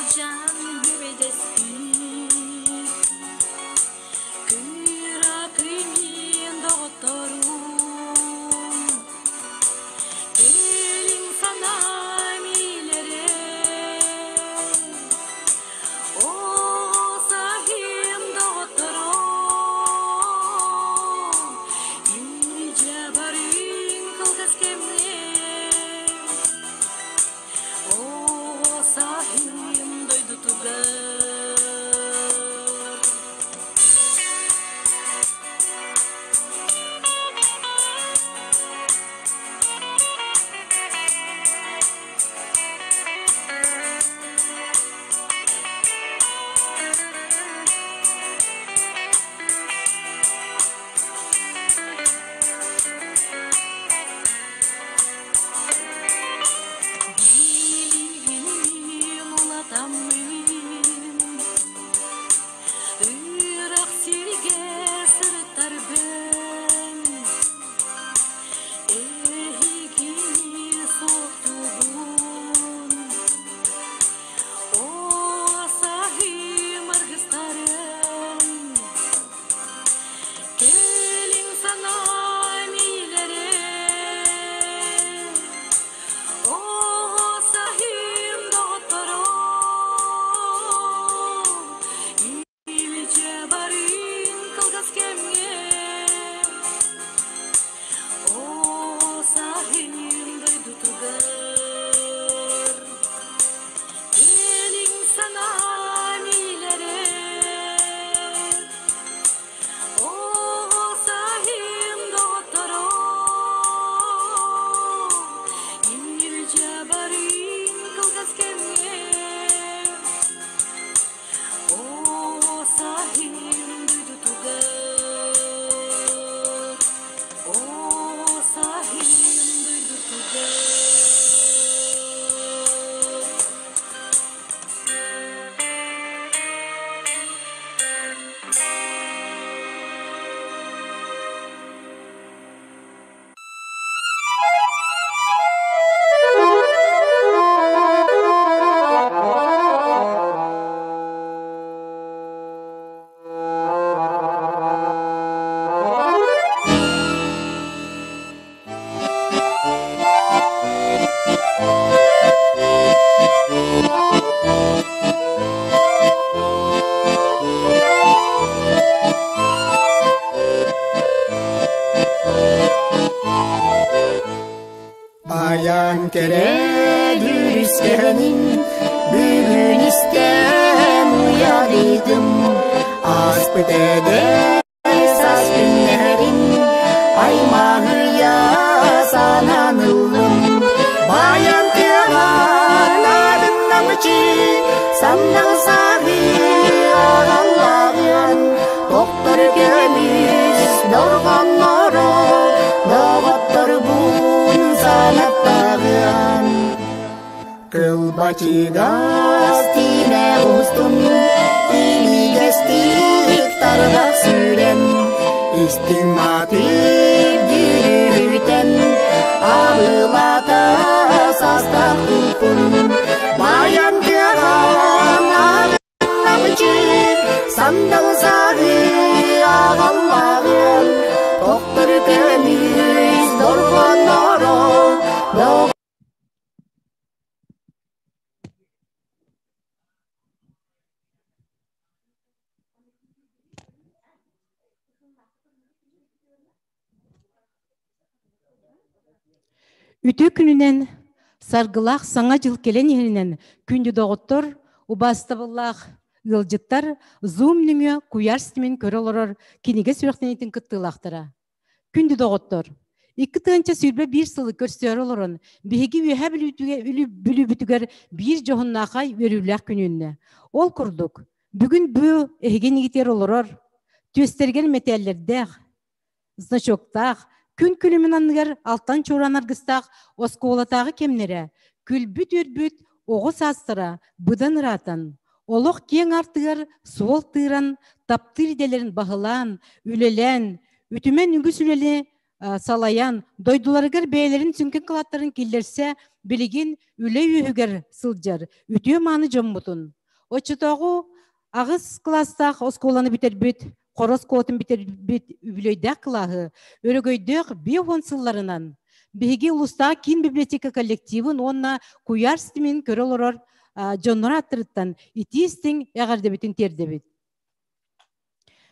сылдьан бүбэдэспит Кыра мин доҕотторум Кэлин санаам илэрэ Оҕо саһым доҕотторум Илдьэ барыҥ кылгас кэмҥэ Оҕо саһым дойдутугар. Билигин улатаммын Ыраах сиргэ сырыттарбын Эһигини суохтуубун О, саһым аргыстарым Кэлин санаам илэрэ Оҕо саһым доҕотторум Илдьэ барыын кылгас кэмҥэ Оҕо саһым дойдутугар Кэлиҥ санаам илэрэ Оҕо саһым доҕотторум Илдьэ барыын кылгас кэмҥэ Оҕо саһым дойдутугар Оҕо саһым дойдутугар. Баян кэрэ дьүрүскэнин бүгүн истэн уйадыйдым ааспыт эдэр саас күннэрин аймаһыйа санаан ыллым Баян тыаҕа нарын намчы саннаҥ сааһы аҕаллаҕын тохтор көмүс дорҕонноро доҕотторбун санаттаҕын Кылбачыгас тиимэ устун Имигэстик тарҕах сүүрэн Истиҥ маатыр дьүрүһүтэн Абылата састах туппун Баян тыаҕан Намчы сандал саҕы аҕаллаҕын Тохтор көмүс дорҕонноро Үтүө күнүнэн саргылаах Саҥа дьыл кэлэн иһэринэн күндү доҕоттор, убаастабыллаах ыалдьыттар Zoom нөҥүө куйаар ситимин көрө олорор кинигэ сүрэхтэниитин кыттыылаахтара. Күндү доҕоттор, 2021 сылы көрсөөрү олорон, биһиги Үөһээ Бүлүүбүтүгэр биир дьоһуннаахай үөрүүлээх күн үүннэ. Ол курдук, бүгүн бу эһиги иннигитигэр олорор, түөстэригэр мэтээллэрдээх, значоктаах, күн күлүмүн анныгар алтан чуораан аргыстаах оскуолатааҕы кэмнэрэ, күлбүт-үөрбүт оҕо саастара быдан ыраатан, олох киэҥ аартыгар суол тыыран, таптыыр идэлэрин баһылаан, үлэлээн, үтүмэн үгүс үлэни салайан, дойдуларыгар бэйэлэрин сүҥкэн кылааттарын киллэрсэ, билигин үлэ үөһүгэр сылдьар үтүө-мааны дьоммутун, оччотооҕу аҕыс кылаастаах оскуоланы бүтэрбит, Хоро оскуолатын бүтэрбит үбүлүөйдээх кылааһы өрөгөйдөөх 50 сылларынан биһиги улуустаах киин библиотека коллективын уонна куйаар ситимин көрө олорор дьоннор ааттарыттан итии-истиҥ эҕэрдэбитин тиэрдэбит.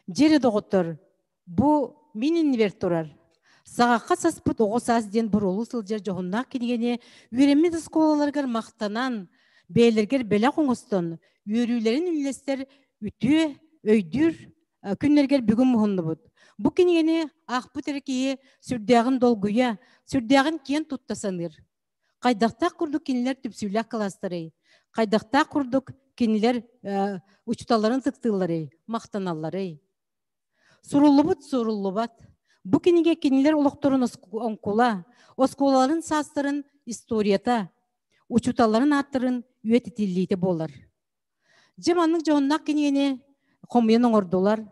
Дьиэри доҕоттор, бу мин иннибэр турар Саҕахха саспыт оҕо саас диэн буруолуу сылдьар дьоһуннаах кинигэни үөрэммит оскуолаларыгар махтанан, бэйэлэригэр бэлэх оҥостон, үөрүүлэрин үллэстэр үтүө, өйдүүр күннэригэр бүгүн муһуннубут. Бу кинигэни аахпыт эрэ киһи сүрдээҕин долгуйа, сүрдээҕин киэн тутта саныыр. Хайдахтаах курдук кинилэр түмсүүлээх кылаастарый? Хайдахтаах курдук кинилэр учууталларын ытыктыылларый, махтаналларый? Суруллубут суруллубат. Бу кинигэ кинилэр олохторун оҥкула, оскуолаларын саастарын историята, учууталларын ааттарын үйэтитиллиитэ буолар. Дьэ маннык дьоһуннаах кинигэни хомуйан оҥордулар.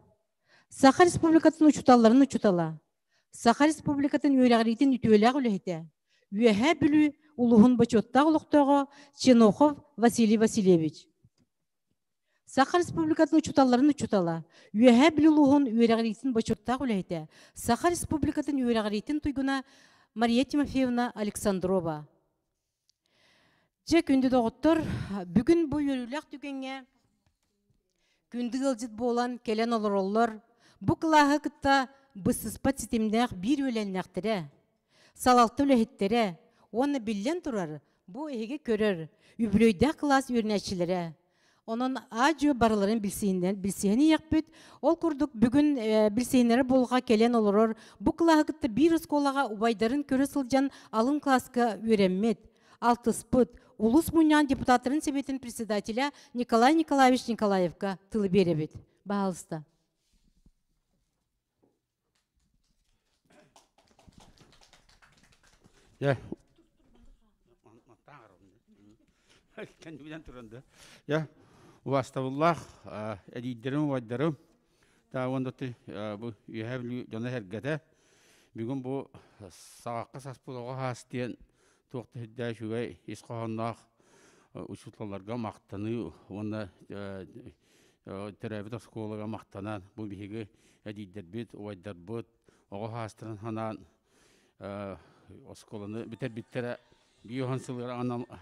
Саха Республикатын учууталларын учуутала, Саха Республикатын үөрэҕириитин үтүөлээх үлэһитэ, Үөһээ Бүлүү улууһун бочуоттаах олохтооҕо Ченохов Василий Васильевич. Саха Республикатын учууталларын учуутала, Үөһээ Бүлүү улууһун үөрэҕириитин бочуоттаах үлэһитэ, Саха Республикатын үөрэҕириитин туйгуна Мария Тимофеевна Александрова. Дьэ, күндү доҕоттор, бүгүн бу үөрүүлээх түгэҥҥэ күндү ыалдьыт буолан кэлэн олороллор. Бу кылааһы кытта быстыспат ситимнээх биир үөлэннэхтэрэ, салалта үлэһиттэрэ уонна биллэн турар, бу эһиги көрөр үбүлүөйдээх кылаас үөрэнээччилэрэ. Онон аа-дьуо барыларын билсиһэн иһиэхпит. Ол курдук бүгүн билсиһиннэрэр буолга кэлэн олорор бу кылааһы кытта биир оскуолаҕа убайдарын көрө сылдьан алын кылааска үөрэммит, алтыспыт, улус мунньаҕын депутаттарын сэбиэтин председателя Николай Николаевич Николаевка тылы биэрэбит. Баһаалыста. Дьэ, кэннибинэн туран да. Дьэ, убаастабыллаах эдиийдэрим, убайдарым, та уонна бу Үөһээ Бүлүү дьоно-сэргэтэ бүгүн бу саҕахха саспыт оҕо саас диэн туох да сүрдээх үчүгэй ис хоһоонноох учууталларга махтаныы уонна төрөөбүт оскуолага махтанан бу биһиги эдиийдэрбит, убайдарбыт оҕо саастарын санаан оскуоланы бүтэрбиттэрэ 50 сылыгар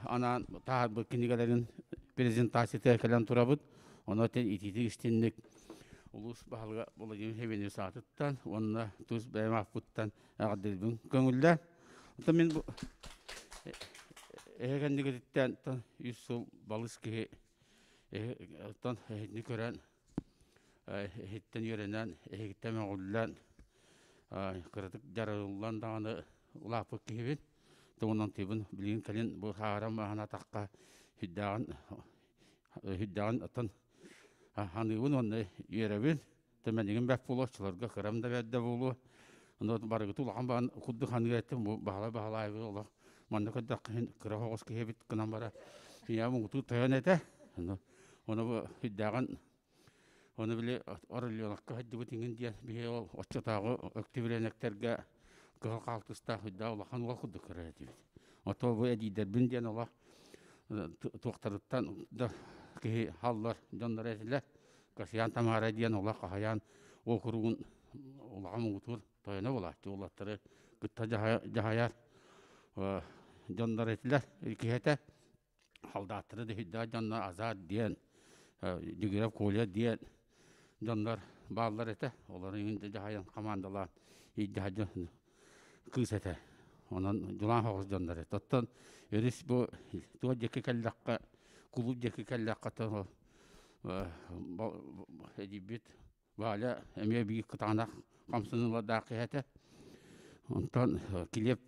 анаан таһаарбыт кинигэлэрин презентацията кэлэн турабыт. Ону итиитик истинник улуус баһылыга Владимир Евгеньевич аатыттан уонна тус бэйэм ааппыттан эҕэрдэлиибин көҥүллээн. Оттон мин бу эһэ кэннигититтэн үс сыл балыс киһи Оттон эһигини көрөн, эһиттэн үөрэнэн, эһигиттэн мөҕүллэн, кыратык дьарыгыллан даҕаны улааппыт киһибин. Тугунан тыыбын билигин кэлин бу хаарам санаатахха сүрдээҕин сүрдээҕин оттон ханыыбын уонна үөрэбин. Тэмэнигин бэрт буолуо, оччолорго кырам да бэрдэ буолуо. Ону барыгыт улахан баҕан курдук ханыыр этим, бу Баһылай Баһылаайабы олох манна көрдөххө иһин кыра оҕус киһи эбит гынан барар. Ийэм муҥутуур тойон этэ. Ону ону бу сүрдээҕин ону били Орленовка сылдьыбыт иҥин диэн биһи ол оччотооҕу өктүбүрүөнэктэргэ кыһыл хаалтыстаах сүрдээх улахан уол курдук көрөр этибит. Ото бу эдиийдэрбин диэн олох туохтарыттан да киһи халлар дьонноро этилэр. Касьян Тамара диэн олох хаһайаан уокуругун улахан муҥутуур тойоно буолааччы уолаттары кытта дьаһайар дьоннор этилэр киһи халдааттары да сүрдээх дьоннор Азат диэн Дегирев Коля диэн дьоннор бааллар этэ олору иҥин дьаһайан хамаандалаан илдьэ кыыс этэ онон дьулаан соҕус дьоннор этэ оттон өрүс бу туох диэки кэллэххэ кулууп диэки кэллэххэ эдьиийбит Валя эмиэ биир кытаанах хамсаныылардаах киһи этэ. Онтон килиэп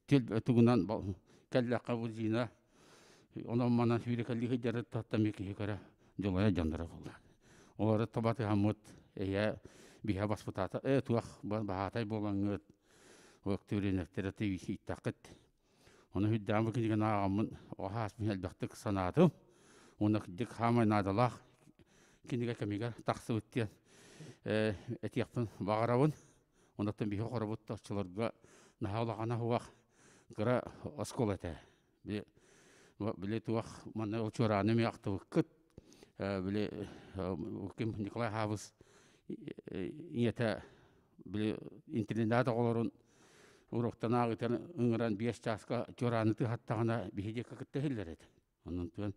тил тугунан кэллэххэ бу Зина онон-манан сүүрэкэлии сылдьарыттан эмиэ киһи көрө дьулайа дьонноро буолла. Олору табатыһаммыт эйэ биһэ баспытаата ээ туох баһаатай буолаҥҥыт өктүрүнэктэрэ ииттэххит Ону үрдээн бу кинигэни ааҕаммын оҕо элбэхтик санаатым. Уонна кырдьык хаамай наадалаах кинигэ кэмигэр тахсыбыт диэн этиэхпин баҕарабын. Оннуттан биһи хоробут оччолорго наһаа улахана суох кыра оскуола этэ. Били туох манна ол чуорааны эмиэ ахтыбыккыт. Били ким Николай Хаабыс ийэтэ били интеллигент оҕолорун уруоктан ааҕытан ыҥыран 5 чааска чуорааны тыһаттаҕына биһи диэки кытта иһиллэр этэ. Онон туон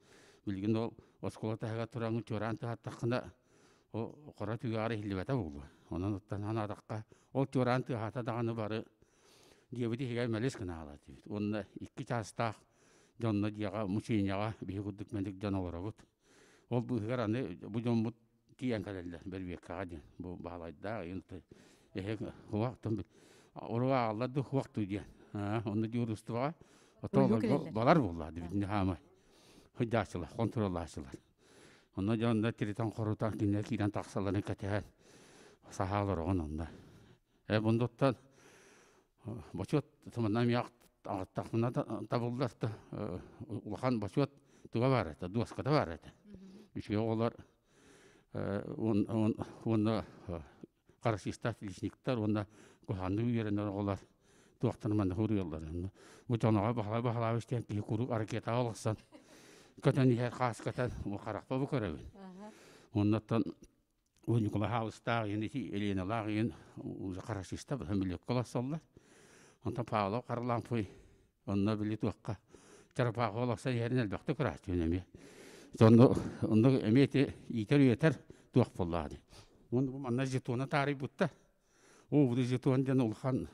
билигин ол оскуола таһыгар тураҥҥын чуораан тыһаттаххына ол хора түгэҕэр иһиллибэтэ буолуо. Онон оттон санаатахха ол чуораан тыаһаата даҕаны бары дьиэбит иһигэр мэлис гына хаалар этибит. Уонна 2 чаастаах дьонно дьиэҕэ мученияҕа биһи курдук мэник дьон олоробут. Ол быыһыгар аны бу дьоммут тиийэн кэлэллэр бөрүөккэҕэ диэн бу баһылайдаах ыйын эһэ хуах уруга аҕаллар ду хуах дуу диэн онно дьуурустубаҕа ото балар буолла дибитини хаамай хыдьааччылар хонтуруоллааччылар онно дьонно тиритэн хорутан кинилэр киирэн тахсалларын кэтэһэн саһаал ороҕун онно э бундуттан бочуот туманна эмиэ аҕыттахпына табыллар да улахан бочуот туга баар этэ дуоската баар этэ үчүгэй оҕолор уонна харасистаах лесниктар уонна куһаҕаннык үөрэнэр оҕолор туохтан манна суруйаллар бу дьоноҕо баһылай баһылаабыч диэн киһи куруук ракетаҕа олорсон көтөн иһэр хаас көтөн харахпа бу көрөбүн оннуттан Ньукулай Хаалыстаах иһин ити Еленалаах иһин уже харасиста сөмөлүөккэ олорсоллор. Онтон Павлов Харлампый онно били туохха чарапаахы олорсон иһэрин элбэхтик көрөөччүбүн эмиэ. Онно онно эмиэ ити иитэр-үөтэр туох буоллаҕа дии. Уонна бу манна жетона таарыйбытта. Оо, бу жетон диэн улахан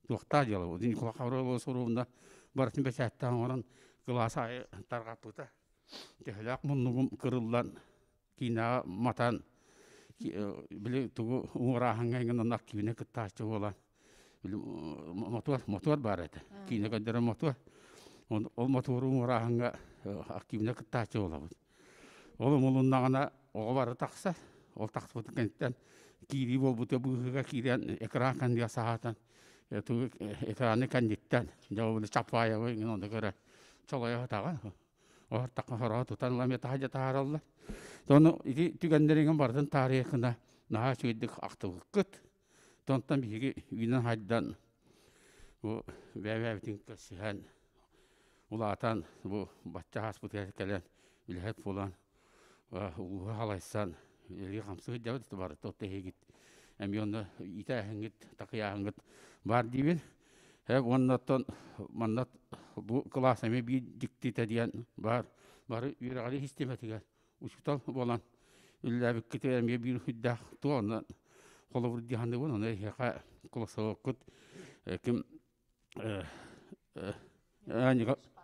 туохтаах дьыала. Николай Хаврилович суругунда барытын бэчээттээн оҥорон кылаас аайы тарҕаппыта. Төһөлөөх муннугум кырыллан киинэҕэ матан били тугу уҥурааһыҥҥа иҥэн онно киинэ кыттааччы буолан били мотуор мотуор баар этэ киинэ көрдөрөр мотуор ол мотуору уҥурааһыҥҥа активно кыттааччы буолабыт ол умулуннаҕына оҕо бары тахсар ол тахсыбытын кэнниттэн киирии буолбута быыһыга киирэн экран кэннигэр саһаатан тугу экраны кэнниттэн дьэ ол Чапаевы иҥин ону көрө чолойо сатаҕын Оһортахха хороҕо тутан ылан таһырдьа таһаараллар. Ону ити түгэннэриҥин барытын таарыйа наһаа үчүгэйдик ахтыбыккыт. Онтон биһиги үүнэн хайдан бу бэйэ-бэйэбитин көрсүһэн улаатан бу бачча ааспытыгар кэлэн үлэһит буолан улууһу халайсан үлэлии-хамсыы сылдьабыт барыта отто эһигит эмиэ онно иитээһиҥҥит такыйааһыҥҥыт баар диибин. Уонна оттон манна бу кылаас эмиэ биир дьиктитэ диэн баар бары үөрэҕирии систиэмэтигэр учуутал буолан үлэлээбиккитигэр эмиэ биир сүрдээх туох онно холобур дии саныыбын. Ону эһиэхэ колосовоккут ким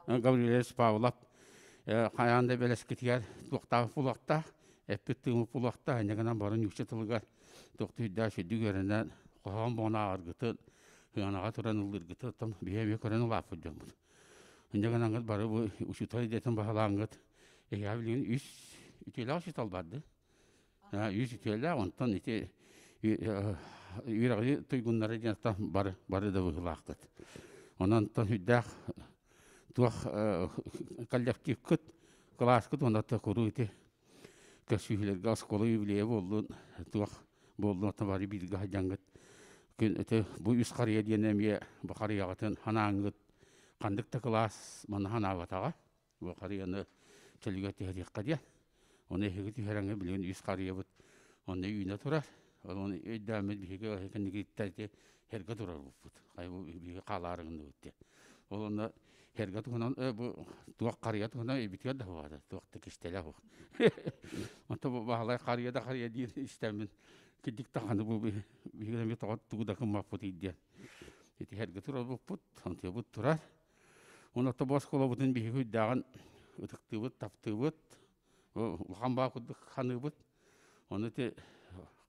Гаврильевич Павлов хайаан да бэлэскитигэр туохтаах буолуохтаах, эппит тыыммыт буолуохтаах, инньэ гынан бары нуучча тылыгар туох да сүрдүк үөрэнэн хоһоон буолан ааҕаргытын, сыанаҕа туран ыллыыргытын оттон биһи эмиэ көрөн улааппыт дьоммут. Инньэ гынаҥҥыт бары бу учуутал идэтин баһылааҥҥыт эһиэхэ билигин үс үтүөлээх учуутал барды. Үс үтүөлээх, онтон ити үөрэҕи туйгуннара диэн бары бары да быһыылаахтыт. Онон сүрдээх туох коллективкыт, кылааскыт уонна куруу ити көрсүһүүлэргэ оскуола юбилейа буоллун, туох буоллун оттон бары бииргэ сылдьаҥҥыт күн ити бу үс харыйа диэн эмиэ бу харыйаҕытын ханааңҥыт ханнык да кылаас манна ханаабатаҕа. Бу харыйаны чөлүгэр түһэриэххэ диэн. Ону эһиги түһэрэҥҥэ билигин үс харыйабыт онно үүнэ турар. Ону өйдөөммүт биһиги кэнникиттэн ити эргэ турар буолбут. Хайа бу биһиги хаалаарыгынныбыт диэн. Ол онно эргэ туһунан бу туох харыйа туһунан өйбүтүгэр да суоҕа туох да кистэлэ суох. Онто бу Баһылай харыйа да харыйа диир истэммин кирдик даҕаны бу биһиги эмиэ тоҕо тугу да гыммаппытый диэн. Ити эргэ турар буолбут, онтуйабыт турар. Уонна тобо оскуолабытын биһиги үрдээҕин ытыктыыбыт, таптыыбыт, улахан баа курдук ханыыбыт. Ону ити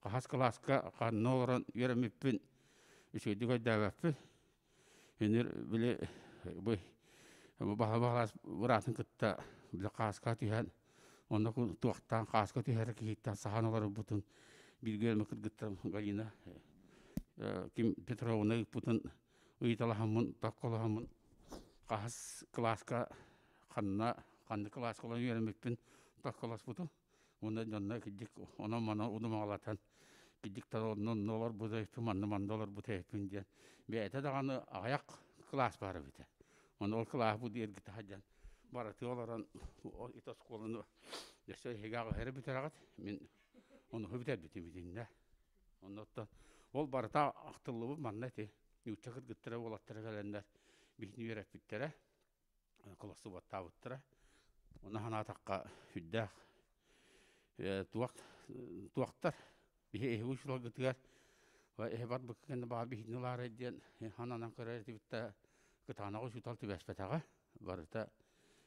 хаһыс кылааска ханна олорон үөрэммиппин үчүгэйдик өйдөөбөппүн. Үнүр били бу баһа-баһалаас быраатын кытта били хааска түһэн, онно туохтаан хааска түһэр киһиттэн саһан олорбутун бииргэ үөрэммит кыргыттарым Галина Ким Петровна ыыппытын ыйыталаһаммын, токколоһоммун хаһыс кылааска ханна ханнык кылааска олорон үөрэммиппин токколоспутум. Уонна дьонно кирдик онон-манан удумаҕалатан Киддиктар онно онно олорбут эбиппин, манна манна олорбут эбиппин диэн. Бэйэтэ даҕаны аҕыйах кылаас баар эбитэ. Ону ол кылааһы эргитэ сылдьан барытыы олорон ити оскуоланы өссө эһиги аҕыһа бүтэрэҕит. Мин ону бүтэрбитим итиннэ. Оннуттан ол барыта ахтыллыбыт манна ити нуучча кыргыттара уолаттара кэлэннэр биһини үөрэппиттэрэ, колосубаттаабыттара. Ону санаатахха сүрдээх туох туохтар биһи эһиги учууталгытыгар эһи барбыкка кэннэ баҕар биһини ылаарай диэн хананан көрөр этибит да кытаанах учуутал түбэспэтэҕэ. Барыта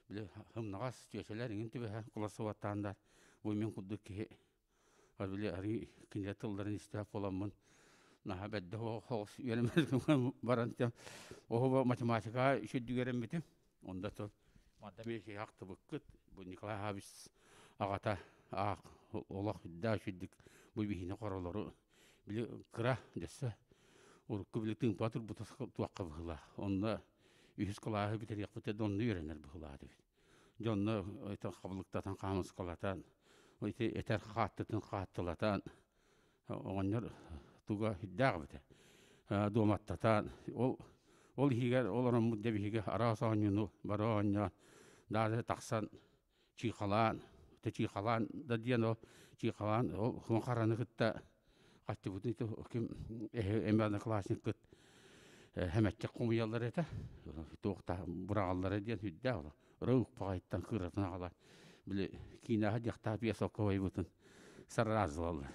били һымнаҕас түөсэлэр иҥин түбэһэн куласыбаттаандар бу мин курдук киһи били арыы кинилэр тылларын истээх буоламмын наһаа бэрдэ соҕус үөрэммит баран оһо математикаҕа үчүгдүк үөрэммитим онда тыл манна биир ахтыбыккыт бу Николай Аһабич аҕата аах олох үрдээх үчүгдүк бу биһини хоролору били кыра дөссө урукку били тыымпа турбута туохха быһыылаах онно үһүс кылааһы бүтэриэхпит да онно үөрэнэр быһыылаах эбит дьонно хабылыктатан хаамыскалатан ити этэр хааттытын хааттылатан оҕонньор туга сүрдээх эбитэ дуоматтатан ол ол иһигэр олороммут дьэ биһиги араас оонньууну бары оонньоон даже тахсан чыыхалаан чыыхалаан да диэн ол чыыхалаан ол хуон хараны кытта хаччыбытын ким эһи одноклассниккыт хэмэччик хомуйаллар этэ туохта быраҕаллара диэн сүрдээх ол ыры укпаҕайыттан кыыратын аҕалан били киинэҕэ диэхтээх биэсолковайбытын сарраазылаллар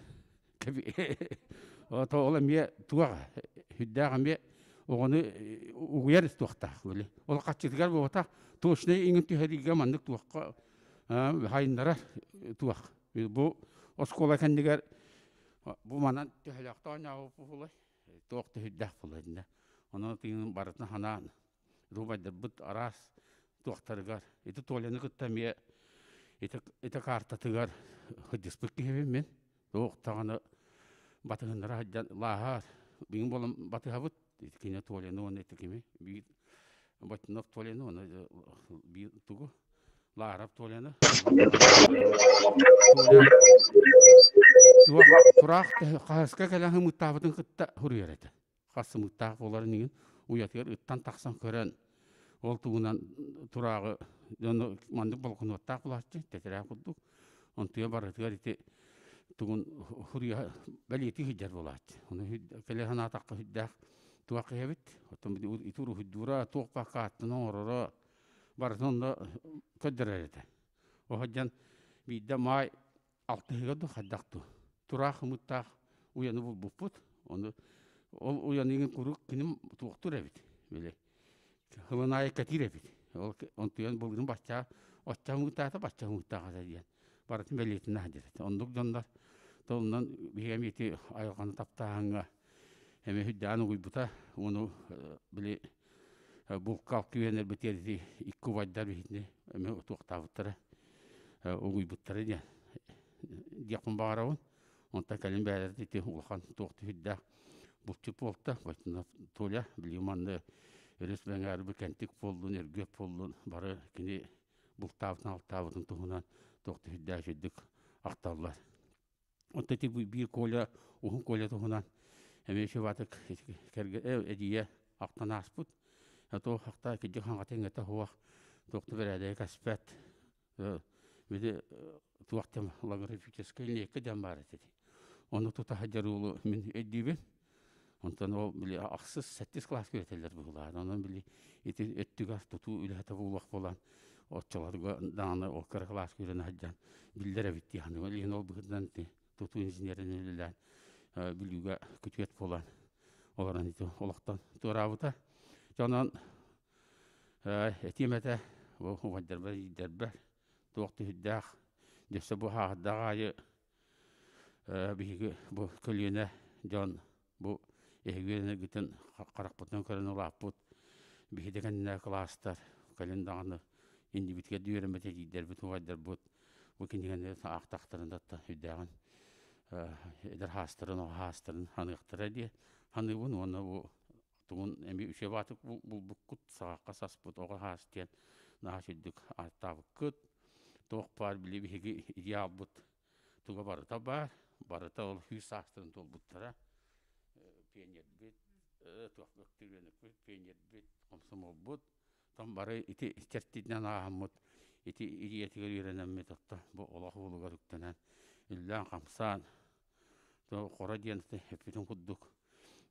ото ол эмиэ туох сүрдээх эмиэ оҕону угуйар туохтаах били ол хаччытыгар буолбатах точнай иҥин түһэриигэ маннык туохха хайыннарар туох бу оскуола кэннигэр бу манан төһөлөөхтө оонньообуппут буолуой туох да сүрдээх буолуо иннэ онон тыынын барытын ханаан рубайдарбыт араас туохтарыгар ити Толяны кытта эмиэ ити ити картатыгар сылдьыспыт киһибин мин туох даҕаны батыһыннара сылдьан лааһар бүгүн буолан батыһабыт ити кини Толяны уонна ити кими биир Ботинов Толяны уонна биир тугу Лаарап Толяны Толя туох тураах хаһыска кэлэн ымыттаабытын кытта суруйар этэ хас сымыыттаах буоларын иһин уйатыгар ыттан тахсан көрөн ол тугунан турааҕы дьону маннык болкунуоттаах булааччы тэтэрээ курдук онтуйа барытыгар ити тугун хуруйа бэлиэтии сылдьар буолааччы ону кэлэ санаатахха сүрдээх туох киһи эбит оттон ити уруһуйдуура туох бакааттан оҥороро барытын онно көрдөрөр этэ оһодьан биирдэ маай алтыһыга дуу хайдах дуу тураах ымыттаах уйаны булбуппут ону ол уйаныгын куруук киним туохтуур эбит били сылын аайы кэтиир эбит ол онтуйан былырын бачча оччо ымыттаата бачча ымыттаах этэ диэн барытын бэлиэтинэ сылдьар этэ оннук дьоннор толунан биһиги эмиэ ити айылҕаны таптааһыҥҥа эмиэ сүрдээҕин угуйбута уону били булка үөрэнэрбитигэр ити икки убайдар биһигини эмиэ туохтаабыттара угуйбуттара диэн диэхпин баҕарабын. Онтон кэлин бэйэлэрэ ити улахан туох сүрдээх булчут буолта. Толя билигин манна өрүс бэҥээр кэнтик буоллун, өргүөт буоллун бары кини бултаабытын-алтаабытын туһунан туох да сүрдээх үчүгдүк ахталлар. Онто ити биир Коля, уһун Коля туһунан эмиэ үчүгэй кэргэ эдьиийэ ахтан ааспыт. Туох ахта кирдьик хаҥата иҥэтэ суох, туох да бэрээдэги кэспэт. Били туох да логографическай линейка диэн баар этэ. Ону тута сылдьар уолу мин өйдүүбүн. Онтон ол били ахсыс, сэттис кылааска үөрэтэллэр быһыылаах. Онон били ити өттүгэр тутуу үлэһитэ буолуох буолан оччолорго даҕаны ол кыра кылааска үөрэнэ сылдьан биллэр эбит дии саныыбын. Илин ол быһыытынан ити тутуу инженерин үлэлээн Бүлүүгэ күтүөт буолан олорон ити олохтон туораабыта. Дьэ онон этиэм этэ бу убайдарбар, ийдэрбэр туох да сүрдээх дьөссө бу ааһардаах аайы Биһиги бу көлүөнэ дьон бу эһиги үөрэнэргитин харахпытынан көрөн улааппыт биһиги да кэннэ кылаастар кэлин даҕаны иннибитигэр да үөрэммит эдьиийдэрбит, убайдарбыт бу кинигэни аахтахтарын да сүрдээҕин эдэр хаастарын, оҕо хаастарын ханыахтара диye саныыбын уонна бу тугун эмиэ үчүгэй баатык булбуккут саҕахха саспыт оҕо хаас диэн наһаа сүрдүк ааттаабыккыт туох баар били биһиги идеалбыт. Туга барыта баар, барыта ол 100 саастарын туолбуттара. Пионербит, туох бөктүрүөнүкпүт, пионербит, комсомолбут, там бары ити чэртитинэн ааһаммыт, ити идиятигэр үөрэнэммит, отто бу олох уолугар үктэнэн, үллээн-хамсаан, хоро диэн эппитин курдук,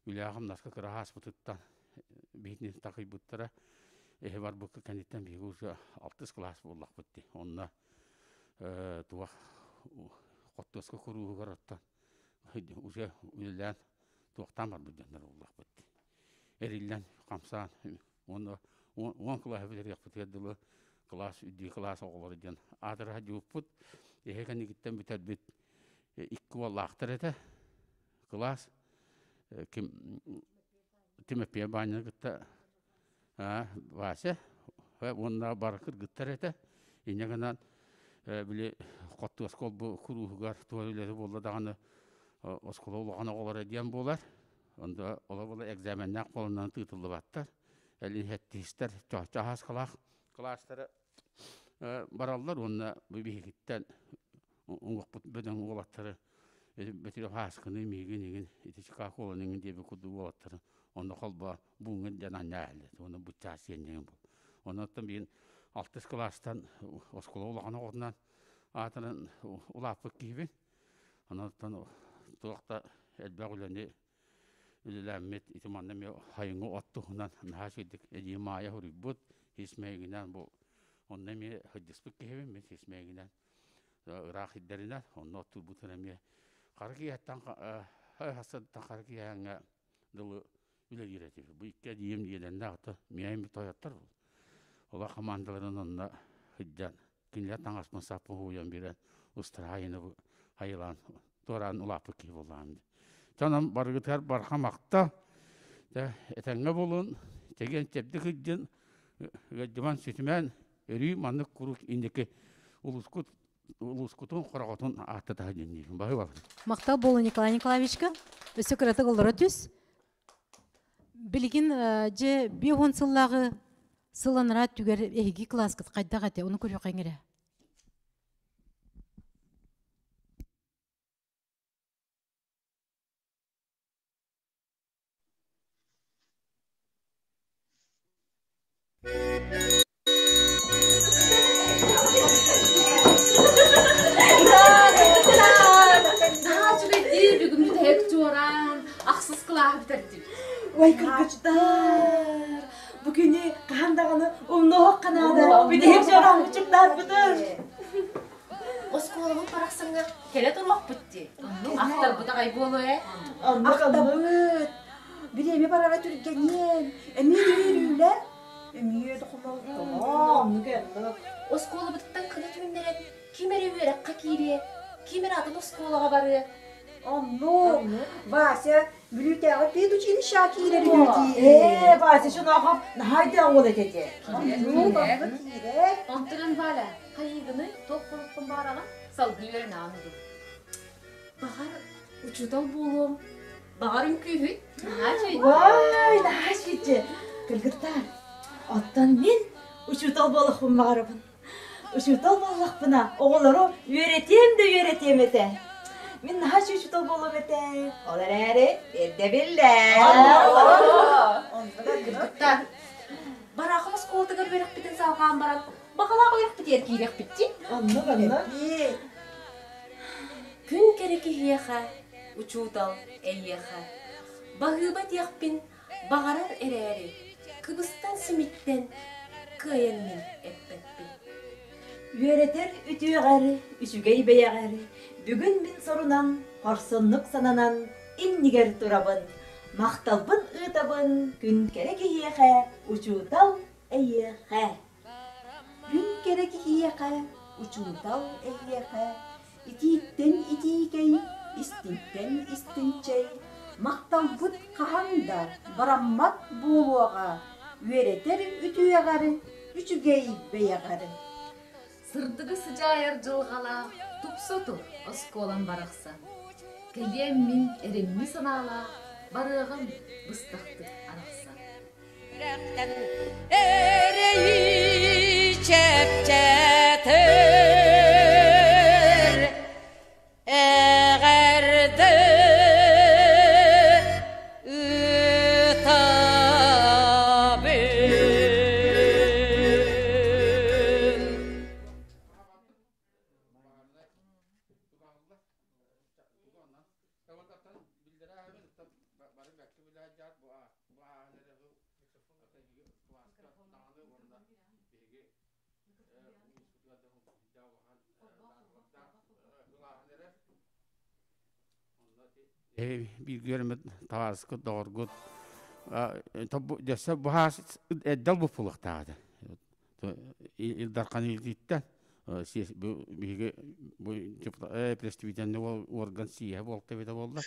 үлэҕэ-хамнаска кыра ааспытыттан биһитини такыйбыттара. Эһи барбыкка кэнниттэн биһиги уже алтыс кылаас буоллахпыт дии. Онно туох хоттуоска курууһугар оттон уже үлэлээн туохтаан барбыт дьоннор буоллахпыт дии. Эриллэн, хамсаан уонна уон кылааһы бүтэриэхпитигэр дылы кылаас үрдүү кылаас оҕолоро диэн аатыра сылдьыбыппыт. Эһи кэннигиттэн бүтэрбит икки уоллаахтар этэ. Кылаас ким Тимофей Баанньаны кытта Вася уонна бары кыргыттар этэ. Инньэ гынан били хоттуоска ол курууһугар туох үлэти буолла даҕаны оскуола улахан оҕолоро диэн буолар. Онно олор буола экзаменнаах буоланнан тыытыллыбаттар. Элин хэттиһистэр чааскалаах кылаастары бараллар уонна бу биһигиттэн уҥуохпут бөдөҥ уолаттары Бөтүрүөп Һааскыны миигин игин ити Чикаголаны иҥин диэбит курдук уолаттары онно холбоо бууҥҥа дьон анньаа уонна буччаас сиэнньигин бул. Онон биин алтыс кылаастан оскуола улахан оҕотунан аатынан улааппыт киһибин. Онон туох да элбэх үлэни үлэлээммит ити манна эмиэ сайыҥҥы от туһунан наһаа үчүгэйдик эдьиий Маайа суруйбут сисмээгинэн бу онно эмиэ сылдьыспыт киһибин мин сисмээгинэн ыраах ирдэринэн онно оттуурбутун эмиэ хара киэһэттэн хасыттан хара киэһээҥҥэ дылы үлэлиир этибит. Бу икки эдьиийим дьиэлэннэ ата миэм тойоттор олох хамаандаларын онно сылдьан кинилэр таҥаспын саппын хууйан биэрэн устара бу хайылаан туораан улааппыт киһи буоллаҕым дии. Онон барыгытыгар барҕа махтал. Этэҥҥэ буолун, чэгиэн чэбдик сылдьын, ыалдьыман сүтүмэн, өрүү маннык куруук инники улуускут улуускутун хороҕотун ааттатаһа диэн баһы Махтал буолу Николай Николаевичка. Өссө кыратык олоро түс. Билигин дьэ 50 сыллааҕы сыланара түгэр эһиги кылааскыт хайдах этэ? Ону көрүөххэ эрэ. Наһаа үчүгэйдии бүгүн бүтэһик чуораан ахсыс кылааһы бүтэрдибит. Ой, кыргычтар! Бу күнү хаһан даҕаны умнуохха наада. Бүтэһик чуораан бучуктаатбытын. Оскуолабыт барахсаҥҥа кэлэ туруохпут дии. Ахтарбыт аҕай буолуо ээ. Ахтабыт. Бириэмэ барара түргэниэн. Эмиэ үөрүүлэр. Эмиэ да хомолтолоох. Оскуолабытыттан кына түүннэрэн ким эрэ үөрэххэ киириэ, ким эрэ атын оскуолаҕа барыа. Оннук. Вася Бүлүүтээҕи педучилищеҕа киирэр үһү дии. Ээ, Вася Чунахов наһаа өйдөөх уол этэ дии. Оннук, онно киирэр. Онтон Валя, хайыыгыный, туох буолуоххун баҕараҕын? Салгыы үөрэнэҕин дуу? Баҕар, учуутал буолуом. Баҕар үҥкүүһүт. Наһаа үчүгэй. Вай, наһаа үчүгэй. Кыргыттар, оттон мин учуутал буолуохпун баҕарабын. Учуутал буоллахпына, оҕолору үөрэтиэм да үөрэтиэм этэ. Мин наһаа учуутал буолуом этэ. Ол эрээри ирдэбиллэр. Кыргыттар, Бараахым оскуолатыгар үөрэхпитин салҕаан баран, баҕалаах үөрэхпитигэр киириэхпит дии. Оннук, оннук. Күн кэрэ киһиэхэ, учуутал эйиэхэ. Баһыыба диэхпин баҕарар эрээри, кыбыстан симиттэн кыайан мин эппэппин. Үөрэтэр үтүөҕэр, үчүгэй бэйэҕэр бүгүн мин сорунан, хорсуннук сананан иннигэр турабын, махталбын ыытабын күн кэрэ киһиэхэ, учуутал эйиэхэ. Күн кэрэ киһиэхэ, учуутал эйиэхэ, итииттэн итиикэй, истиҥтэн истиҥчэй, махталбыт хаһан да бараммат буолуоҕа, үөрэтэр үтүөҕэр, үчүгэй бэйэҕэр. Сырдыгы сыдьаайар дьылҕалаах тупса тур оскуолам барахсан. Кэлиэм мин эрэммит санаалаах барыаҕым быстахтык арахсан. Эрэйи чэпчэтэр. Тавантаттан биллэрэ аһабын, бары бэккэ билээдьаат бу бу ааһан эрэ кылааска даҕаны уонна биһиги улууспутугар да улахан ылааһын эрэр. Бииргэ үөрэммит табаарыскыт, доҕоргут дьөссө баһаас эрдэл буппулуохтаах этэ. Ил Дархан илиититтэн биһиги бу представительный орган сиэһэ буолта эбитэ буолла.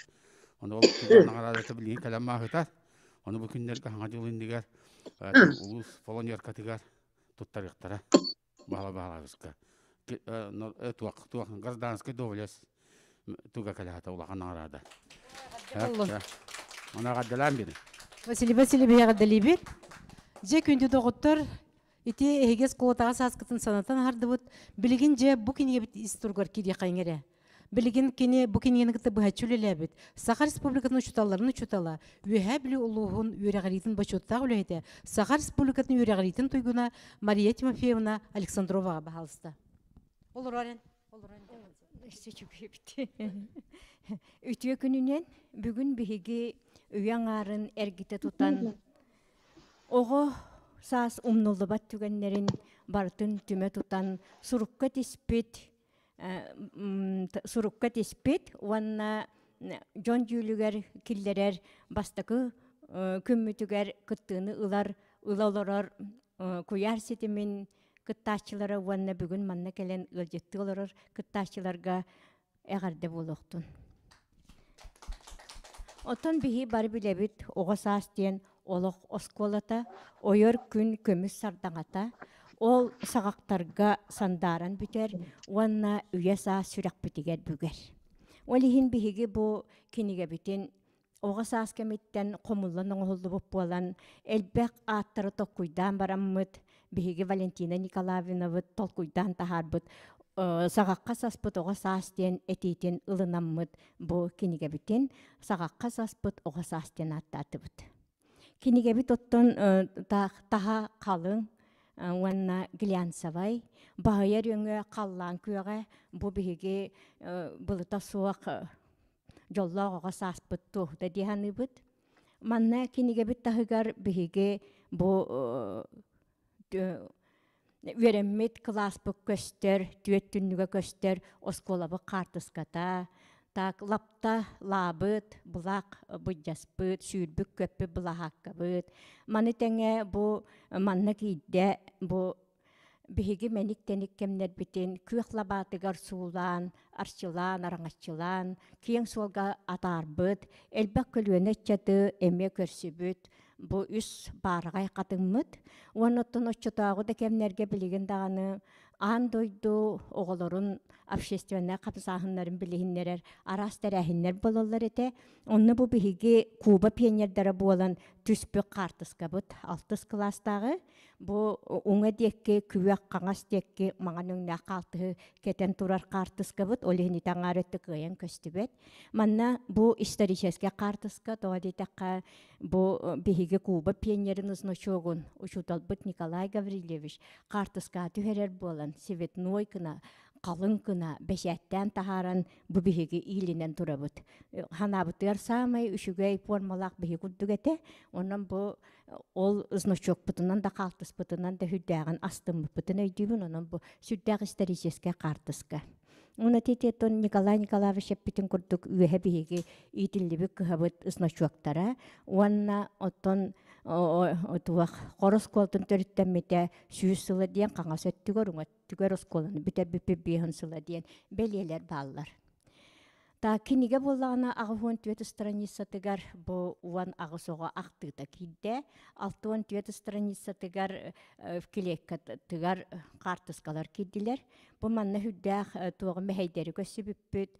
Ону ол наҕараадата билигин кэлэн мааһытар. Ону бу күннэргэ хаҥа дьыл иннигэр улуус волонтеркатыгар туттарыахтара. Баһала баһалабыска. Туох туох гражданский доблесть туга кэлэһэтэ улахан наҕараада. Оны эҕэрдэлээн биэрин. Василий Васильевич эҕэрдэлиибит. Дьэ күндү доҕоттор, ити эһиги оскуолатаҕа сааскытын санатан аһардыбыт. Билигин дьэ бу кинигэбит ис туругар киириэххэйиҥ эрэ. Билигин кини бу кинигэни кытта быһаччы үлэлээбит Саха Республикатын учууталларын учуутала, Үөһээ Бүлүү улууһун үөрэҕириитин бочуоттаах үлэһитэ, Саха Республикатын үөрэҕириитин туйгуна Мария Тимофеевна Александроваҕа баһаалыста. Олорон, олорон. Үтүө күнүнэн бүгүн биһиги үйэ аҥаарын эргитэ тутан оҕо саас умнуллубат түгэннэрин барытын түмэ тутан сурукка тиспит сурукка тиспит уонна дьон дьүүлүгэр киллэрэр бастакы күммүтүгэр кыттыыны ылар ыла олорор куйаар ситимин кыттааччылара уонна бүгүн манна кэлэн ыалдьыттыы олорор кыттааччыларга эҕэрдэ буолуохтун. Оттон биһи бары билэбит оҕо саас диэн олох оскуолата, ойор күн көмүс сардаҥата, ол саҕахтарга сандааран бүтэр уонна үйэ саас сүрэхпитигэр бүгэр. Ол иһин биһиги бу кинигэбитин оҕо саас кэмиттэн хомуллан оҥоһуллубут буолан, элбэх ааттары толкуйдаан бараммыт, биһиги Валентина Николаевнабыт толкуйдаан таһаарбыт «Саҕахха саспыт оҕо саас» диэн этиитин ылынаммыт бу кинигэбитин «Саҕахха саспыт оҕо саас» диэн ааттаатыбыт. Кинигэбит оттон таһа халыҥ уонна глянцевай, баһыйар өҥө халлаан күөҕэ бу биһиги былыта суох дьоллоох оҕо сааспыт туоһута дии саныыбыт. Манна кинигэбит таһыгар биһиги бу үөрэммит кылааспыт көстөр, түөрт түннүгэ көстөр, оскуолабыт хаартыската, так лапта лаабыт, былаах быдьаспыт, сүүрбүт көппүт былаһааккабыт. Маны тэҥэ бу манна киирдэ бу Биһиги мэник-тэник кэмнэрбитин күөх лабаатыгар суулаан, арчылаан, араҥаччылаан, киэҥ суолга атаарбыт, элбэх көлүөнэ ыччаты эмиэ көрсүбүт бу үс баараҕай хатыҥмыт. Уонна оттон оччотооҕу да кэмнэргэ билигин даҕаны аан дойду оҕолорун общественнай хамсааһыннарын билиһиннэрэр араас тэрээһиннэр буолаллар этэ. Онно бу биһиги Куба пионердара буолан түспүт хаартыскабыт алтыс кылаастааҕы Бу уҥа диэки күөх, хаҥас диэки маҥан өҥнөөх хаалтыһы кэтэн турар хаартыскабыт, ол иһин ити аҥаар өттө кыайан көстүбэт. Манна бу историческай хаартыска, тоҕо диэтэххэ, бу биһиги Куба пионерын значогун учууталбыт Николай Гаврильевич хаартыскаҕа түһэрэр буолан, цветной гына, халыҥ гына бэчээттээн таһааран бу биһиги иилинэн турабыт. Ханаабытыгар саамай үчүгэй формалаах биһи курдук этэ. Онон бу ол значокпутунан да хаалтыспытынан да сүрдээҕин астыммыппытын өйдүүбүн онон бу сүрдээх историческай хаартыска Уна тететон Николай Николаевич эппитин курдук үөһэ биһиги иитиллибит кыһабыт значоктара уонна оттон туох хорос оскуолатын төрүттэммитэ сүүс сыла диэн хаҥас өттүгэр уҥа өттүгэр оскуоланы бүтэрбиппит биэһин сыла диэн бэлиэлэр бааллар. Та кинигэ буоллаҕына 84 страницатыгар бу 18 оҕо ахтыыта киирдэ. 64 страницатыгар килиэккатыгар хаартыскалар киирдилэр. Бу манна үрдээх туоҕу мэһэйдэри көрсүбүппүт.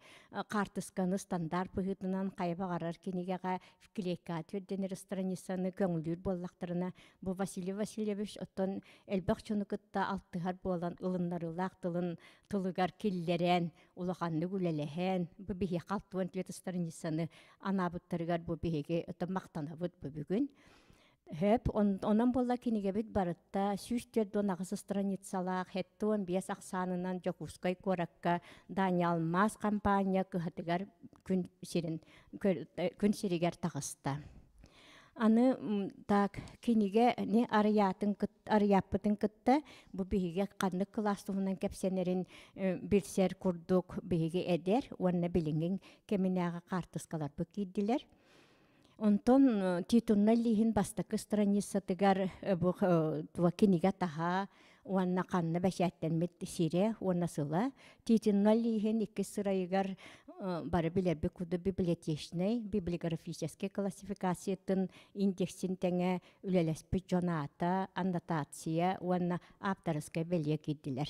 Хаартысканы стандарт быһыытынан хайа баҕарар кинигэҕэ клейка түөрдэнэр страницаны көҥүлүүр буоллахтарына, бу Василий Васильевич оттон элбэх дьону кытта алтыһар буолан ылыннарыылаах тылын тылыгар киллэрэн улаханнык үлэлэһэн, бу биһиэхэ 64 страницаны анаабыттарыгар бу биһиги махтанабыт бу бүгүн. Хөп, онон буолла кинигэбит барытта 148 страницалаах, 75 ахсаанынан Дьокуускай куоракка Дани Алмаас компания кыһатыгар күн сирин күн сиригэр таҕыста. Аны так кинигэни арыйаатын арыйааппытын кытта бу биһиги ханнык кылаас туһунан кэпсэнэрин билсэр курдук биһиги эдэр уонна билиҥҥи кэминээҕи хаартыскаларбыт киирдилэр. Онтон титульнай лииһин бастакы страницатыгар бу тула кинигэ таһа уонна ханна бэчээттэммит сирэ уонна сыла. Титульнай лииһин иккис сырайыгар бары билэрбит курдук библиотечнай, библиографическай классификациятын индексин тэҥэ үлэлэспит дьон аата, аннотация уонна ааптарыскай бэлиэ киирдилэр.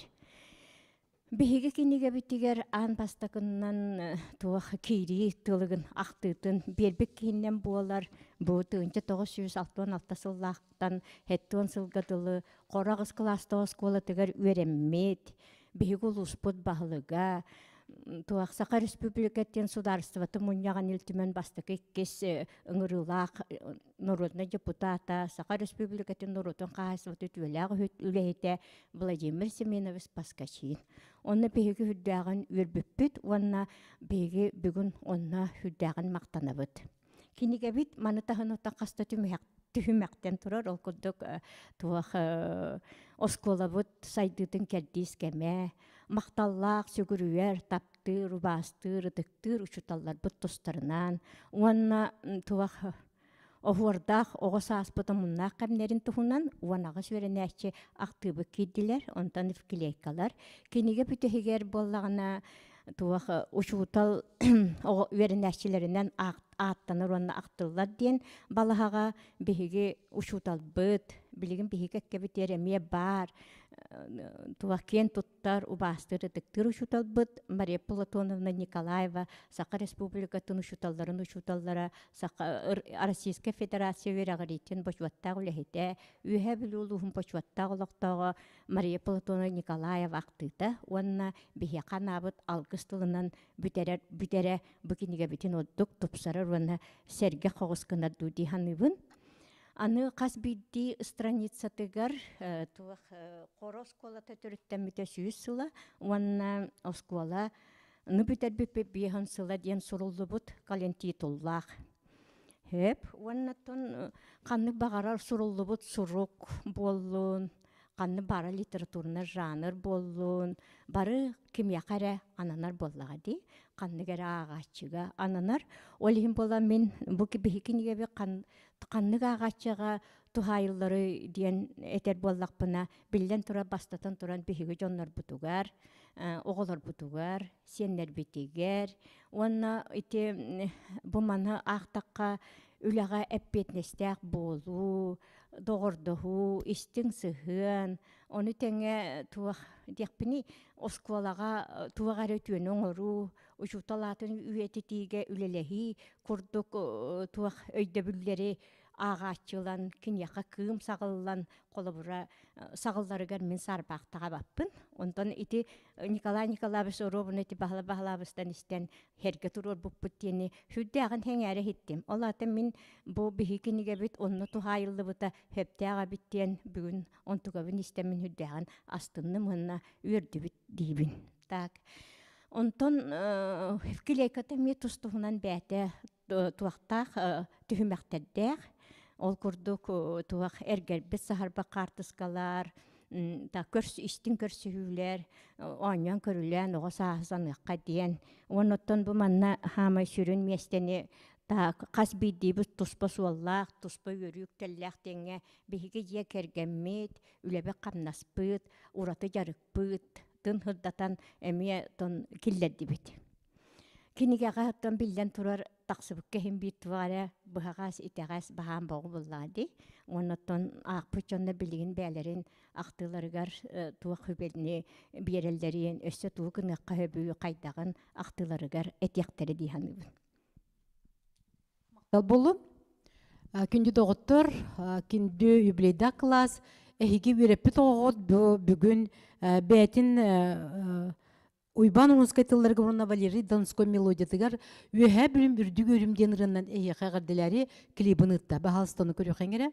Биһиги кинигэбитигэр аан бастакыннан туох киирии тылыгын ахтыытын биэрбит киһинэн буолар. Бу 1966 сыллаахтан 70 сылга дылы Хоро аҕыс кылаастаах оскуолатыгар үөрэммит, биһиги улууспут баһылыга, туох Саха Республикатын судаарыстыбатын мунньаҕын Ил Түмэн бастакы иккис ыҥырыылаах народнай депутата, Саха Республикатын норуотун хаһаайыстыбата үтүөлээх үлэһитэ Владимир Семенович Поскачин. Онно биһиги үрдээҕин үөрбүппүт уонна биһиги бүгүн онно үрдээҕин махтанабыт. Кинигэбит маны таһынан хаста түһүмэхтэн турар. Ол курдук туох оскуолабыт сайдыытын кэрдиис кэмэ, махталлаах сүгүрүйэр, таптыыр, убаастыыр, ытыктыыр учууталларбыт тустарынан уонна туох оһуордаах оҕо сааспыт омуннаах кэмнэрин туһунан 18 үөрэнээччи ахтыыбыт киирдилэр, онтон вклейкалар. Кинигэ бүтэһигэр буоллаҕына туох учуутал оҕо үөрэнээччилэринэн ааттанар уонна ахтыллар диэн балаһаҕа биһиги учууталбыт, билигин биһиги кэккэбитигэр эмиэ баар туох киэн туттар, убаастыыр, ытыктыыр учууталбыт Мария Платоновна Николаева Саха Республикатын учууталларын учууталлара, Саха Российскай Федерация үөрэҕириитин бочуоттаах үлэһитэ, Үөһээ Бүлүү улууһун бочуоттаах олохтооҕо Мария Платоновна Николаева ахтыыта уонна биһиэхэ анаабыт алгыс тылынан бүтэрэр бүтэрэ бу кинигэбитин ордук тупсарар уонна сэргэх хоҕус гынар дуу дии саныыбын. Аны хас биирдии страницатыгар туох Хоро оскуолата төрүттэммитэ 100 сыла уонна оскуола ны бүтэрбиппит биэһин сыла диэн суруллубут калентитуллаах. Хөп уонна тон ханнык баҕарар суруллубут сурук буоллун, ханнык баара литературнай жанр буоллун, бары кимиэхэ эрэ ананар буоллаҕа дии, ханнык эрэ ааҕааччыга ананар. Ол иһин буолан мин бу биһи кинигэби ханнык ааҕааччыга туһаайыллары диэн этэр буоллахпына, биллэн турар, бастатан туран биһиги дьоннорбутугар, оҕолорбутугар, сиэннэрбитигэр уонна ити бу маны аахтахха үлэҕэ эппиэтинэстээх буолуу, доҕордоһуу, истиҥ сыһыан, ону тэҥэ туох диэхпиний, оскуолаҕа туох эрэ үтүөнү оҥоруу, учуутал аатын үйэтитиигэ үлэлэһии курдук туох өйдөбүллэри ааҕааччылан, киниэхэ кыым саҕыллан, холобура, саҕылларыгар мин саарбаахтаабаппын. Онтон ити Николай Николаевич оруобуна ити баһыла баһылаабыстан истэн сэргэ туруорбуппут диэни сүрдээҕин сэҥээрэ иһиттим. Ол аата мин бу биһи кинигэбит онно туһаайыллыбыта сөптөөх эбит диэн бүгүн онтугабын истэн мин сүрдээҕин астынным уонна үөрдүбүт диибин. Так. Онтон клейката эмиэ тус-туһунан бэйэтэ туохтаах түһүмэхтэрдээх. Ол курдук туох эргэрбит саһарба хаартыскалар, та көрс истиҥ көрсүһүүлэр, оонньоон көрүлээн оҕо сааһы саныахха диэн. Уонна оттон бу манна хаамай сүрүн миэстэни та хас биирдиибит туспа суоллаах, туспа үөрүү үктэллээх диэҥҥэ биһиги дьиэ кэргэммит, үлэбит-хамнаспыт, ураты дьарыкпыт тын сырдатан эмиэ тон киллэрдибит. Кинигэҕэ оттон биллэн турар тахсыбыкка иһин биир туох эрэ быһаҕас, итэҕэс баһаам боҕу буллаҕа дии. Уонна оттон аахпыт дьоннор билигин бэйэлэрин ахтыыларыгар туох сүбэни биэрэллэрин, өссө тугу гыныахха сөбүй, хайдаҕын ахтыыларыгар этиэхтэрэ дии саныыбын. Махтал буоллун. Күндү доҕоттор, күндү юбилейдаах кылаас, эһиги үөрэппит оҕоҕут бүгүн бэйэтин Уйбаан Уунскай тылларыгар уонна Валерий Донской мелодиятыгар Үөһээ Бүлүм үрдүк үөрүм диэн ырыаннан эһиэхэ эҕэрдэлээри клибын ыытта. Баһаалыста ону көрүөххэ эрэ.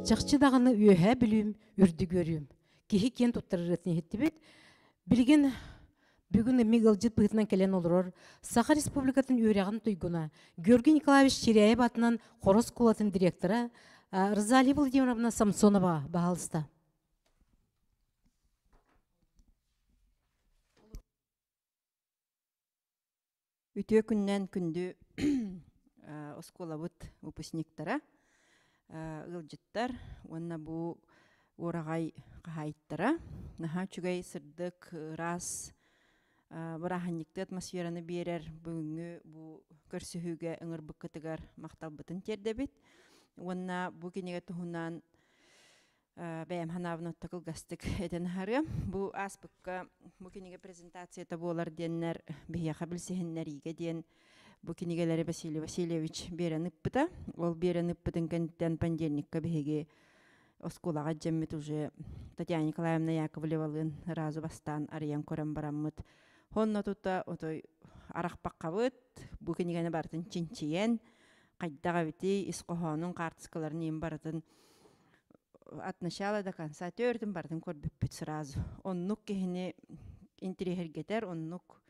Чахчы даҕаны үөһээ бүлүүм, үрдүк үөрүүм. Киһи киэн туттар ырыатын иһиттибит. Билигин бүгүн эмиэ ыалдьыт быһыытынан кэлэн олорор Саха Республикатын үөрэҕин туйгуна Георгий Николаевич Чиряев атынан Хоро оскуолатын директора Розалия Владимировна Самсонова баһаалыста. Үтүө күннэн күндү оскуолабыт выпускниктара, ыалдьыттар уонна бу уораҕай хаһаайыттара наһаа үчүгэй сырдык, ыраас бырааһынньыктыы атмосфераны биэрэр бүгүҥҥү бу көрсүһүүгэ ыҥырбыккытыгар махталбытын тиэрдэбит. Уонна бу кинигэ туһунан бэйэм ханаабын отто кылгастык этэн аһарыам. Бу ааспыкка бу кинигэ презентацията буолар диэннэр биһиэхэ билсиһиннэриигэ диэн бу кинигэлэри Василий Васильевич биэрэн ыппыта. Ол биэрэн ыппытын кэнниттэн понедельникка биһиги оскуолаҕа дьэммит уже Татьяна Николаевна Яковлевалыын ыраазы бастаан арыйан көрөн бараммыт. Онно тута отой арахпаккабыт бу кинигэни барытын чинчийэн хайдах эбитий ис хоһоонун хаартыскаларын иин барытын от начала до конца төрдүн барытын көрбүппүт сразу. Оннук киһини интириэһиргэтэр, оннук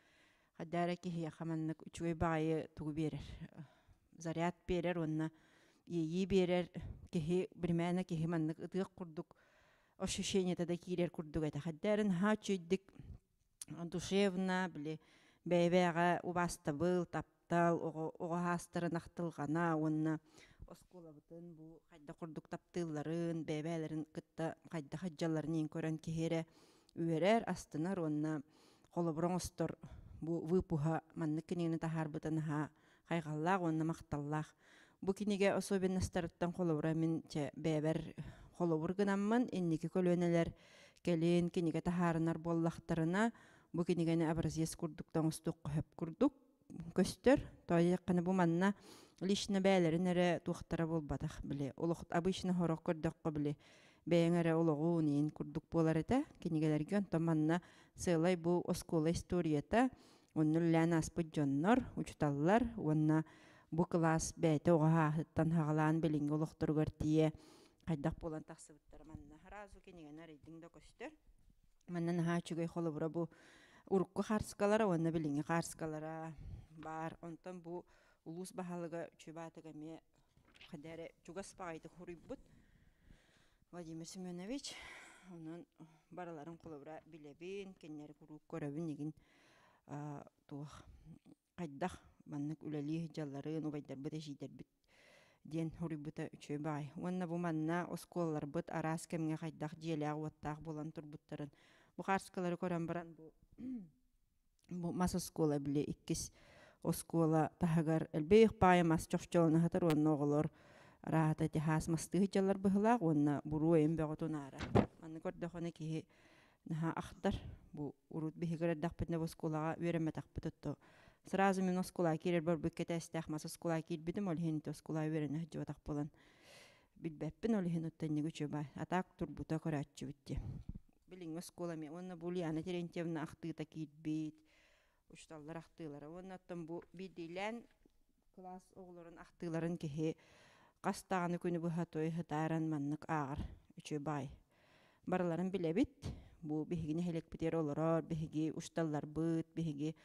хайдара киһиэхэ маннык үчүгэй баҕайы тугу биэрэр. Заряд биэрэр уонна иэйии биэрэр киһи биримээнэ киһи маннык ытыах курдук ощущениета да киирэр курдук этэ. Хайдарын наһаа үчүгэйдик душевно, били бэйэ-бэйэҕэ убаастабыл, таптал, оҕо оҕо саастарын ахтылҕана уонна оскуолабытын бу хайдах курдук таптыылларын, бэйэ-бэйэлэрин кытта хайдах сылдьалларын иһин көрөн киһи эрэ үөрэр, астынар уонна холобур оҥостор бу выпуһа маннык кинигэни таһаарбыта наһаа хайҕаллаах уонна махталлаах. Бу кинигэ особенностарыттан холобура мин чэ бэйэбэр холобур гынаммын инники көлүөнэлэр кэлин кинигэ таһаарынар буоллахтарына бу кинигэни образец курдук оҥостуохха сөп курдук көстөр. Тоойуоххана бу манна лично бэйэлэрин эрэ туохтара буолбатах били олох обычно сорох көрдөххө били бэйэҥ эрэ олоҕуун иин курдук буолар этэ кинигэлэргэ онтон манна сыалай бу оскуола историята Онно үлэлээн ааспыт дьоннор, учуталлар уонна бу кылаас бэйэтэ оҕо сааһыттан саҕалаан билиҥҥи олохторугар тиийэ хайдах буолан тахсыбыттара манна сразу кинигэни арыйдыҥ да көстөр. Манна наһаа үчүгэй холобура бу урукку хаарскалара уонна билиҥҥи хаарскалара баар. Онтон бу улуус баһылыга Чубаатык эмиэ хайда эрэ чугас баҕайытык суруйбут Владимир Семенович. Онон барыларын холобура билэбин, кинилэри куруук көрөбүн игин туох хайдах маннык үлэлии сылдьалларын убайдарбыт эдьиийдэрбит диэн суруйбута үчүгэй баҕайы. Уонна бу манна оскуолаларбыт араас кэмҥэ хайдах дьиэлээх-уоттаах буолан турбуттарын бу хаарскалары көрөн баран бу бу мас оскуола били иккис оскуола таһыгар элбэх баайы мас чохчолоно сытар уонна оҕолор арааһата ити хаас мастыы сылдьаллар быһыылаах уонна буруо эйин бөҕөтүн аара. Манны көрдөххүнэ киһи наһаа ахтар. Бу урут биһиги эрдэхпитинэ бу оскуолаҕа үөрэммэтэхпит отто сразу мин оскуолаҕа киирэр барбыт кэтээстээх мас оскуолаҕа киирбитим ол иһин ити оскуолаҕа үөрэнэ сылдьыбатах буолан билбэппин ол иһин оттон инники үчүгэй атаак турбута көрөөччүбүт дии. Билиҥҥи оскуола эмиэ уонна бу Ульяна Терентьевна ахтыыта киирбит учууталлар ахтыылара уонна оттон бу биирдиилээн кылаас оҕолорун ахтыыларын киһи хас даҕаны күнү быһа той сытааран маннык ааҕар үчүгэй баҕайы. Барыларын билэбит. Бу биһиги нэһилиэкпитигэр олорор, биһиги учууталларбыт, биһиги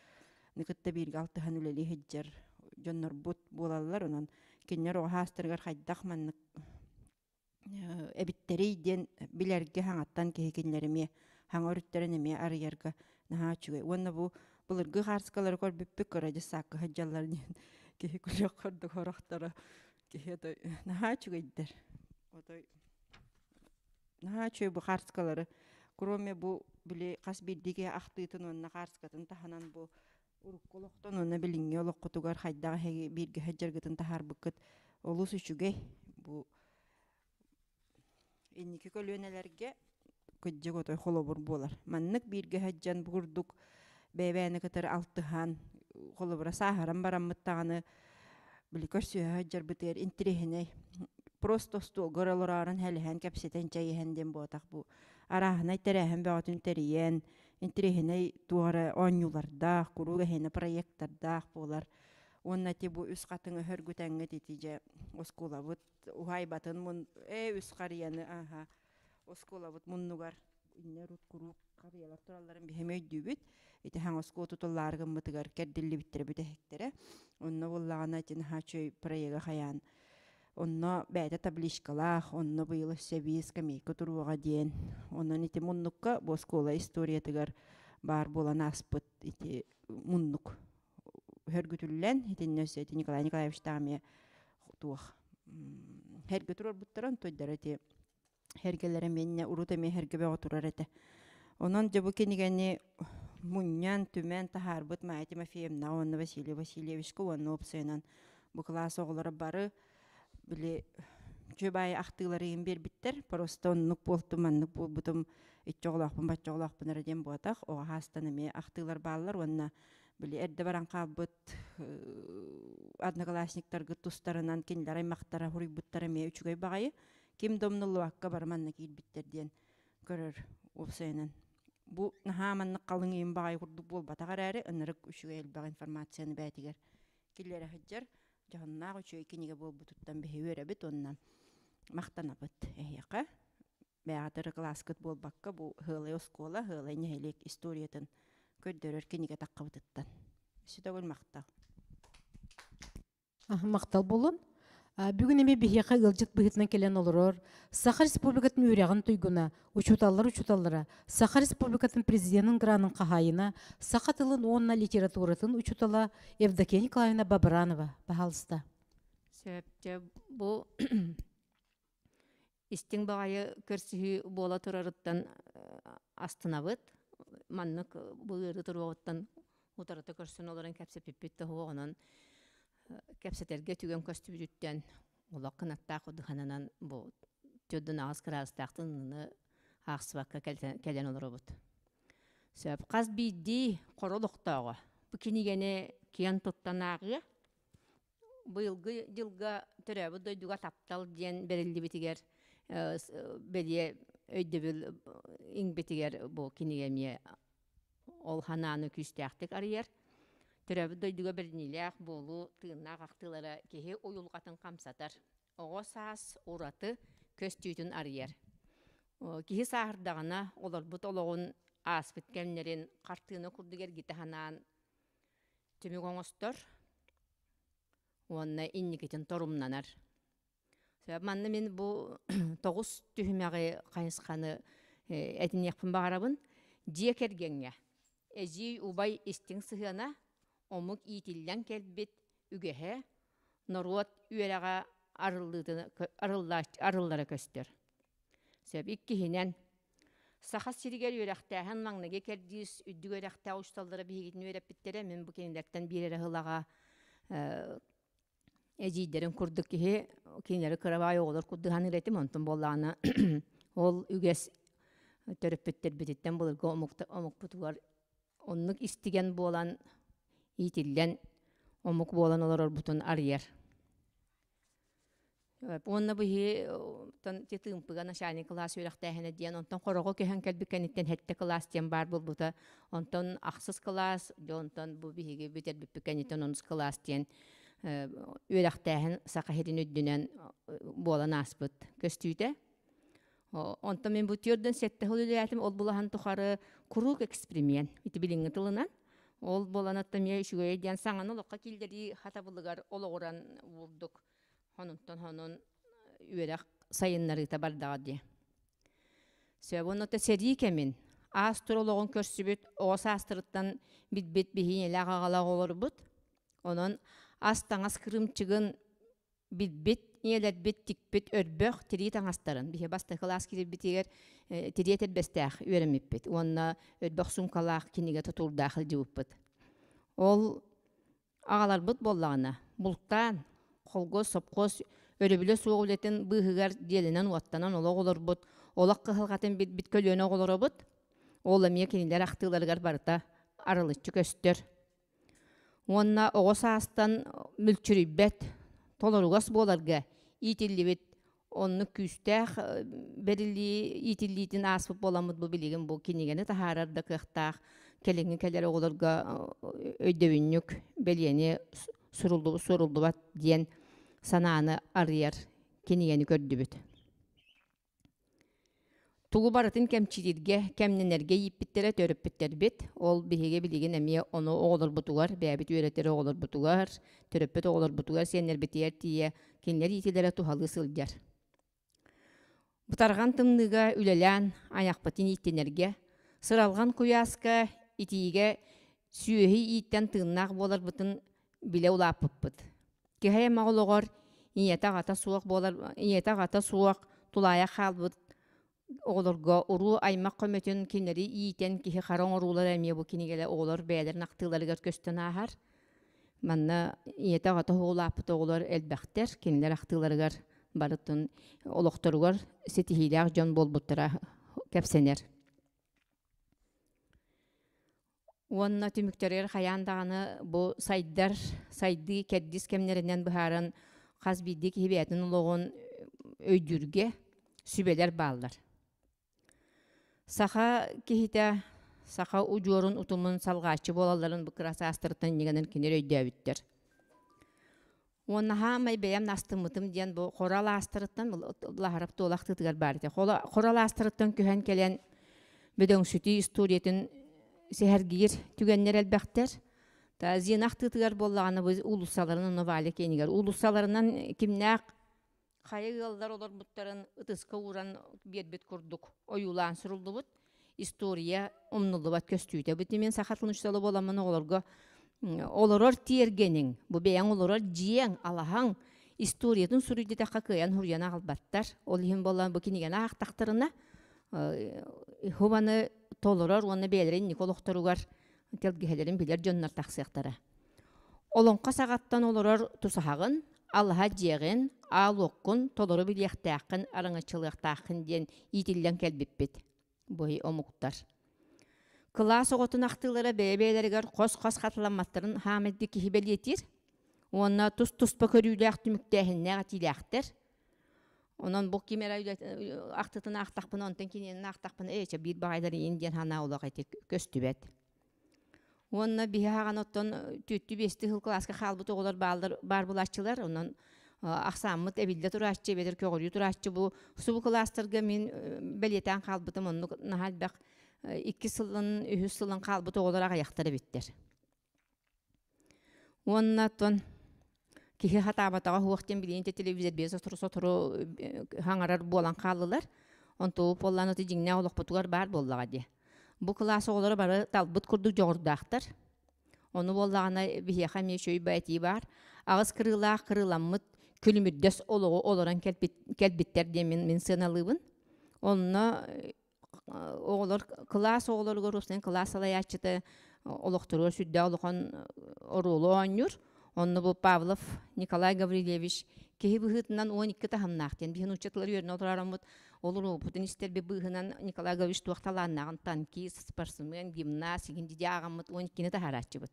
кытта бииргэ алтыһан үлэлии сылдьар дьоннорбут буолаллар. Онон кинилэр оҕо саастарыгар хайдах маннык эбиттэрий диэн билэргэ хаҥаттан киһи кинилэр эмиэ хаҥа өрүттэрин эмиэ арыйарга наһаа үчүгэй. Уонна бу былыргы хаарскалары көрбүппүт кыра дьыссаакка сылдьаллар диэн киһи күлүөх курдук сорохторо киһи отой наһаа үчүгэйдэр. Отой наһаа үчүгэй бу хаарскалары. Кроме бу били хас биирдии киһи ахтыытын уонна хаарскатын таһынан бу урукку олохтон уонна билиҥҥи олоххутугар хайдах эһиги бииргэ сылдьаргытын таһаарбыккыт олус үчүгэй. Бу инники көлүөнэлэргэ кырдьык отой холобур буолар. Маннык бииргэ сылдьан бу курдук бэйэ-бэйэни кытары алтыһан, холобура сааһыран бараммыт даҕаны били көрсүһэ сылдьарбытыгар интириэһинэй. Просто остуолга эрэ олороорун хэлэһэн, кэпсэтэн, чэй иһэн диэн буотах бу. Арааһынай тэрээһин бөҕөтүн тэрийэн, интириэһинэй туох эрэ оонньуулардаах, куруук эһиэнэ проекттардаах буолар. Уонна ити бу үс хатыҥы хөргүтэҥҥит ити дьэ оскуолабыт уһаайбатын мун ээ үс харыйаны аха оскуолабыт муннугар иннэ урут куруук харыйалар туралларын биһиги өйдүүбүт. Ити хаҥ оскуола тутуллаары гыммытыгар кэрдиллибиттэрэ бүтэһиктэрэ. Онно буоллаҕына ити наһаа үчүгэй проега хайаан Онно бэйэтэ табличкалаах, онно быйыл өссө эбии скамейка туруоҕа диэн. Онон ити муннукка бу оскуола историятыгар баар буолан ааспыт ити муннук хөргүтүллэн, итиннэ өссө ити Николай Николаевичтаах эмиэ туох хэргэ турарбыттара, онтойдара ити Эргэлэрэ эмиэ урут эмиэ эргэ бөҕө турар этэ. Онон дьэ бу кинигэни мунньан, түмэн таһаарбыт Майя Тимофеевна уонна Василий Васильевичка уонна уопсайынан бу кылаас оҕолоро бары били үчүгэй ахтыыларын биэрбиттэр. Просто оннук буолтум, маннык буолбутум, иччи оҕолоохпун, бачча оҕолоохпун эрэ диэн буотах. Оҕо хаастан эмиэ ахтыылар бааллар уонна били эрдэ баран хаалбыт одноклассниктаргыт тустарынан кинилэр аймахтара суруйбуттара эмиэ үчүгэй баҕайы. Ким да умнуллубакка бары манна киирбиттэр диэн көрөр уопсайынан. Бу наһаа маннык халыҥ ийин баҕайы курдук буолбатах эрээри, ынырык үчүгэй элбэх информацияны бэйэтигэр киллэрэ сылдьар дьоһуннаах үчүгэй кинигэ буолбутуттан биһи үөрэбит уонна махтанабыт эһиэхэ. Бэйэҕит кылааскыт буолбакка бу Һыалай оскуола, Һыалай нэһилиэк историятын көрдөрөр кинигэ таххыбытыттан. Өссө төгүл махтал. Махтал буолун. Бүгүн эмиэ биһиэхэ ыалдьыт быһыытынан кэлэн олорор Саха Республикатын үөрэҕин туйгуна, учууталлар учууталлара, Саха Республикатын президенин гранын хаһаайына, саха тылын уонна литературатын учуутала Евдокия Николаевна Бабранова. Пожалуйста. Сөп, дьэ бу истиҥ баҕайы көрсүһүү буола турарыттан астынабыт. Маннык бу ыарыы туруоҕуттан утарыта көрсөн олорон кэпсэппиппит да онон кэпсэтэргэ түгэн көстүбүтүттэн олох кынаттаах удуханынан бу төрдүн аҕыс кыраастаах тынныны аахсыбакка кэлэн олоробут. Сөп хас биирдии хоро олохтооҕо бу кинигэни киэн туттан ааҕыа Быйылгы дьылга төрөөбүт дойдуга таптал диэн бэриллибитигэр бэлиэ өйдөбүл иҥбитигэр бу кинигэ эмиэ ол ханааны күүстээхтик арыйар. Төрөөбүт дойдуга бэриниилээх буолуу тыыннаах ахтыылара киһи уйулҕатын хамсатар, оҕо саас ураты көстүүтүн арыйар. Киһи сааһырдаҕына олорбут олоҕун ааспыт кэмнэрин хартыына курдук эргитэ санаан түмүк оҥостор уонна инникитин торумнанар. Манна мин бу тоҕус түһүмэҕи хайысханы этиниэхпин баҕарабын. Дьиэ кэргэҥҥэ эдьиий убай истиҥ сыһыана, омук иитиллэн кэлбит үгэһэ, норуот үөрэҕэ арыллара көстөр. Сөп иккиһинэн Саха сиригэр үөрэхтээһин маҥнайгы кэрдиис үрдүк үөрэхтээх учууталлара биһигитин үөрэппиттэрэ. Мин бу кинилэртэн биир эрэ сылаҕа эдьиийдэрин курдук киһи кинилэри кырабаай оҕолор курдук саныыр этим. Онтон буоллаҕына ол үгэс төрөппүттэрбититтэн былыргы омукпутугар оннук истигэн буолан иитиллэн омук буолан олорорбутун арыйар. Уонна быһыы ти тыымпыга начальник кылаас үөрэхтээһинэ диэн онтон хороҕо көһөн кэлбит кэнниттэн сэттэ кылаас диэн баар буолбута. Онтон ахсыс кылаас, дьэ онтон бу биһиги бүтэрбиппит кэнниттэн онус кылаас диэн үөрэхтээһин Саха сирин үрдүнэн буолан ааспыт көстүүтэ. Онтон мин бу түөрдэн сэттэ сыл үлэлээтим, ол булаһан тухары куруук эксперимент ити билиҥҥи тылынан. Ол буолан оттон эмиэ үчүгэйэ диэн саҥаны олоххо киллэрии хатабылыгар олоҕуран уурдук хонунтан хонун үөрэх сайыннарыыта бардаҕа дии. Сөп уонна сэрии кэмин аас тур олоҕун көрсүбүт оҕо саастарыттан билбит биһиинэлээх аҕалаах оҕолорбут. Онон ас-таҥас кырыымчыгын билбит ийэлэрбит тикпит өрбөх тирии таҥастарын биһи бастакы кылаас киирбитигэр тирии этэрбэстээх үөрэммиппит уонна өрбөх суумкалаах кинигэ тутуурдаах илдьибиппит. Ол аҕаларбыт буоллаҕына бултаан холкуос сопхуос өрөбүлэ суох үлэтин быыһыгар дьиэлэнэн-уоттанан олох олорбут олох кыһалҕатын билбит көлүөнэ оҕолоробут. Ол эмиэ кинилэр ахтыыларыгар барыта арылыччы көстөр. Уонна оҕо саастан мүлчүрүйбэт, толоругас буоларга иитиллибит оннук күүстээх бэриллии иитиллиитин ааспыт буоламмыт бу билигин бу кинигэни таһаарар да кыахтаах кэлиҥҥи кэлэр оҕолорго өйдөбүнньүк бэлиэни суруллубат диэн санааны арыйар кинигэни көрдүбүт. Тугу барытын кэмчилииргэ, кэмнэнэргэ ииппиттэрэ төрөппүттэрбит. Ол биһиги билигин эмиэ ону оҕолорбутугар, бэйэбит үөрэтэр оҕолорбутугар, төрөппүт оҕолорбутугар, сиэннэрбитигэр тиийэ кинилэр иитиилэрэ туһалыы сылдьар. Бытарҕан тымныыга үлэлээн айахпытын ииттинэргэ, сыралҕан куйааска, итиигэ сүөһү ииттэн тыыннаах буоларбытын билэ улааппыппыт. Киһи аймах олоҕор ийэтэ-аҕата суох буолар ийэтэ-аҕата суох тулаайах хаалбыт оҕолорго уруу аймах көмөтүн кинилэри иитэн киһи хара оҥоруулара эмиэ бу кинигэлэр оҕолор бэйэлэрин ахтыыларыгар көстөн ааһар. Манна ийэтэ-аҕата улааппыт оҕолор элбэхтэр, кинилэр ахтыыларыгар барытын олохторугар ситиһиилээх дьон буолбуттара кэпсэнэр. Уонна түмүктэригэр хайаан даҕаны бу сайдар, сайдыы кэрдиис кэмнэринэн быһааран хас биирдии киһи бэйэтин олоҕун өйдүүргэ сүбэлэр бааллар. Саха киһитэ саха удьуорун утумун салҕааччы буолалларын бу кыра саастарыттан иннигэнэн кинилэр өйдөөбүттэр. Уонна хаамай бэйэм астыммытым диэн бу хоро алаастарыттан Лаһарап Туола ахтыытыгар баар этэ. Хоро алаастарыттан көһөн кэлэн бөдөҥсүтүү историятын сэһэргиир түгэннэр элбэхтэр. Та Зина ахтыытыгар буоллаҕына бу уулуссаларын онно Валя киэнигэр уулуссаларынан кимнээх хайа ыаллар олорбуттарын ытыска ууран биэрбит курдук ойуулаан суруллубут история умнуллубат көстүүтэ. Бу мин саха тылын учуутала буоламмын оҕолорго олорор тиэргэниҥ, бу бэйэҥ олорор дьиэҥ, алаһаҥ историятын суруй диэтэххэ кыайан суруйан аҕалбаттар. Ол иһин буолан бу кинигэни аахтахтарына хубаны толорор уонна бэйэлэрин инники олохторугар тэлгэһэлэрин билэр дьоннор тахсыахтара. Олоҥхо саҕаттан олорор тусаһаҕын, алаһа дьиэҕин, аал уоккун толору билиэхтээххин, араҥаччылыахтааххын диэн иитиллэн кэлбиппит. Бу омуктар. Кылаас оҕотун ахтыылара бэйэ-бэйэлэригэр хос-хос хатыламматтарын хаамайдыы киһи бэлиэтиир уонна тус-туспа көрүүлээх түмүктээһиннээх этиилээхтэр. Онон бу ким эрэ ахтытын аахтахпына, онтон киниэнин аахтахпына, ээ, чэ, биир баҕайдар иин диэн санаа олох ити көстүбэт. Уонна биһи аҕан оттон түөттүү-биэстии сыл кылааска хаалбыт оҕолор бааллар баар булааччылар. Онон ахсааммыт эбиллэ турааччы, эбэтэр көҕүрүү турааччы. Бу субу кылаастарга мин бэлиэтээн хаалбытым оннук наһаа элбэх иккис сылын, үһүс сылын хаалбыт оҕолор аҕыйахтар эбиттэр. Уонна оттон киһи хатаабатаҕа суох диэн билигин телевизор сотору-сотору хаҥарар буолан хааллылар. Онтубут буоллаан ити дьиҥнээх олохпутугар баар буоллаҕа дии. Бу кылаас оҕолоро бары талбыт курдук дьоҕурдаахтар. Ону буоллаҕына биһиэхэ эмиэ үчүгэй этии баар. Аҕыс кырыылаах кырыыламмыт күлүмүрдэс олоҕу олорон кэлбит, кэлбиттэр диэн мин, мин сыаналыыбын. Онно оҕолор кылаас оҕолоругар уопсайынан кылаас салайааччыта олохторугар сүрдээх улахан оруолу оонньуур. Онно бу Павлов Николай Гаврильевич киһи быһыытынан 12 таһымнаах диэн биһи нуучча тылар үөрэнэ олоророммут ол уруоппутун истэрби быыһынан Николай Гаврильевич туох талааннааҕын танкист, спортсмен, гимнаст игин дии ааҕаммыт 12-ни таһаарааччыбыт.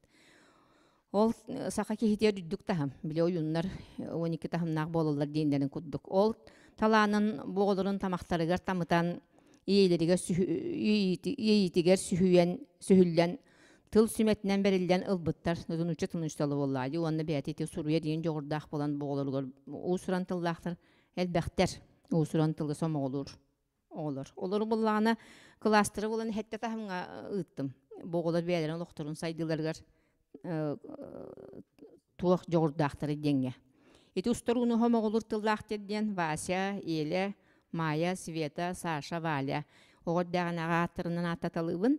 Ол саха киһитигэр үрдүк таһым, били ойууннар 12 таһымнаах буолаллар диэннэрин курдук. Ол талаанын бу оҕолорун тамахтарыгар тамытан, иэйилэригэр иэйиитигэр сүһүйэн, сүһүллэн, тыл сүмэтинэн бэриллэн ылбыттар. Нучча тунучталы буоллаа дии уонна бэйэтэ ити суруйа диэн дьоҕурдаах буолан бу оҕолоругар уус-уран тыллаахтар элбэхтэр. Уус-уран тылы сомоҕолуур оҕолор. Олору буллаҕына кылаастары булан сэттэ таһымҥа ыыттым. Бу оҕолор бэйэлэрин олохторун сайдыыларыгар туох дьоҕурдаахтары диэҥҥэ. Ити устар ууну хомоҕолуур тыллаах диэн Вася, Еля, Майя, Света, Саша, Валя оҕо эрдэҕинээҕи ааттарынан ааттаталыыбын.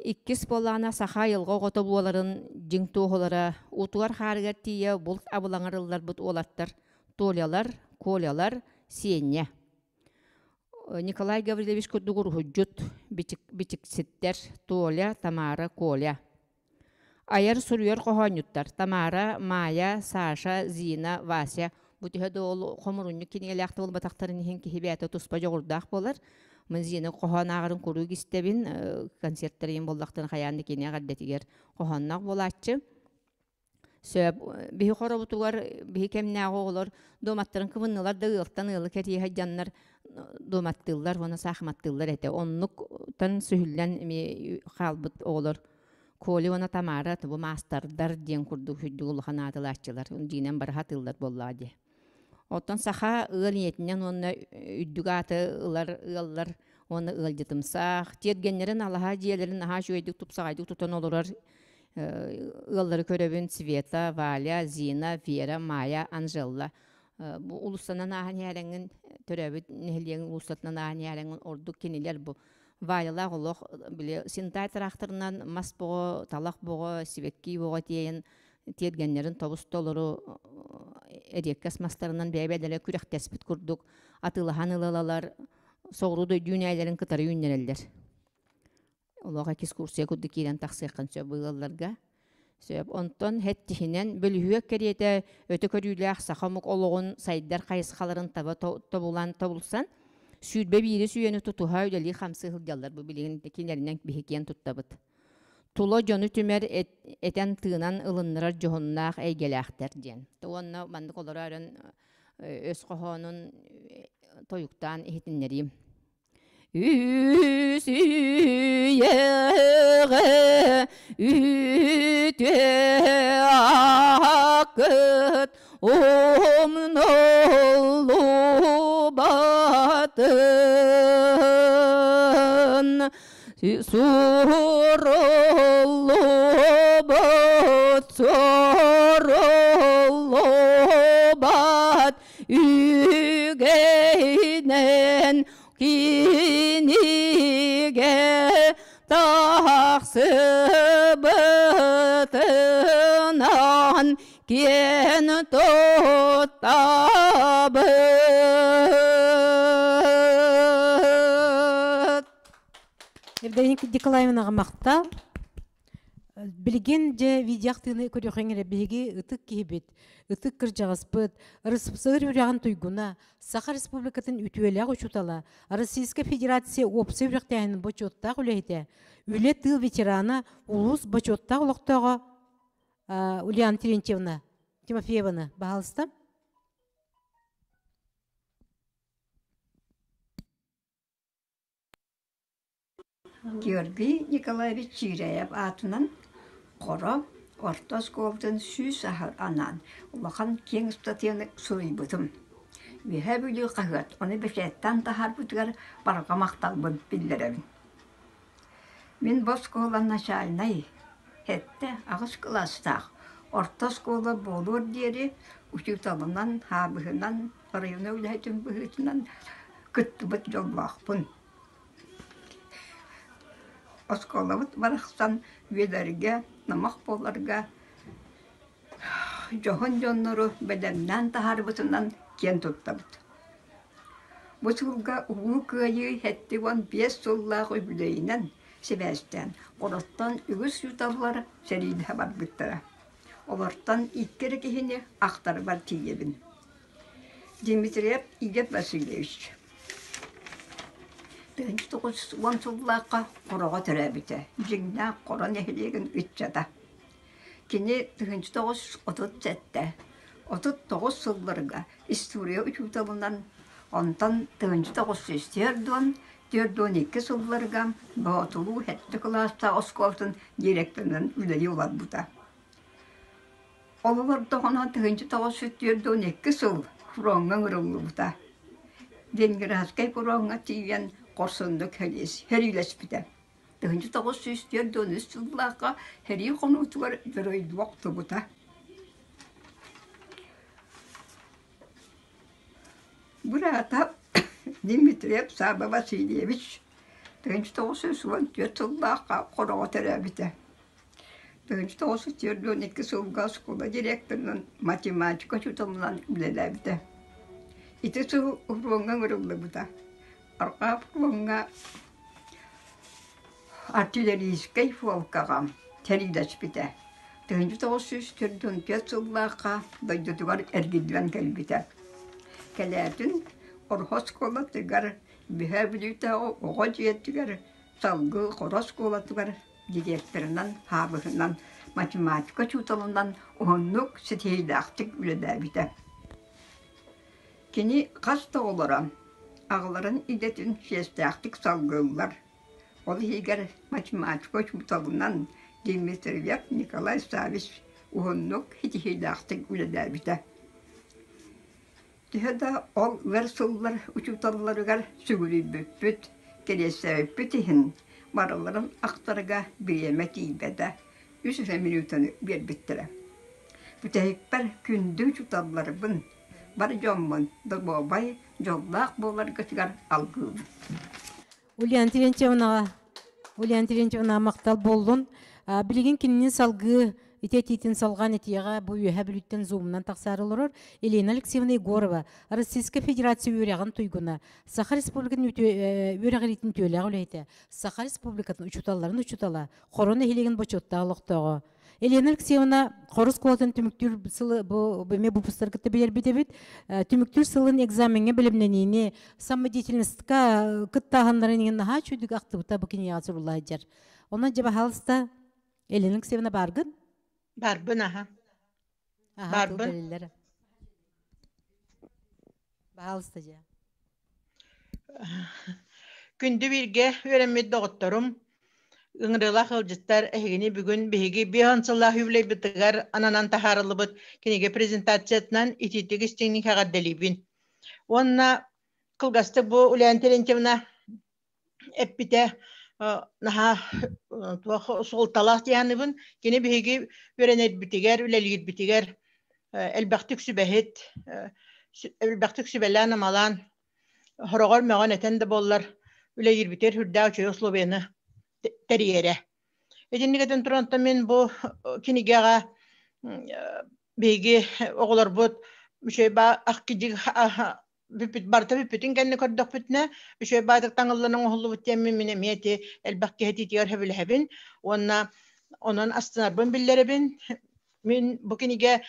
Иккис буоллаҕына саха айылҕа оҕото буоларын дьиҥ туоһулара утугар хаарыгар тиийэ булт абылаҥар ылларбыт уолаттар Толялар, Колялар, Сиэнньэ. Николай Гаврильевич курдук уруһуйдьут, бичикситтэр Толя, Тамара, Коля. Айар суруйар хоһоонньуттар Тамара, Майя, Саша, Зина, Вася бу төһө да ол хомурунньук кинигэлээх да буолбатахтарын иһин киһи бэйэтэ туспа дьоҕурдаах буолар. Мин Зина хоһоон ааҕарын куруук истэбин, концертэрин буоллахтарын хайаан да кини эҕэрдэтигэр хоһоонноох буолааччы. Сөп. Биһи хоробутугар биһи кэмнээҕи оҕолор дуоматтарын кыбыннылар да ыалтан ыалы кэрийэ сылдьаннар дуоматтыыллар уонна саахыматтыыллар этэ. Оннуктан сүһүллэн эмиэ хаалбыт оҕолор. Коля уонна Тамара бу маастардар диэн курдук үрдүк улахан аатылааччылар дьиинэн бары сатыыллар буоллаҕа дии. Оттон саха ыал ийэтинэн уонна үрдүк ааты ылар ыаллар уонна ыалдьытымсаах, тиэргэннэрин алаһа дьиэлэрин наһаа үчүгэйдик тупсаҕайдык тутан олорор ыаллары көрөбүн Света, Валя, Зина, Вера, Майя, Анжела. Бу улуссанан ааһан иһэрэҥҥин төрөөбүт нэһилиэгин улуссатынан ааһан иһэрэҥҥин ордук кинилэр бу Валялаах олох били синтай тыраахтарынан мас боҕо, талах боҕо, сибэкки боҕо тиэйэн тиэргэннэрин тобус толору эриэккэс мастарынан бэйэ-бэйэлэрэ күрэхтэспит курдук атыылаһан ылалалар, соҕуруу дойду үүнээйилэрин кытары үүннэрэллэр. Олох экскурсия курдук киирэн тахсыаххын сөп ыалларга. Сөп. Онтон хэттиһинэн бөлүһүөк кэриэтэ өтө көрүүлээх саха омук олоҕун сайдар хайысхаларын таба тобулан тобулсан, 21 сүйэни тутуһа үлэлии-хамсыы сылдьаллар. Бу билигин кинилэринэн биһи киэн туттабыт. Тула дьону түмэр этэн-тыынан ылыннарар дьоһуннаах эйгэлээхтэр диэн. Уонна маннык олоро өрөн өс хоһоонун тойуктаан иһитиннэриим. Үс үйэҕэ үтүө акыт умнуллубатын Суруллубут, суруллубат үгэйинэн кинигэ тахсыбытынан киэн туттабыт. Евдокия Николаевнаҕа махтал. Билигин дьэ видеохтыыны көрүөхүҥ эрэ биһиги ытык киһибит, ытык кырдьаҕаспыт, РСФСР үрэҕин туйгуна, Саха Республикатын үтүөлээх учуутала, Российскай Федерация уопсай үөрэхтээһинин бочуоттаах үлэһитэ, үлэ тыыл ветерана, улуус бочуоттаах олохтооҕо Ульяна Терентьевна Тимофееваны, баһаалыста. Георгий Николаевич Чирэйэп аатынан Хоро орто оскуолатын 100 анаан улахан киэҥ ыстатыйаны суруйбутум. Үөһээ Бүлүү хаһыат ону бэчээттээн таһаарбытыгар барҕа махталбын биллэрэбин. Мин бу оскуола начальнай, 7-8 кылаастаах орто оскуола буолуор диэри учууталынан, хаабыһынан, районо үлэһитин быһыытынан кыттыбыт дьоллоохпун. Оскуолабыт барахсан үөлэргэ, номох буоларга дьоһун дьоннору бэлэмнээн таһаарбытынан киэн туттабыт. Бу сылга Улуу Кыайыы 75 сыллаах үбүлүөйүнэн сибээстээн, олортон үгүс учууталлар сэриилэһэ барбыттара. Олортон икки эрэ киһини ахтарбар тиийэбин. Дмитриев Игорь Васильевич 1910 сыллаахха Хороҕо төрөөбүтэ, дьиҥнээх Хоро нэһилиэгин ыччата. Кини 1937 39 сылларга история учууталынан, онтон 1944 42 сылларга Боотулуу сэттэ кылаастаах оскуолатын директорынан үлэлии олорбута. Ол олордоҕуна 1942 сыл фроҥҥа ыҥырыллыбыта. Ленинградскай фроҥҥа тиийэн хорсуннук сэриилэспитэ. 1943 сыллаахха сэрии хонуутугар дьоруойдуу охтубута. Быраата Дмитриев Саба Васильевич 1914 сыллаахха Хороҕо төрөөбүтэ. 1942 сылга оскуола директорынан, математика учууталынан үлэлээбитэ. Ити сыл фроҥҥа ыҥырыллыбыта. Арҕаа фроҥҥа артиллерийскай полкаҕа сэриилэспитэ. 1944 сыллаахха дойдутугар эргиллэн кэлбитэ. Кэлээтин Орхо оскуолатыгар, Үөһээ Бүлүүтээҕи оҕо дьиэтигэр, салгыы Хоро оскуолатыгар директорынан, хаабыһынан, математика учууталынан уһуннук ситиһиилээхтик үлэлээбитэ. Кини хас да оҕолоро аҕаларын идэтин чиэстээхтик салгыыллар. Ол иһигэр математика учууталынан, Дмитриев Николай Саввич уһуннук ситиһиилээхтик үлэлээбитэ. Төһө да ол ыар сыллар учууталларыгар сүгүрүйбүппүт, кэриэстээбиппит иһин барыларын ахтарга бириэмэ тиийбэтэ, үс эрэ минутаны биэрбиттэрэ. Бүтэһикпэр күндү учууталларбын, бар дьоммун доруобай, дьоллоох буоларгытыгар алгыыбын. Ульяна Терентьевнаҕа Ульяна Терентьевнаҕа махтал буоллун. Билигин кинини салгыы ити этиитин салҕаан этиэҕэ бу Үөһээ Бүлүүттэн зумунан тахсаары олорор Елена Алексеевна Егорова, Российскай Федерация үөрэҕин туйгуна, Саха Республикатын үөрэҕириитин үтүөлээх үлэһитэ, Саха Республикатын учууталларын учуутала, Хоро нэһилиэгин бочуоттаах олохтооҕо. Елена Алексеевна хорус куолатын түмүктүүр сылы бу эмиэ выпустар кытта билэрбит эбит. Түмүктүүр сылын экзамеҥҥа бэлэмнэниини самодеятельностька кыттааһыннарын иҥин наһаа үчүгдүк ахтыбыта бу кинигэҕэ сурулла сылдьар. Онон дьэ баһаалыста Елена Алексеевна бааргын? Барбын аха. Аха тыл бэриллэр. Баһаалыста дьэ. Күндү бииргэ үөрэммит доҕотторум, ыҥырыылаах ыалдьыттар, эһигини бүгүн биһиги биэс сыллаах юбилейбытыгар ананан таһаарыллыбыт кинигэ презентациятынан итиитик истиҥник эҕэрдэлиибин. Уонна кылгастык бу Ульяна Терентьевна эппитэ наһаа туох суолталаах диэханыбын. Кини биһиги үөрэнэрбитигэр, үлэлиирбитигэр элбэхтик сүбэһит, элбэхтик сүбэлээн-амалаан, хороҕор мөҕөн этэн да буоллар, үлэлиирбитигэр сүрдээх үчүгэй условияны тэрийэрэ. Итинник этэн туран мин бу кинигэҕэ биһиги оҕолорбут үчүгэй ахкидик бүппүт барыта бүппүтүн кэннэ көрдөхпүтүнэ үчүгэй баайдык таҥыллан оҥоһуллубут диэммин мин эмиэ ити элбэх киһи этиитигэр сөбүлэһэбин уонна онон астынарбын биллэрэбин. Мин бу кинигэ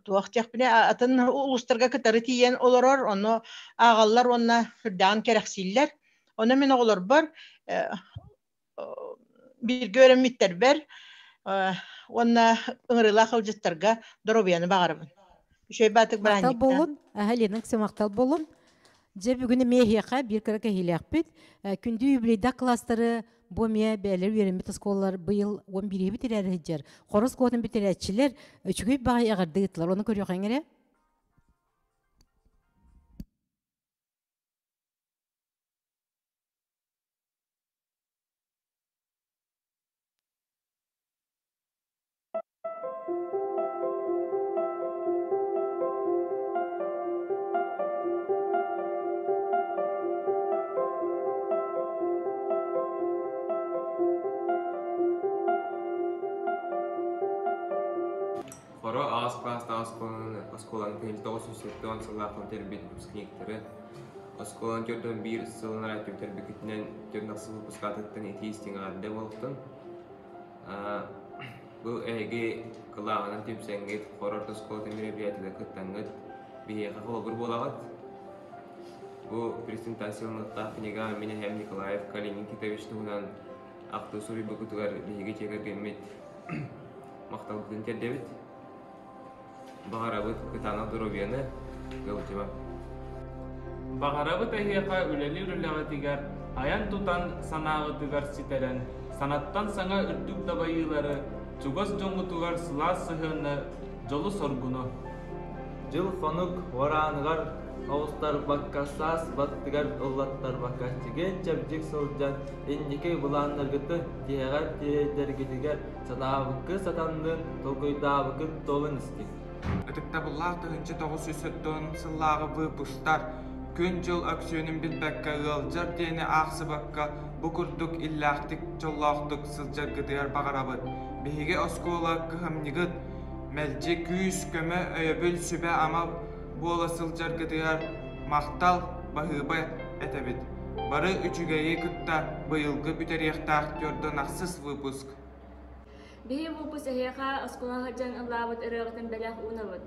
туох диэхпинэ атын улуустарга кытары тиийэн олорор, ону ааҕаллар уонна үрдээҕин кэрэхсииллэр. Ону мин оҕолорбор бииргэ үөрэммиттэрбэр уонна ыҥырыылаах ыалдьыттарга доруобуйаны баҕарабын. Үчүгэй баатык Махтал буолун. Лена махтал буолун. Дьэ бүгүн эмиэ эһиэхэ биир кыра кэһиилээхпит. Күндү юбилейдаах класстары бу эмиэ бэйэлэр үөрэммит оскуолалар быйыл 11 бүтэрээри сылдьар. Хорос оскуолатын бүтэрээччилэр үчүгэй баҕайы эҕэрдэ ыыттылар. Ону көрүөххэ эрэ. Хоро аҕыс кылаастаах оскуоланы оскуоланы 1970 сыллаахтан тэрийбит выпускниктары Оскуоланы төрдөн биир сылын түмтэрбиккитинэн түөрт выпускатыттан итии истиҥ эҕэрдэ буолтун. Бу эһиги кылааһынан түмсэҥҥит, хорор оскуолатын мероприятиега кыттаҥҥыт, биһиэхэ холобур буолаҕыт. Бу презентацияланыахтаах кинигэҕэ мин эһэм Николаев Калинин Титович туһунан ахтыы суруйбуккутугар биһиги дьиэ кэргэммит махталбытын тиэрдэбит. Баҕарабыт кытаанах доруобуйаны, ыалдьыма. Баҕарабыт эһиэхэ үлэлиир үлэҕитигэр айан-тутан санааҕытыгар ситэрэн, санаттан саҥа үрдүк дабайыылары, чугас дьоҥҥутугар сылаас сыһыаны, дьолу-соргуну. Дьыл-хонук уорааныгар оҕустарбакка, саас баттыгар ыллаттарбакка чэгиэн-чэбдик сылдьан инники былааннаргытын тиһэҕэр тиэрдэргитигэр Санаабыккыт сатаннын, толкуйдаабыккыт туолан истин. Ытыктабыллаах 1970 сыллааҕы выпустар күн-дьыл өксүөнүн билбэккэ ыалдьар диэни аахсыбакка бу курдук иллээхтик, дьоллоохтук сылдьаргытыгар баҕарабыт. Биһиги оскуола кыһамньыгыт мэлдьи күүс-көмө, өйөбүл, сүбэ-ама буола сылдьаргытыгар махтал, баһыыба этэбит. Бары үчүгэйи кытта быйылгы бүтэриэхтээх төрдөн ахсыс выпуск. Биһи выпуск эһиэхэ оскуола сылдьан ыллаабыт ырыаҕытын бэлэх уунабыт.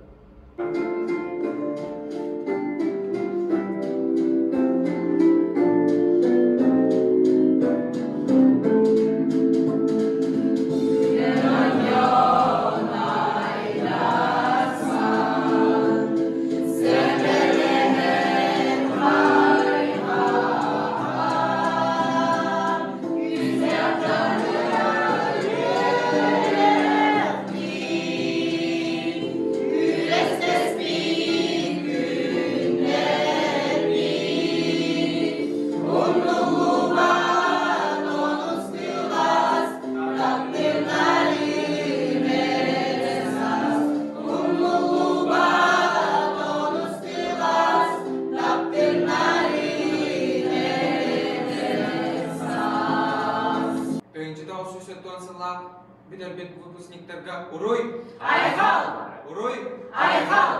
бүтэрбит выпускниктарга уруй! Айхал! Уруй! Айхал!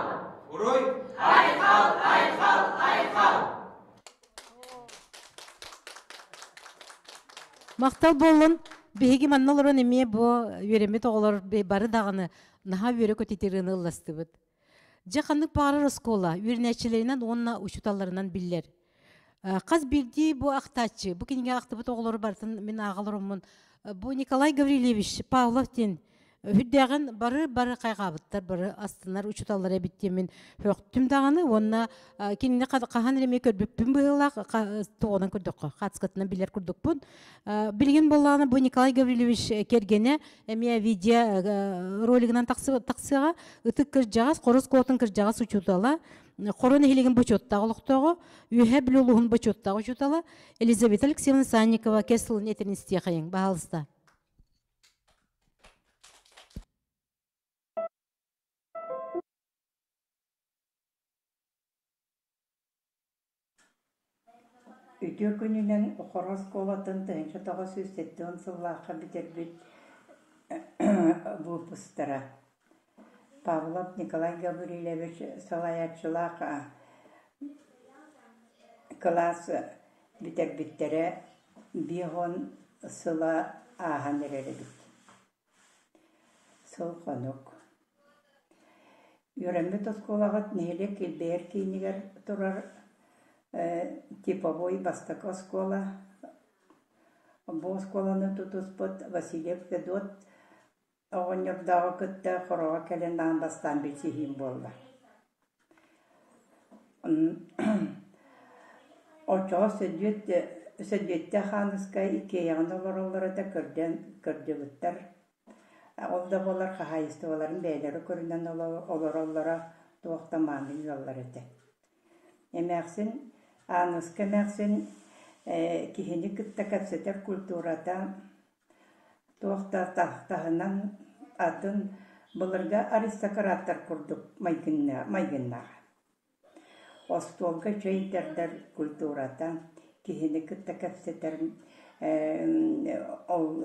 Уруй! Айхал! Айхал! Айхал! Махтал буоллун. Биһиги манна олорон эмиэ бу үөрэммит оҕолор бары даҕаны наһаа үөрэ көтүтэрин ылластыбыт. Дьэ ханнык баҕарар оскуола үөрэнээччилэринэн уонна учууталларынан биллэр. Хас биирдии бу ахтааччы, бу кинигэ ахтыбыт оҕолору барытын мин ааҕалароммун бу Николай Гаврильевич Павлов диэн Үрдээҕин бары-бары хайҕаабыттар, бары астынар учууталлар эбит диэммин һөхтүм даҕаны уонна кинини хаһан эрэ эмиэ көрбүппүн быһыылаах туҕунан көрдөххө, хаацкатынан билэр курдукпун. Билигин буоллаҕына бу Николай Гаврильевич кэргэнэ эмиэ видео ролигынан тахсыаҕа. Ытык кырдьаҕас, Хорус куотун кырдьаҕас учуутала, Хоро нэһилиэгин бочуоттаах олохтооҕо, Үөһээ Бүлүү улууһун бочуоттаах учуутала Елизавета Алексеевна Санникова кэс тылын этэрин истиэхэйиҥ, баһаалыста. Үтүө күнүнэн Хоро оскуолатын 1970 сыллаахха бүтэрбит выпустара Павлов Николай Гаврильевич салайааччылаах кылаас бүтэрбиттэрэ 50 сыла ааһан эрэр эбит. Сыл-хонук. Үөрэммит оскуолаҕыт нэһилиэк килбэйэр киинигэр турар типовой бастакы оскуола. Бу оскуоланы тутуспут Васильев Федот оҕонньордооҕу кытта Хороҕо кэлэн аан бастаан билсиһиим буолла. Оччоҕо Сөдүөт Сөдүөттээх Ааныска иккиэйэҕин олороллор этэ көрдөөн көрдүбүттэр. Ол да буоллар хаһаайыстыбаларын бэйэлэрэ көрүнэн олороллоро туох да мааны ыаллар этэ. Эмээхсин Ааныска эмээхсин киһини кытта кэпсэтэр культурата Туох да таһынан атын былыргы аристократтар курдук майгыннаах. Остуолга чэй тардар культурата, киһини кытта кэпсэтэр ол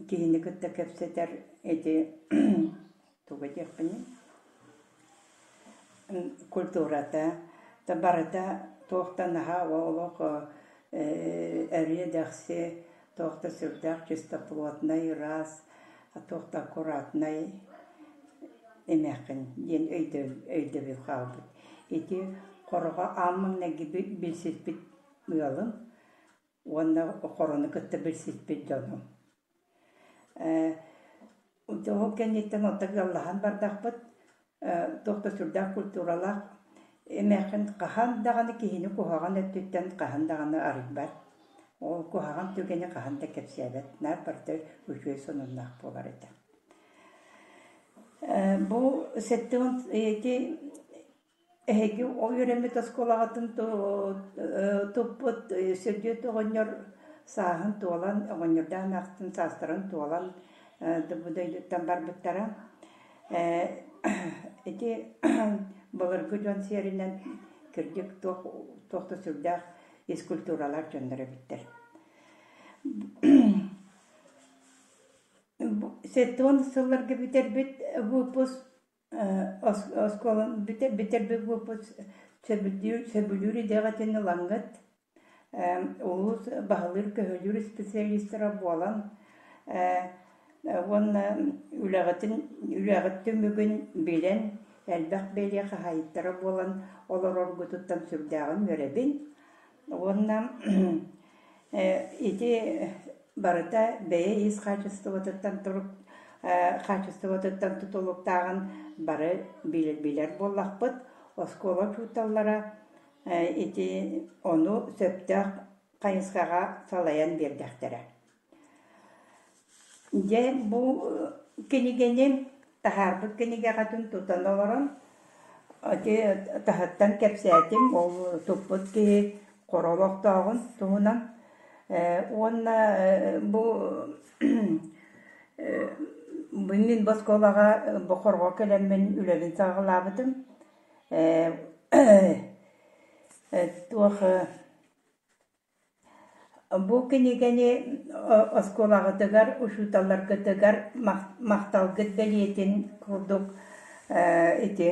киһини кытта кэпсэтэр ити тугу диэхпиний культурата барыта туох да наһаа олох эриэ-дэхси, туох да сүрдээх чистоплотнай, ыраас, туох да аккуратнай эмээххин диэн өйдөбүл хаалбыт. Ити хороҕо аан маҥнайгы билсиспит ыалым уонна хорону кытта билсиспит дьонум. Ол кэнниттэн онто ыаллаһан бардахпыт, туох да сүрдээх культуралаах эмээххин хаһан даҕаны киһини куһаҕан өттүттэн хаһан даҕаны арыйбат. Ол куһаҕан түгэни хаһан да кэпсээбэт, наар барыта үчүгэй сонуннаах буолар этэ. Бу 70 ити Эһиги ол үөрэммит оскуолаҕытын туппут Сөдүөт оҕонньор сааһын туолан, оҕонньордоох эмээхсин саастарын туолан бу дойдуттан барбыттара. Ити былыргы дьон сиэринэн кырдьык туох туох да сүрдээх ис культуралаах дьоннор эбиттэр. 70 сылларга бүтэрбит выпуск Оскуоланы бүтэрбит выпуск сөбүлүүр идэҕитин ылаҥҥыт, улуус баһылыыр-көһүлүүр специалистара буолан уонна үлэҕитин үлэҕит түмүгүн билэн, элбэх бэлиэ хаһаайыттара буолан олороргутуттан сүрдээҕин үөрэбин уонна ити барыта бэйэ ис хаачыстыбатыттан турук хаачыстыбатыттан тутулуктааҕын бары билэр буоллахпыт. Оскуола учууталлара ити ону сөптөөх хайысхаҕа салайан биэрдэхтэрэ. Дьэ, бу кинигэни таһаарбыт кинигэҕитин тутан олорон, ити таһыттан кэпсээтим, ол туппут киһи хоро олохтооҕун туһунан уонна бу мин бу оскуолаҕа бу хорго кэлэммин үлэбин саҕалаабытым. Туох Бу кинигэни оскуолаҕытыгар, учууталларгытыгар махталгыт бэлиэтин курдук ити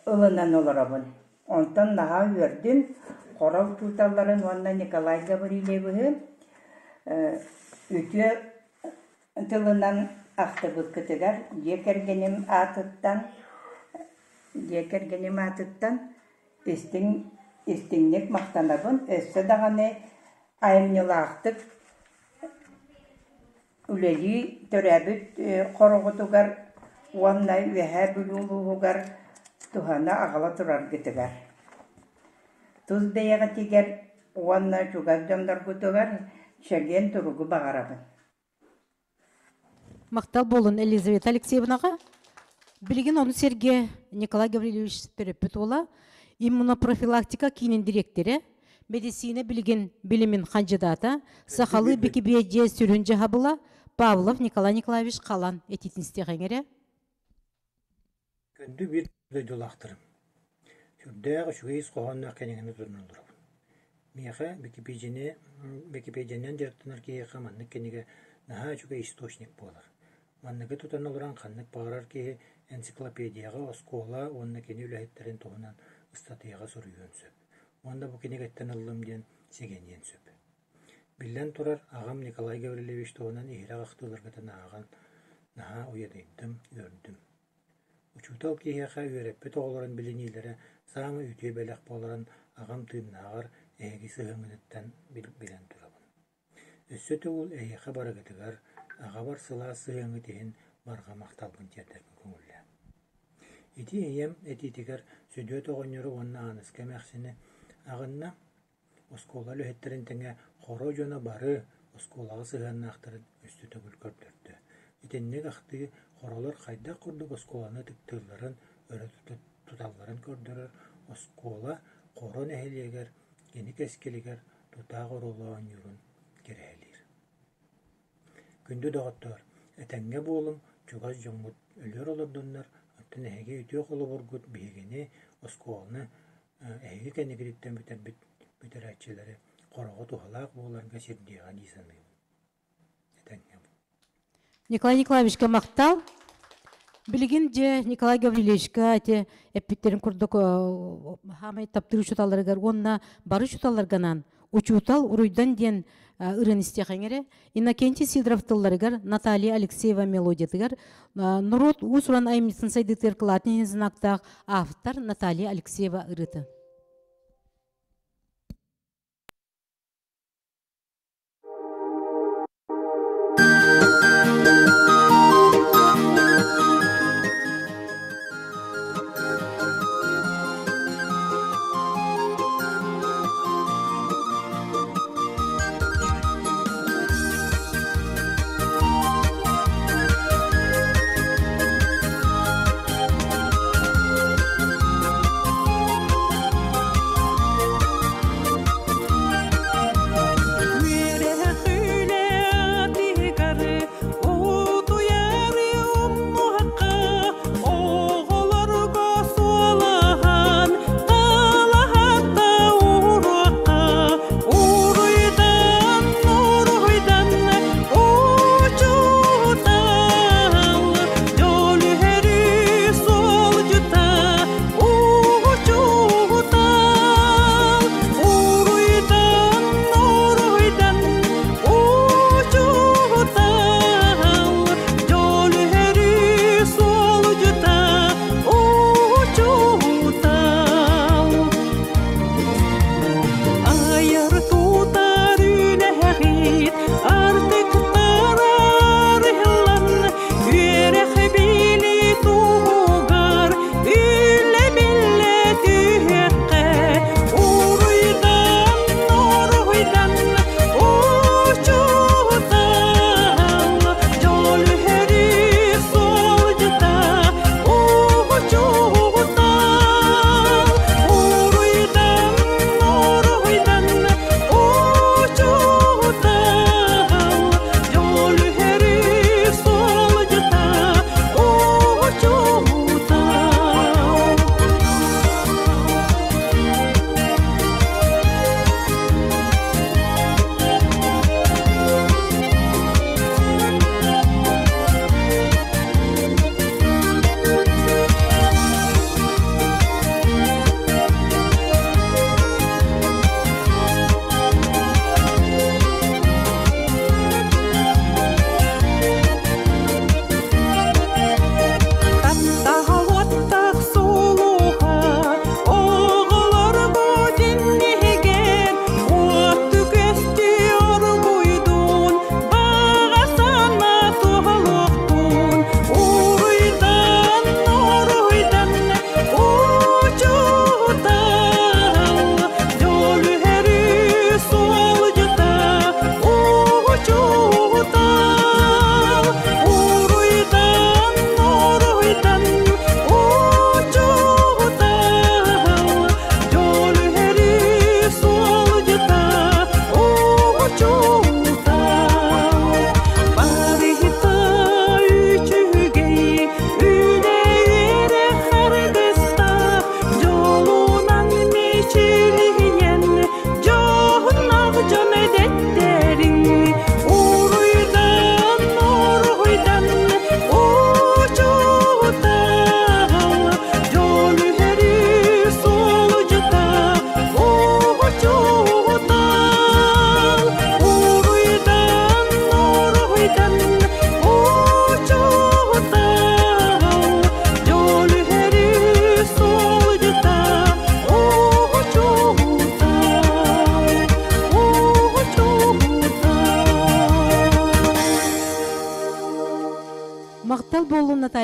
ылынан олоробун. Онтон наһаа үөрдүм, хоро учууталларын уонна Николай Гаврильевиһы үтүө тылынан ахтыбыккытыгар дьиэ кэргэним аатыттан дьиэ кэргэним аатыттан истиҥ истиҥник махтанабын, өссө даҕаны айымньылаахтык үлэлии төрөөбүт хороҕутугар уонна Үөһээ Бүлүү улууһугар туһана аҕала тураргытыгар. Тус бэйэҕитигэр уонна чугас дьонноргутугар чэгиэн туругу баҕарабын. Махтал буолун Елизавета Алексеевнаҕа. Билигин ону сэргэ Николай Гаврильевич төрөппүт уола, иммунопрофилактика киинин дириэктэрэ, медицина билигин билимин хандьыдаата, сахалыы Бикибиэдьийэ сүрүн дьаһабыла Павлов Николай Николаевич Халан этиитин истиэхэҥ эрэ. Күндү биир дойдулаахтарым, сүрдээх үчүгэй ис хоһоонноох кинигэни тутан олоробун. Миэхэ Бикипиэдьийэни Бикипиэдьийэнэн дьарыктанар киһиэхэ маннык кинигэ наһаа үчүгэй источник буолар. Манныгы тутан олорон ханнык баҕарар киһи энциклопедияҕа оскуола уонна кини үлэһиттэрин туһунан ыстатыйаҕа суруйуон сөп. Уонна бу кинигэттэн ыллым диэн сэгэниэн сөп. Биллэн турар, аҕам Николай Гаврильевич туһунан иһирэх ахтыыларгытын ааҕан наһаа уйадыйдым, үөрдүм. Учуутал киһиэхэ үөрэппит оҕолорун билиниилэрэ саамай үтүө бэлэх буоларын аҕам тыыннааҕар эһиги сыһыаҥҥытыттан билэн турабын. Өссө төгүл эһиэхэ барыгытыгар аҕабар сылаас сыһыаҥҥыт иһин барҕа махталбын тиэрдэрбин көҥүллээҥ. Ити ийэм этиитигэр Сөдүөт оҕонньору уонна Ааныска эмээхсини аҕынна, Оскуола үлэһиттэрин тэҥэ хоро дьоно бары оскуолаҕа сыһыаннаахтарын өссө төгүл көрдөрдө. Итинник ахтыы хоролор хайдах курдук оскуоланы ытыктыылларын, өрө туталларын көрдөрөр оскуола Хоро нэһилиэгэр кини кэскилигэр тутаах оруолу оонньуурун кэрэһэлиир. Күндү доҕоттоор, этэҥҥэ буолуҥ, чугас дьоҥҥут өлөр олордуннар, оттон эһиги үтүө холобургут биһигини, оскуоланы эһиги кэннигититтэн бүтэрбит бүтэрээччилэри хороҕо туһалаах буоларга сирдиэҕэ дии саныыбын. Этэҥҥэ. Николай Николаевичка махтал. Билигин дьэ Николай Гаврильевичка ити эппиттерин курдук хаамай таптыыр учууталларыгар уонна бары учууталларганан учуутал уруйдан диэн ырыаны истиэхэҥ эрэ. Иннокентий Сидоров тылларыгар Наталья Алексеева мелодиятыгар норуот уус-уран айымньытын сайдыытыгар кылаатын иһин знактаах автор Наталья Алексеева ырыата.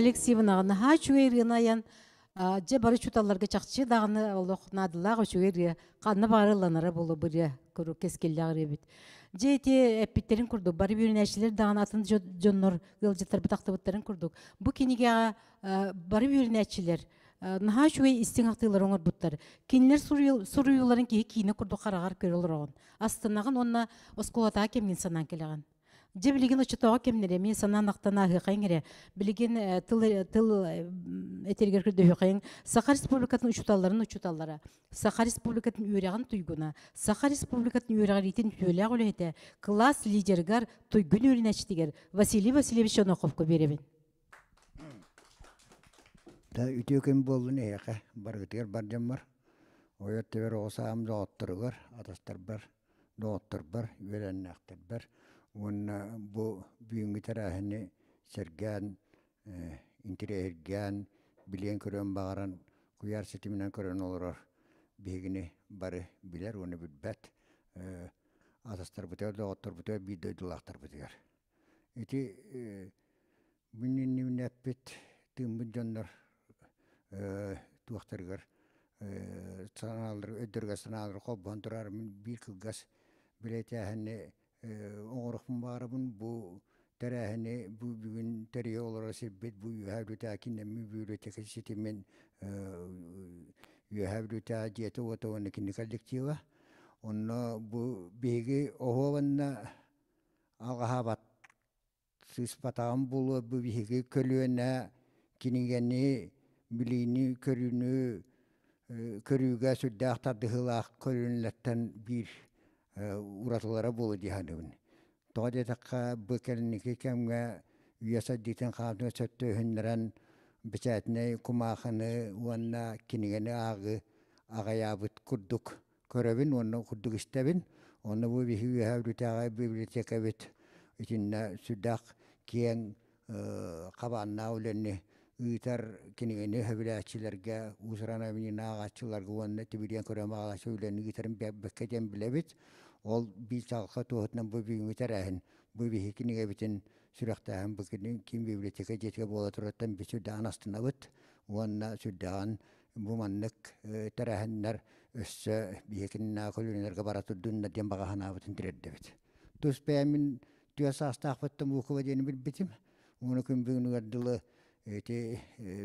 Алексеевнаҕа наһаа үчүгэй ырыаны айан, дьэ бары учууталларга чахчы даҕаны олох наадалаах үчүгэй ырыа, ханна баҕар ылланара буолуо бу ырыа куруук кэскиллээх ырыа эбит. Дьэ ити эппиттэрин курдук, бары үөрэнээччилэр даҕаны атын дьоннор ыалдьыттарбыт ахтыбыттарын курдук, бу кинигэҕэ бары үөрэнээччилэр наһаа үчүгэй истиҥ ахтыылары оҥорбуттар. Кинилэр суруйууларын киһи киинэ курдук хараҕар көрө олороҕун. Астынаҕын уонна оскуолатааҕы кэмҥин санаан кэлэҕин. Дьэ билигин оччотооҕу кэмнэри эмиэ санаан ахтан ааһыахайыҥ эрэ. Билигин тыл тыл этэригэр көрдөһүөхайыҥ Саха Республикатын учууталларын учууталлара, Саха Республикатын үөрэҕин туйгуна, Саха Республикатын үөрэҕириитин үтүөлээх үлэһитэ, кылаас лидерыгар туйгун үөрэнээччитигэр Василий Васильевич Оноховко биэрэбин. Да үтүө күн буоллун эһиэхэ барыгытыгар бар дьоммор, ойор тэбэр оҕо саам доҕотторугар, атастарбар доҕотторбор, үөлээннээхтэрбэр уонна бу бүгүҥҥү тэрээһини сэргээн, интэриэһиргээн, билиэн-көрүөн баҕаран куйаар ситиминэн көрөн олорор биһигини бары билэр уонна билбэт атастарбытыгар, доҕотторбутугар, биир дойдулаахтарбытыгар. Ити мин иннибинэ эппит тыыммыт дьоннор туохтарыгар санаалары өйдөрүгэр санаалары холбоон турар мин биир кылгас бэлиэтээһини оҥоруохпун баҕарабын. Бу тэрээһини бу бүгүн тэрийэ олорор сирбит бу Үөһээ Бүлүүтээҕи кииннэммит библиотека ситимин Үөһээ Бүлүүтээҕи дьиэтэ-уота уонна кини коллектива. Онно бу биһиги оһуобанна алҕаһаабат сыыспатаҕым буолуо бу биһиги көлүөнэ кинигэни билиини көрүүнү көрүүгэ сүрдээх тардыһыылаах көлүөнэлэртэн биир уратылара буолуо дии саныыбын. Тоҕо диэтэххэ бу кэнники кэмҥэ үйэ сайдыытын хаамыытын сөптөөһүннэрэн бэчээтинэй кумаахыны уонна кинигэни ааҕыы аҕыйаабыт курдук көрөбүн уонна курдук истэбин. Онно бу биһиги Үөһээ Бүлүүтээҕи библиотекабыт итиннэ сүрдээх киэҥ хабааннаах үлэни ыытар кинигэни сөбүлээччилэргэ, уус-уран айымньыны ааҕааччыларга уонна тибилиэн көрөн баҕалааччы үлэни ыытарын бэркэ диэн билэбит. Ол биир чаҕылхай туоһутунан бу бүгүҥҥү тэрээһин, бу биһиги кинигэбитин сүрэхтээһин бу киин библиотека дьиэтигэр буола турарыттан биһиги сүрдээҕин астынабыт уонна сүрдээҕин Бу маннык тэрээһиннэр өссө биһиги көлүөнэлэргэ бара турдуннар диэн баҕа санаабытын тириэрдэбит. Тус бэйэм мин түөрт саастаахпыттан буукуба диэни билбитим. Уонна күн бүгүнүгэр дылы ити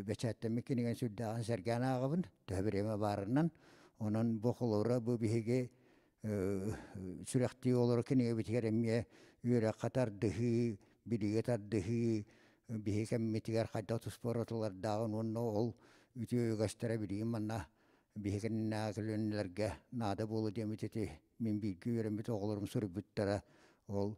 бэчээттэммит кинигэни сүрдээҕин сэргээн ааҕабын, төһө бириэмэ баарынан. Онон бу холобура бу биһиги сүрэхтии олорор кинигэбитигэр эмиэ үөрэххэ тардыһыы, билиигэ тардыһыы биһиги кэммитигэр хайдах туспа уратылардааҕын уонна ол үтүө үгэстэрэ билигин манна биһиги кэннинээҕи көлүөнэлэргэ наада буолуо диэммит ити мин бииргэ үөрэммит оҕолорум суруйбуттара ол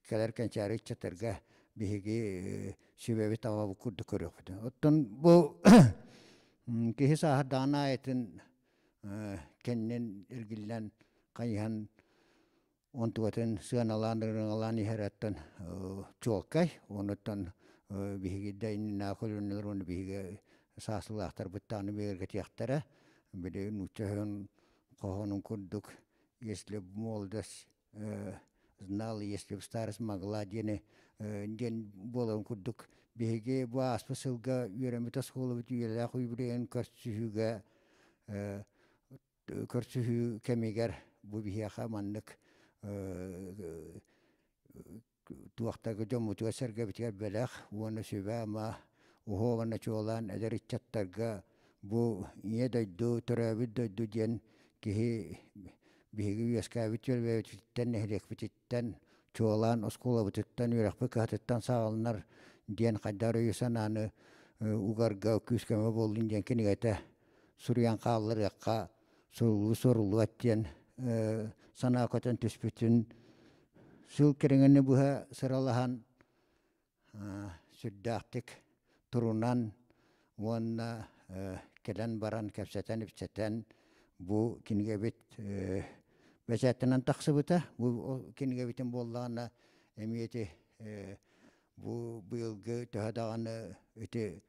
кэлэр кэнчээри ыччаттарга биһиги сүбэбит абабыт курдук көрүөхпүт. Оттон бу киһи сааһырдаҕын аайытын кэннин эргиллэн хайыһан онтугатын сыаналаан ырыҥалаан иһэрэттэн чуолкай онуттан биһиги да иннинээҕи көлүөнэлэр уонна биһиги сааслаахтарбыт даҕаны бигэргэтиэхтэрэ били нуучча өһүн хоһоонун курдук если б молодость знала если б старость могла диэни диэн буоларын курдук биһиги бу ааспыт сылга үөрэммит оскуолабыт үйэлээх юбилейын көрсүһүүгэ көрсүһүү кэмигэр бу биһиэхэ маннык туохтарга дьоммутугар-сэргэбитигэр бэлэх уонна сүбэ-ама уһуо уонна чуолаан эдэр ыччаттарга бу ийэ дойду, төрөөбүт дойду диэн киһи биһиги үөскээбит түөлбэбититтэн, нэһилиэкпититтэн, чуолаан оскуолабытыттан, үөрэхпит кыһатыттан саҕаланар диэн хайдах эрэ өйү-санааны угарга күүс-көмө буоллун диэн кинигэтэ суруйан хаалларыахха суруллуу суруллубат диэн санаа көтөн түспүтүн сыл кэриҥэни быһа сыралаһан сүрдээхтик турунан уонна кэлэн баран кэпсэтэн-ипсэтэн бу кинигэбит бэчээттэнэн тахсыбыта. Бу кинигэбитин буоллаҕына эмиэ ити бу быйылгы төһө даҕаны ити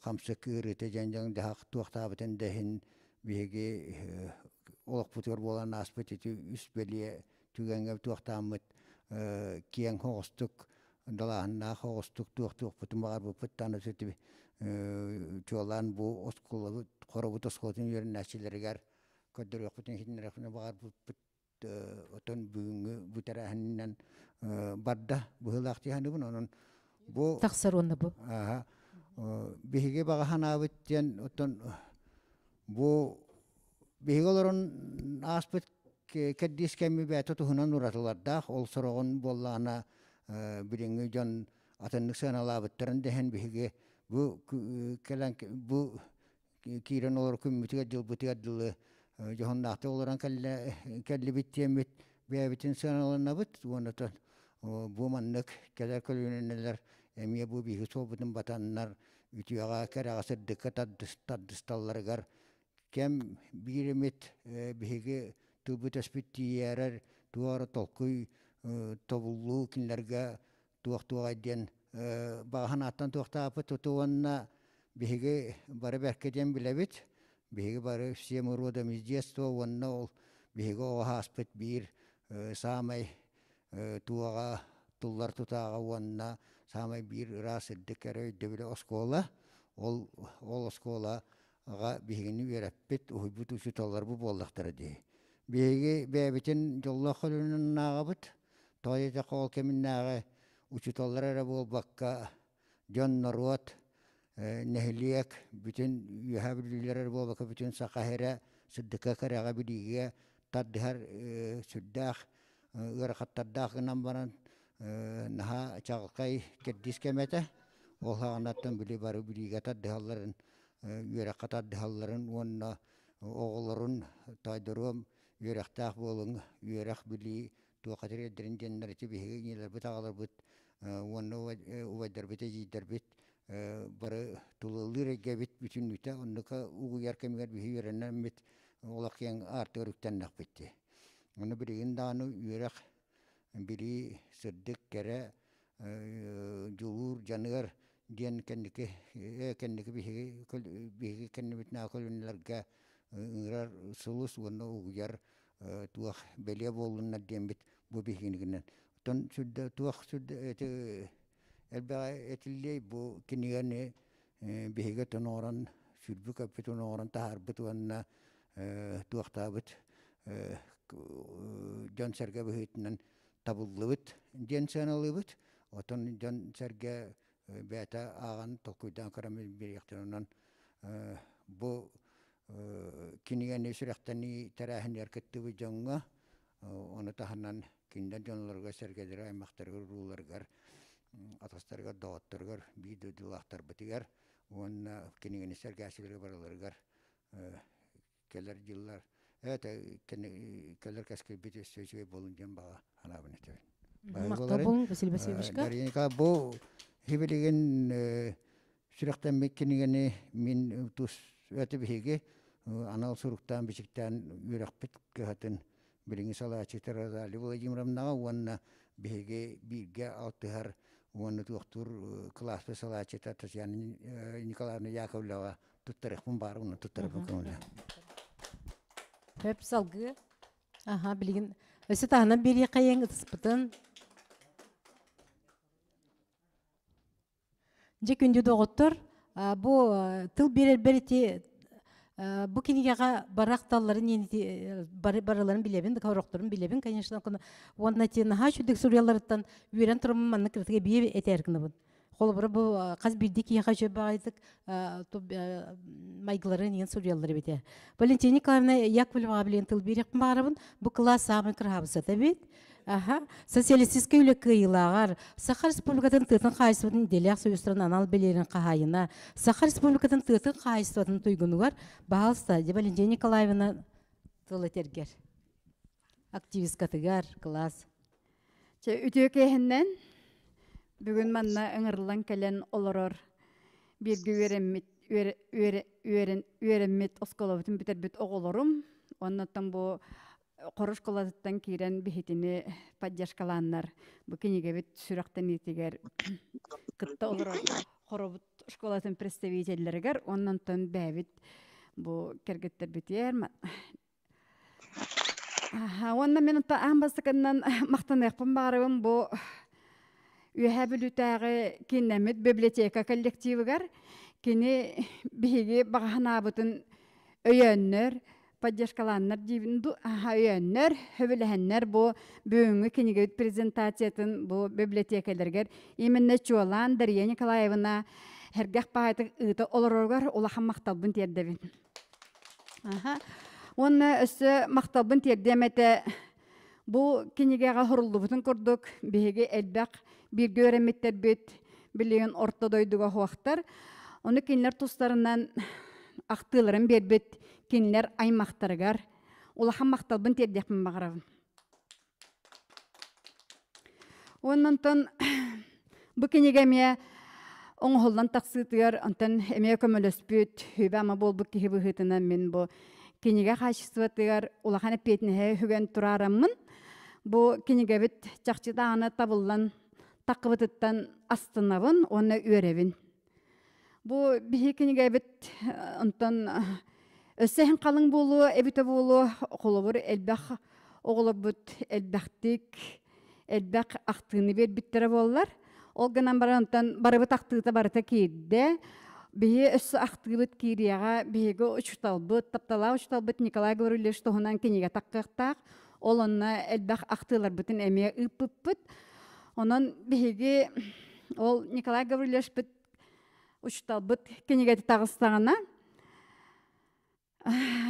хамсык ыарыыта дьаҥ-дьаһах туохтаабытын да иһин биһиги олохпутугар буолан ааспыт ити үс бэлиэ түгэҥҥэ туохтааммыт киэҥ соҕустук. далааһыннаах оҕустук туох-туохпутун баҕарбыппыт даҕаны сити чуолаан бу оскуолабыт хоробут оскуолатын үөрэнээччилэригэр көрдөрүөхпүтүн иһитиннэриэхпитин баҕарбыппыт отон бүгүҥҥү бу тэрээһининэн барда быһыылаах дии саныыбын онон бу тахсар уонна бу биһиги баҕа санаабыт диэн оттон бу биһиги олорон ааспыт кэрдиис кэми бэйэтэ туһунан уратылардаах ол сороҕун буоллаҕына билиҥҥи дьон атыннык сыаналаабыттарын дэһэн биһиги бу кэлэн бу киирэн олорор күммүтүгэр-дьылбытыгар дылы дьоһуннаахтык олорон кэллибит диэммит бэйэбитин сыаналанабыт уонна бу маннык кэлэр көлүөнэлэр эмиэ бу биһиги суолбутун батаннар үтүөҕэ кэрэҕэ сырдыкка тардысталларыгар кэм биир эмит биһиги тылбыт өспүт тиийээрэр туох эрэ толкуй тобуллуу кинилэргэ туох-туоҕай диэн баҕа санааттан туохтааппыт уонна биһиги бары бэркэ диэн билэбит. Биһиги бары все мы родом из детства уонна ол биһиги оҕо ааспыт биир саамай туоҕа туллар тутааҕа уонна саамай биир ыраас сырдык эрэ өйдөбүлэ оскуола. Ол ол оскуолаҕа биһигини үөрэппит, уһуйбут учууталларбыт буоллахтара дии. Биһиги бэйэбитин дьоллоох көлүөнэнэн ааҕабыт. Тоҕо диэтэххэ ол кэминээҕи учууталлар эрэ буолбакка, дьон-норуот, нэһилиэк бүтүн үөһээ бүлүүлэр эрэ буолбакка бүтүн саха сирэ сырдыкка кэрэҕэ билиигэ тардыһар сүрдээх ыарахаттардаах гынан баран наһаа чаҕылхай кэрдиис кэмэ этэ. Ол саҕанаттан били бары билиигэ тардыһалларын, үөрэххэ тардыһалларын уонна оҕолорун тоойдоруом үөрэхтээх буолуҥ, үөрэх-билии туохха тириэрдэрин диэннэр ити биһиги ийэлэрбит, аҕаларбыт уонна убайдарбыт, эдьиийдэрбит бары тулалыыр эйгэбит бүтүннүүтэ оннука угуйар кэмигэр биһи үөрэнэммит олох киэҥ аартыгар үктэннэхпит дии. Ону билигин даҕаны үөрэх, билии, сырдык, кэрэ, дьулуур, дьаныар диэн кэнники кэнники биһиги биһиги кэннибитинээҕи көлүөнэлэргэ ыҥырар сулус уонна угуйар туох бэлиэ буоллуннар диэммит бу биһигинигинэн. Оттон сүрдэ туох сүрдэ эти элбэҕи этиллиэй бу кинигэни биһиги оттон оҥорон сүүрбүт-көппүт оҥорон таһаарбыт уонна туохтаабыт дьон-сэргэ быһыытынан табыллыбыт диэн сыаналыыбыт. Оттон дьон-сэргэ бэйэтэ ааҕан толкуйдаан көрөн биэриэхтэрин онон бу кинигэни сүрэхтэнии тэрээһинигэр кыттыбыт дьоҥҥо ону таһынан кинилэр дьоннорго сэргэлэрэ аймахтарыгар урууларыгар атастарыгар доҕотторугар биир дойдулаахтарбытыгар уонна кинигэни сэргээччилэргэ барыларыгар кэлэр дьыллар это кэлэр кэскилбит өссө үчүгэй буолун диэн баҕа санаабын этэбин. Махтал Василий Васильевичка. Дарья бу хибилигин сүрэхтэммит кинигэни мин тус өтө биһиги анал суруктаан бичиктээн үөрэхпит кыһатын билиҥҥи салааччыта Розалия Владимировнаҕа уонна биһиги бииргэ алтыһар уонна туохтуур кылааспыт салааччыта Татьяна Николаевна Яковлева туттарыахпын баар уонна туттарыахпын көҥүлэ. Хөп салгыы. Аха, билигин өссө таһынан биэриэххэйиҥ ытыспытын. Дьэ күндү доҕоттор, бу тыл биэрэрбэр ити бу кинигэҕэ барах талларын бары барыларын билэбин, хорохторун билэбин, конечно, уонна ити наһаа үчүгдүк суруйалларыттан үөрэн туруммун маннык кырытыга биир этээр гынабын. Холобура бу хас биирдии киһиэхэ үчүгэй баҕайытык майгыларын иһин суруйаллар эбитэ. Валентина Николаевна Яковлеваҕа билигин тыл биэриэхпин баҕарабын. Бу кылаас саамай кыраһаабысата эбит. Аха. Социалистическай үлэ кыайыылааҕар Саха Республикатын тыатын хаһаайыстыбатын идэлээх союзтарын анал бэлиэрин хаһаайына, Саха Республикатын тыатын хаһаайыстыбатын туйгунугар, баһаалыста, Валентина Николаевна тыл этэргэр. Активисткатыгар кылаас. Чэ, үтүө киэһэннэн бүгүн манна ыҥырыллан кэлэн олорор бииргэ үөрэммит үөрэммит оскуолабытын бүтэрбит оҕолорум уоннаттан бу Хоро школатыттан киирэн биһитини поддержкалааннар бу кинигэбит сүрэхтэниитигэр кытта олорор Хоробут школатын представителлэригэр уонна онтон бэйэбит бу кэргэттэрбитигэр Уонна мин аан бастакыннан махтаныахпын баҕарабын бу. Үөһээ Бүлүүтээҕи кииннэммит библиотека коллективыгар кини биһиги баҕа санаабытын өйөөннөр, поддержкалааннар диибин ду өйөөннөр, сөбүлэһэннэр бу бүгүҥҥү кинигэбит презентациятын бу библиотекаларыгар именно чуолаан Дария Николаевна Сэргэх баайтык ыыта олороругар улахан махталбын тиэрдэбин. Аха. Уонна өссө махталбын тиэрдиэм этэ Бу кинигэҕэ суруллубутун курдук, биһиги элбэх бииргэ үөрэммиттэрбит билигин орто дойдуга суохтар. Ону кинилэр тустарынан ахтыыларын биэрбит кинилэр аймахтарыгар улахан махталбын тиэрдиэхпин баҕарабын. Уонна онтон бу кинигэ эмиэ оҥоһуллан тахсыытыгар онтон эмиэ көмөлөспүт, сүбэ-ама буолбут киһи быһыытынан мин бу кинигэ хаачыстыбатыгар улахан эппиэтинэһи сүгэн тураараммын, бу кинигэбит чахчы даҕаны табыллан таххыбытыттан астынабын уонна үөрэбин. Бу биһи кинигэбит онтон өссө иһин халыҥ буолуо эбитэ буолуо, холобур элбэх оҕолорбут элбэхтик элбэх ахтыыны биэрбиттэрэ буоллар. Ол гынан баран онтон барыбыт ахтыыта барыта киирдэ. Биһи өссө ахтыыбыт киириэҕэ биһиги учууталбыт, тапталаах учууталбыт Николай Гаврильевич туһунан кинигэ таххыахтаах. Ол онно элбэх ахтыыларбытын эмиэ ыыппыппыт. Онон биһиги ол Николай Гаврильевичпыт учууталбыт кинигэтэ таҕыстаҕына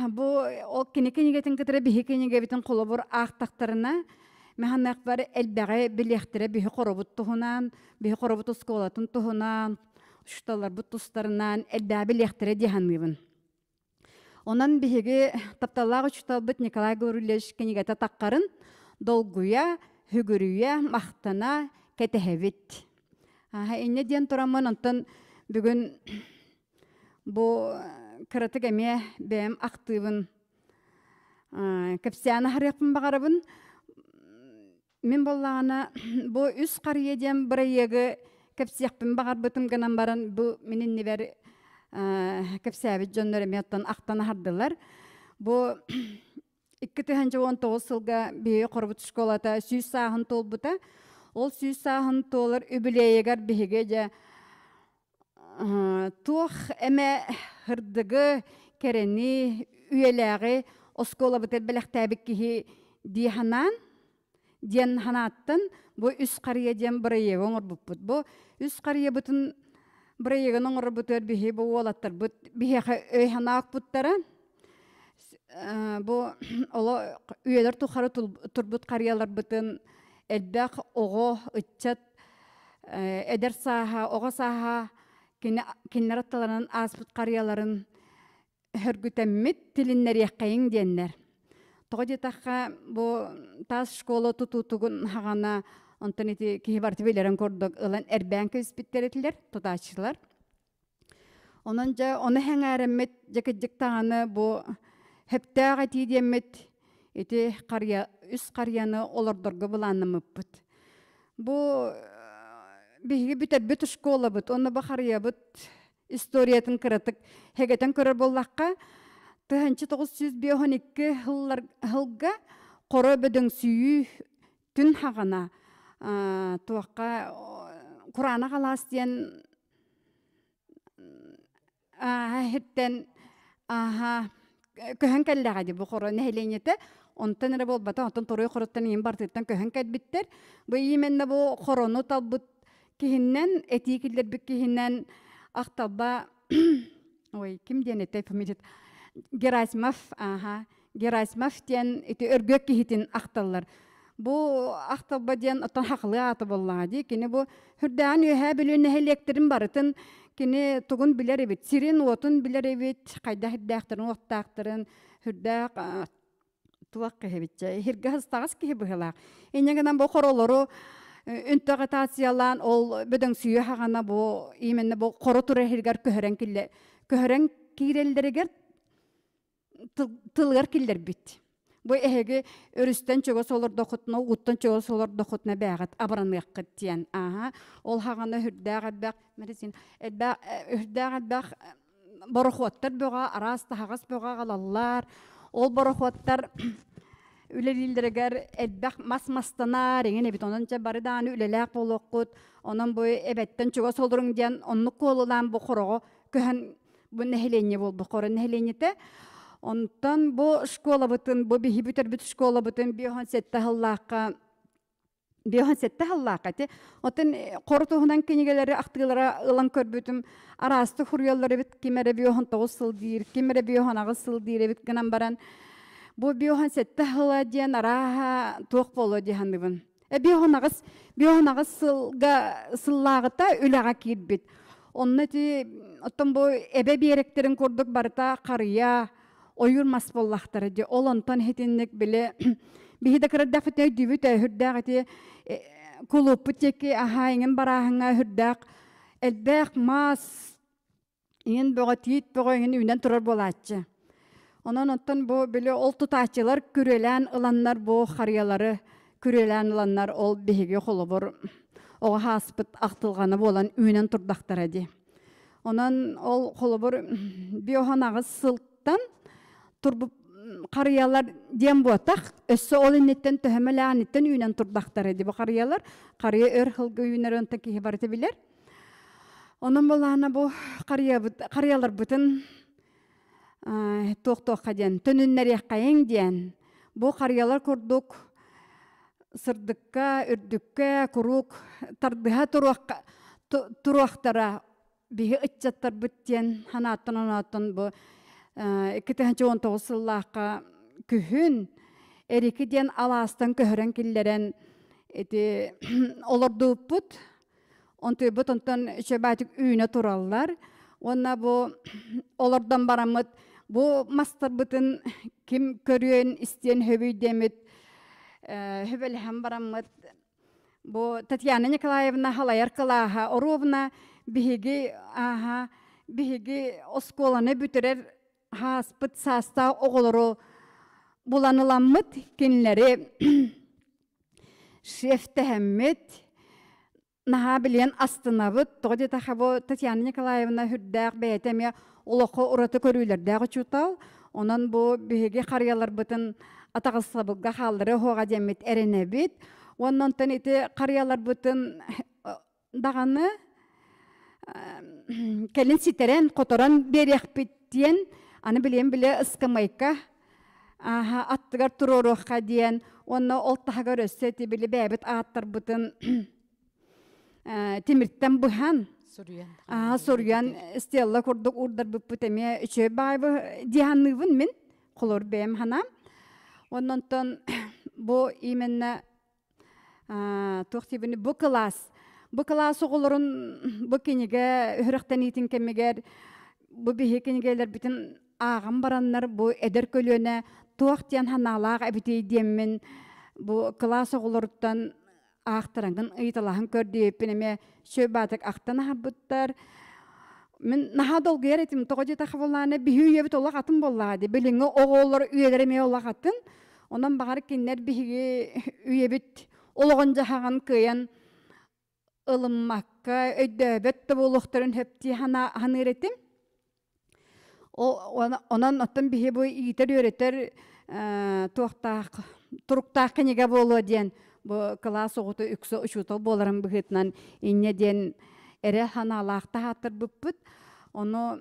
бу ол кини кинигэтин кытары биһи кинигэбитин холобур аахтахтарына механыахпар элбэҕи билиэхтэрэ биһи хоробут туһунан биһи хоробут оскуолатын туһунан учууталларбыт тустарынан элбэҕи билиэхтэрэ дии саныыбын. Онон биһиги тапталлаах учууталбыт Николай Гаврильевич кинигэтэ таххарын долгуйа, сүгүрүйэ, махтана кэтэһэбит. Инньэ диэн тураммын онтон бүгүн бу кыратык эмиэ бэйэм ахтыыбын кэпсээн аһарыахпын баҕарабын. Мин буоллаҕына бу үс харыйа диэн бырайыагы кэпсиэхпин баҕарбытым гынан баран бу мин иннибэр кэпсээбит дьоннор эмиэ оттон ахтан аһардылар. Бу 2019 сылга биһиги Хоробут школата 100 сааһын туолбута. Ол 100 сааһын туолар үбүлүөйүгэр биһиги дьэ туох эмэ һырдыгы, кэрэни, үйэлээҕи оскуолабытыгар бэлэхтээбит киһи дии санаан, диэн санааттан бу үс харыйа диэн бырайыагы оҥорбуппут. Бу үс харыйабытын бырайыагын оҥорорбутугар биһи бу уолаттарбыт биһиэхэ өй санаа укпуттара. Бу оло үйэлэр тухары турбут харыйаларбытын элбэх оҕо, ыччат эдэр сааһа, оҕо сааһа кинилэр атталарынан ааспыт харыйаларын хөргүтэммит тилиннэриэххэйиҥ диэннэр. Тоҕо диэтэххэ, бу таас школа тутуутугун хаҕана онтон ити киһи барыта билэрин курдук ылан эрбээн кэбиспиттэр этилэр тутааччылар. Онон дьэ ону сэҥээрэммит дьэ кырдьык даҕаны бу сөптөөх этии диэммит ити харыйа үс харыйаны олордорго былааннаммыппыт. Бу биһиги бүтэрбит школабыт уонна бу харыйабыт историятын кыратык хэгэтэн көрөр буоллахха 1952 сылга хоро бөдөҥсүйүү түн хаҕана туохха кураанах алаас диэн иһиттэн ааһа көһөн кэллэҕэ дии бу хоро нэһилиэнньэтэ онтон эрэ буолбата онтон торуй хороттон ийэм бартыттан көһөн кэлбиттэр бу именно бу хорону талбыт киһиннэн этии киллэрбит киһинэн ахталба ой ким диэн этэй фамилия Герасимов ааха Герасимов диэн ити өргүөк киһитин ахталлар. Бу ахталба диэн оттон хахылыы аата буоллаҕа дии. Кини бу үрдээн үөһээ Бүлүү нэһилиэктэрин барытын кини тугун билэр эбит, сирин-уотун билэр эбит, хайдах ирдээхтэрин-уоттаахтарын үрдээх туох киһи эбит иһиргэ хастаҕас киһи быһыылаах. Инньэ гынан бу хоролору үнтөҕытациялаан ол бөдөҥсүйүү хаҕана бу именно бу хоро турар иһигэр көһөрөн киллэ көһөрөн киирэллэригэр тылыгар киллэрбит. Бу эһиги өрүстэн чугас олордоххутуна, ууттан чугас олордоххутуна бээҕит абыраныаххыт диэн. Ааһа, ол хаҕана үрдээх элбэх медицина элбэх үрдээх элбэх борохуоттар бөҕө, араас таһаҕас бөҕө аҕалаллар. Ол борохуоттар үлэлииллэригэр элбэх мас мастанар эҥин эбит. Онон чэ бары даҕаны үлэлээх буолуоххут. Онон бу эбэттэн чугас олоруҥ диэн оннук куолулаан бу хороҕо көһөн бу нэһилиэнньэ буолбут хоро нэһилиэнньэтэ. Онтон бу школабытын, бу биһи бүтэрбит школабытын 57 сыллаахха 57 сыллаахха ити. Оттон хоро туһунан кинигэлэри ахтыылара ылан көрбүтүм араастык хуруйаллар эбит ким эрэ 59 сыл диир, ким эрэ 58 сыл диир эбит гынан баран бу 57 сыла диэн арааһа туох буолуо дии саныыбын. 58 58 сылга сыллааҕыта үлэҕэ киирбит. Онно ити оттон бу эбэ биэрэктэрин курдук барыта харыйа, ойуур мас буоллахтара дии. Ол онтон итинник били биһи да кырардахпыт өйдүүбүт үрдээх ити кулууппут диэки аһаа иҥин барааһыҥҥа үрдээх элбэх мас иҥин бөҕө тиит бөҕө иҥин үүнэн турар буолааччы. Онон оттон бу били ол тутааччылар күрүөлээн ыланнар бу харыйалары күрүөлээн ыланнар ол биһиги холобур оҕо ааспыт ахтылҕана буолан үүнэн турдахтара дии. Онон ол холобур биоһон сылтан турбут харыйалар диэн буотах өссө ол инниттэн төһөмөлээниттэн үүнэн турдахтара дии бу харыйалар харыйа өр сылга үүнэр онтон киһи барыта билэр. Онон булаана бу харыйабыт харыйаларбытын туох-туохха диэн төнүннэриэххэйиҥ диэн бу харыйалар курдук сырдыкка, үрдүккэ куруук тардыһа туруохтара биһи ыччаттарбыт диэн ханааттан оноттон бу 2019 сыллаахха күһүн Эрики диэн алаастан көһөрөн киллэрэн ити олордубуппут. Онтуйбут онтон үчүгэйдик үүнэ тураллар. Уонна бу олордон бараммыт бу мастарбытын ким көрүөн, истиэн хөбүй диэммит хөбөлөһөн бараммыт бу Татьяна Николаевна халайар кылааһа оруобуна биһиги ааһа биһиги оскуоланы бүтэрэр ааспыт саастаах оҕолору булан ыламмыт кинилэри шефтэһэммит наһаа билиэн астынабыт. Тоҕо диэтэххэ бу Татьяна Николаевна үрдээх бэйэтэ эмиэ олоххо ураты көрүүлэрдээх учуутал. Онон бу биһиги харыйаларбытын атаҕастабылга хаалларыа суоҕа диэммит эрэнэбит. Уонна онтон ити харыйаларбытын даҕаны кэлин ситэрэн, хоторон биэриэхпит диэн, аны билиэн билэ ыскамайка аттыгар туруоруохха диэн, уонна ол таһыгар өссө ити били бэйэбит ааттарбытын тимиртэн быһан, суруйан стелла курдук уурдарбыппыт эмиэ үчүгэй баҕайы дии саныыбын мин, холор бэйэм санаам. Оннонтон бу именно туох диибин бу кылаас бу кылаас оҕолорун бу кинигэ үһүрэхтэниитин кэмигэр бу биһи кинигэлэрбитин ааҕан бараннар бу эдэр көлүөнэ туох диэн санаалаах эбитий диэммин бу кылаас оҕолоруттан аахтарангын ыйыталаһан көр диэбиппин эмиэ сөп баатык ахтан аһарбыттар. Мин наһаа долгуйар этим тоҕо диэтэххэ буоллаҕына биһи үйэбит олох атын буоллаҕа дии билиҥҥи оҕолор үйэлэрэ эмиэ олох атын. Онон баҕар кинилэр биһиги үйэбит олоҕун-дьаһаҕын кыайан ылыммакка, өйдөөбөт да буолуохтарын сөп дии саныыр этим. Онон оттон биһи бу иитэр-үөрэтэр туохтаах туруктаах кинигэ буолуо диэн бу кылаас оҕото үксэ учуутал буоларын быһыытынан инньэ диэн эрэ санаалаах таһааттарбыппыт. Ону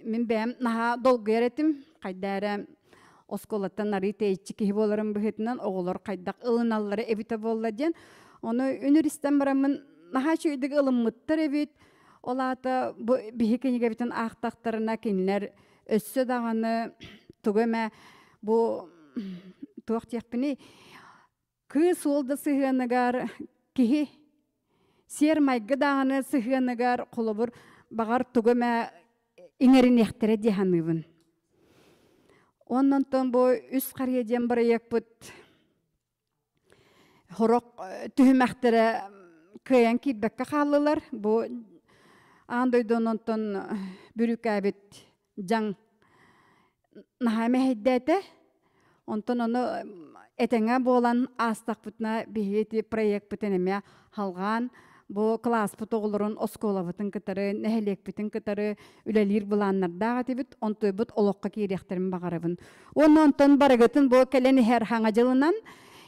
мин бэйэм наһаа долгуйар этим. Хайда эрэ оскуолаттан арыы тэйиччи киһи буоларым быһыытынан оҕолор хайдах ылыналлара эбитэ буолла диэн. Ону үнүр истэн бараммын наһаа үчүгэйдик ылыммыттар эбит. Ол аата бу биһи кинигэбитин аахтахтарына кинилэр өссө даҕаны тугу эмэ бу туох диэхпиний кыыс уол да сыһыаныгар киһи сиэр-майгы даҕаны сыһыаныгар холобур баҕар тугу эмэ иҥэриниэхтэрэ дии саныыбын. Оннонтон бу үс харыйа диэн бырайыакпыт хорох түһүмэхтэрэ кыайан киирбэккэ хааллылар. Бу аан дойду онтон бүрүүкээбит дьаҥ наһаа мэһэйдээтэ. Онтон ону этэҥэ буолан аастахпытына биһиги ити проекпытын эмиэ халҕаан Бу кылааспыт оҕолорун оскуолабытын кытары, нэһилиэкпитин кытары үлэлиир былааннардаах этибит, онтуйбут олоххо киириэхтэрин баҕарабын. Уонна онтон барыгытын бу кэлэн иһэр хаҥа дьылынан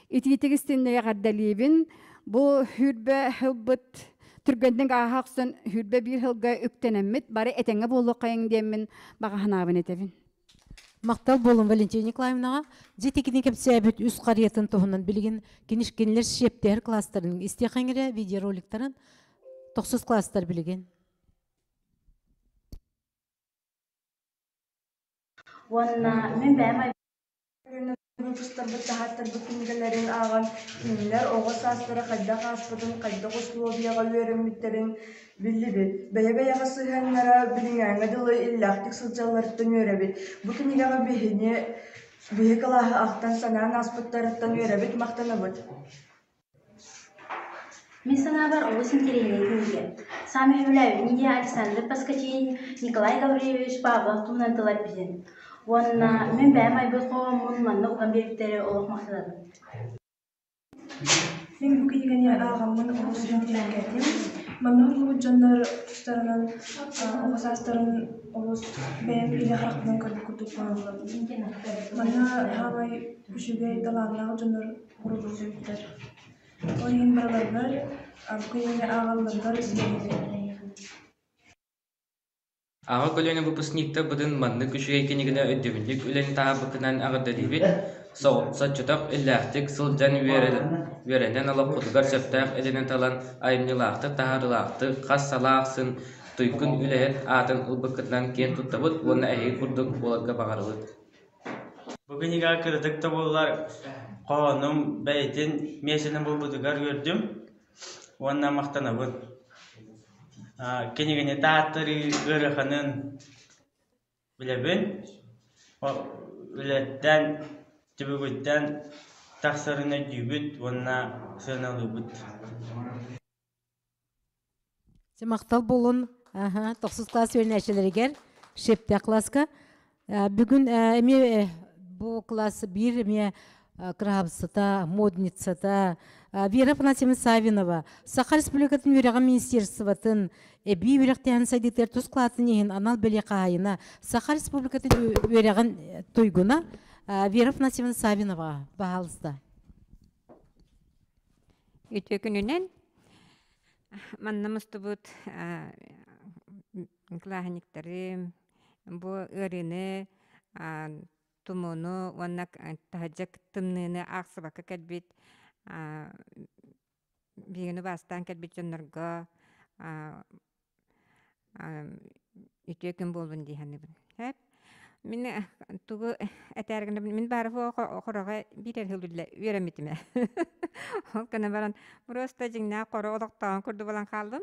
итиитик истиннэгэ эҕэрдэлиибин. Бу хүрбэ ылбыт түргэнник ааһа охсон хүрбэ биир сылга үктэнэммит бары этэҥҥэ буолуоххайыҥ диэммин баҕа санаабын этэбин. Махтал буолун Валентина Николаевнаҕа. Дьэ итикини кэпсээбит үс харыйатын туһунан билигин кинилэр шиэптэһэр класстарын истиэхэҥ эрэ видеороликтарын тохсус класстар билигин. Уонна мин бэйэм Выпустарбыт таһааттарбыт кинигэлэрин ааҕан, кинилэр оҕо саастара хайдах ааспытын, хайдах условияҕа үөрэммиттэрин биллибит. Бэйэ-бэйэҕэ сыһыаннара билиҥҥээҥҥэ дылы иллээхтик сылдьалларыттан үөрэбит. Бу кинигэҕэ биһини биһи кылааһы ахтан-санаан ааспыттарыттан үөрэбит, махтанабыт. Мин санаабар олус интэриэһинэй кинигэ. Саамай сөбүлээбит идея Александр Поскачин, Николай Гаврильевич Павлов туһунан тыл эппитин. Уонна мин бэйэм айбыт хоһооммун манна уган биэрбиттэрэ олох махтанабын. Мин бу кинигэни ааҕаммын олус интэриэһиргээтим. Манна уһуллубут дьоннор тустарынан оҕо саастарын олус бэйэм илэ харахпынан көрбүт курдук буолаллар. Манна саамай үчүгэй талааннаах дьоннор Уруһуйдар. Ол иһин барыларыгар бу кинигэни ааҕалларыгар сүбэлиибин. Аҕа көлүөнэ выпускниктарбытын маннык үчүгэй кинигэни өйдөбүнньүк үлэни таһаарбыккытынан эҕэрдэлиибит, соччотох иллээхтик сылдьан үөрэнэн олоххутугар сөптөөх идэни талан айымньылаахтык, таһаарыылаахтык хас салаа ахсын туйгун үлэһит аатын ылбыккытынан киэн туттабыт уонна эһиги курдук буоларга баҕарабыт. Бу кинигэҕэ кыратык да буоллар хоһоонум бэйэтин миэстэтин булбутугар үөрдүм уонна махтанабын. Кинигэни тааттарыы ыараханын билэбин. Үлэттэн, түбүгүттэн тахсарын өйдүүбүт уонна сыаналыыбыт. Махтал буолун тохсус класс үөрэнээччилэригэр шепте класска. Бүгүн эмиэ бу класс биир эмиэ кыраһабысыта, модницата Вера Афанасьевна Савинова Саха Республикатын үөрэҕин министерствотын эбии үөрэхтээһин сайдыытыгар тус кылаатын иһин анал бэлиэ хаһаайына Саха Республикатын үөрэҕин туйгуна Вера Афанасьевна Савинова баһаалыста. Үтүө күнүнэн Манна мустубут кылааһынньыктарым бу ыарыыны, тумууну уонна таһырдьа тымныыны аахсыбакка кэлбит биһигини убаастаан кэлбит дьоннорго үтүө күн буоллун дии саныыбын. Сөп. Мин тугу этээр гынабын, мин баара хороҕо биир эрэ сыл үөрэммитим ээ. Ол гынан баран просто дьиҥнээх хоро олохтооҕун курдук буолан хааллым.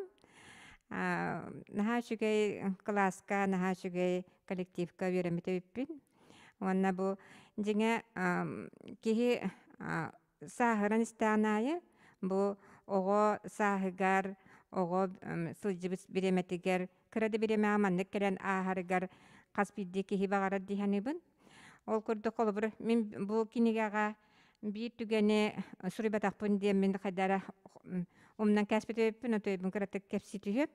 Наһаа үчүгэй кылааска, наһаа үчүгэй коллективка үөрэммит эбиппин. Уонна бу дьиҥэ киһи сааһыран истэҕин аайы бу оҕо сааһыгар, оҕо сылдьыбыт бириэмэтигэр, кыра да бириэмэҕэ маннык кэлэн ааһарыгар хас биирдии киһи баҕарар дии саныыбын. Ол курдук, холобур, мин бу кинигэҕэ биир түгэни суруйбатахпын диэммин хайдах эрэ умнан кээспит эбиппин, отойбун кыратык кэпсии түһүөм.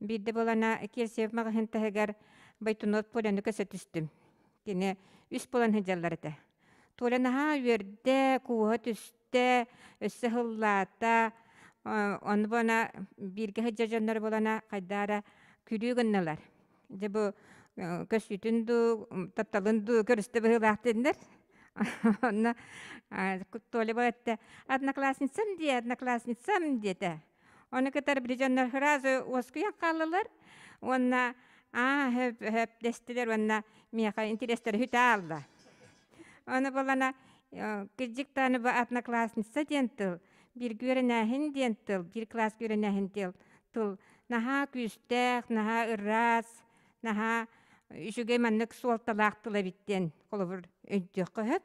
Биирдэ буолана Кирсиев маҕаһыын таһыгар Байтунов Поляны көрсө түстүм. Кини үс буолан сылдьаллар этэ. Толя наһаа үөрдэ, кууһа түстэ, өссө һыллаата. Ону буона бииргэ сылдьар дьоннор буолана хайдаара күлүү гынналар. Дьэ бу көссүүтүн дуу, тапталын дуу көрүстэ быһыылаах диэннэр. Онно Толя бу эттэ, одноклассницам дии, одноклассницам диэтэ. Ону кытары били дьоннор сразу уоскуйан хааллылар уонна аа хөп хөп дэстилэр уонна миэхэ интириэстэрэ хүтэ аалла. Ону буолана кырдьык даҕаны бу одноклассница диэн тыл, бииргэ үөрэнээһин диэн тыл, биир класска үөрэнээһин тыл, тыл наһаа күүстээх, наһаа ыраас, наһаа үчүгэй маннык суолталаах тыл эбит диэн холобур өйдүөххэ сөп.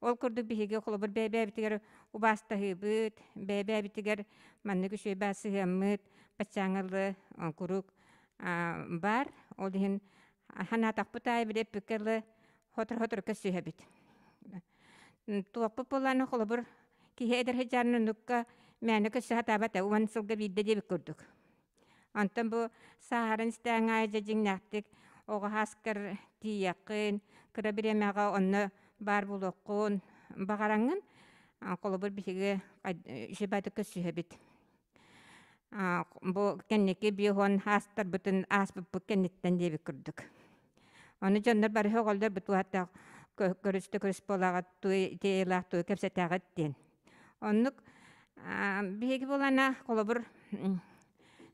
Ол курдук биһиги холобур бэйэ-бэйэбитигэр убаастаһыыбыт, бэйэ-бэйэбитигэр маннык үчүгэй баар сыһыаммыт баччааҥҥа куруук баар. Ол иһин санаатахпыт аайы били эппиккэ дылы сотору-сотору көрсүһэбит. Туохпут буоллаҕына холобур киһи эдэр сыдьаанын оннукка Мээнэ көссө сатаабат уон сылга биирдэ диэбит курдук. Онтон бу сааһыран истээҥ аайы дьэ дьиҥнээхтик оҕо сааскар тиийэххин, кыра бириэмэҕэ онно баар буолуоххун баҕараҥҥын, холобур биһиги үчүгэйдик көрсүһэбит. Бу кэнники биоһон аастарбытын ааспыппыт кэнниттэн диэбит курдук. Ону дьоннор бары оҕолор бутуһаттаах көрүстэ көрүс буолаҕыт туй тиэйэлээх туй кэпсэтэҕит диэн. Оннук биһиги булана холобур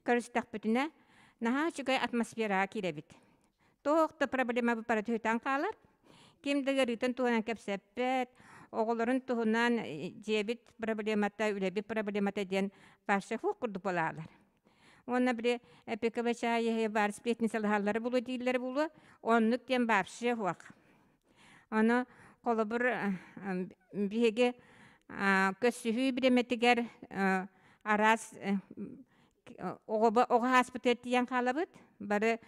көрүстэхпитинэ наһаа үчүгэй атмосфераҕа киирэбит. Туох да проблема бара түһүтэн хаалар. Ким да ыарыытын туһунан кэпсэппэт, оҕолорун туһунан дьиэбит проблемата, үлэбит проблемата диэн вообще фух курдук буолаалар. Уонна били эпиковый чай баар сплетницалаһаллара булуо дииллэрэ буолуо, оннук диэн вообще суох. Ону холобур биһиги көссүһүү бириэмэтигэр араас оҕо оҕо ааспытыгар тиийэн хаалабыт. Бары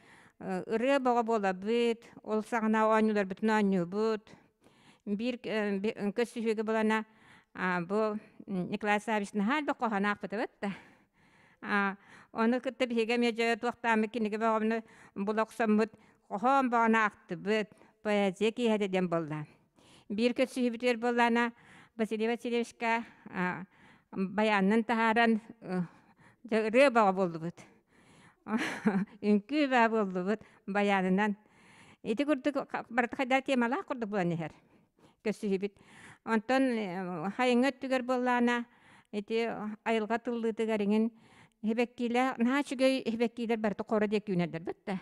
ырыа бөҕө буолабыт, ол саҕана оонньууларбытын оонньуубут. Биир көссүһүүгэ булана бу Николай Саввич наһаа элбэх хоһоон аахпытыбыт да. Ону кытта биһиги эмиэ дьэ туохтааммыт кинигэ бөҕөбүнү була охсоммут хоһоон бөҕөнү аахтыбыт, поэзия киэһэтэ диэн буолла. Биир көрсүһүүбүтүгэр буоллаана Василий Васильевичка баянынан таһааран дьэ ырыа бөҕө буоллубут. Үҥкүү бөҕө буоллубут баянынан. Ити курдук барыта хайдах темалаах курдук буолан иһэр көрсүһүүбүт. Онтон хайыҥҥа өттүгэр буоллаана ити айылҕа тыллыытыгар иҥин хибэккиилээх наһаа үчүгэй хибэккиилэр барыта хоро диэки үүнэллэр да.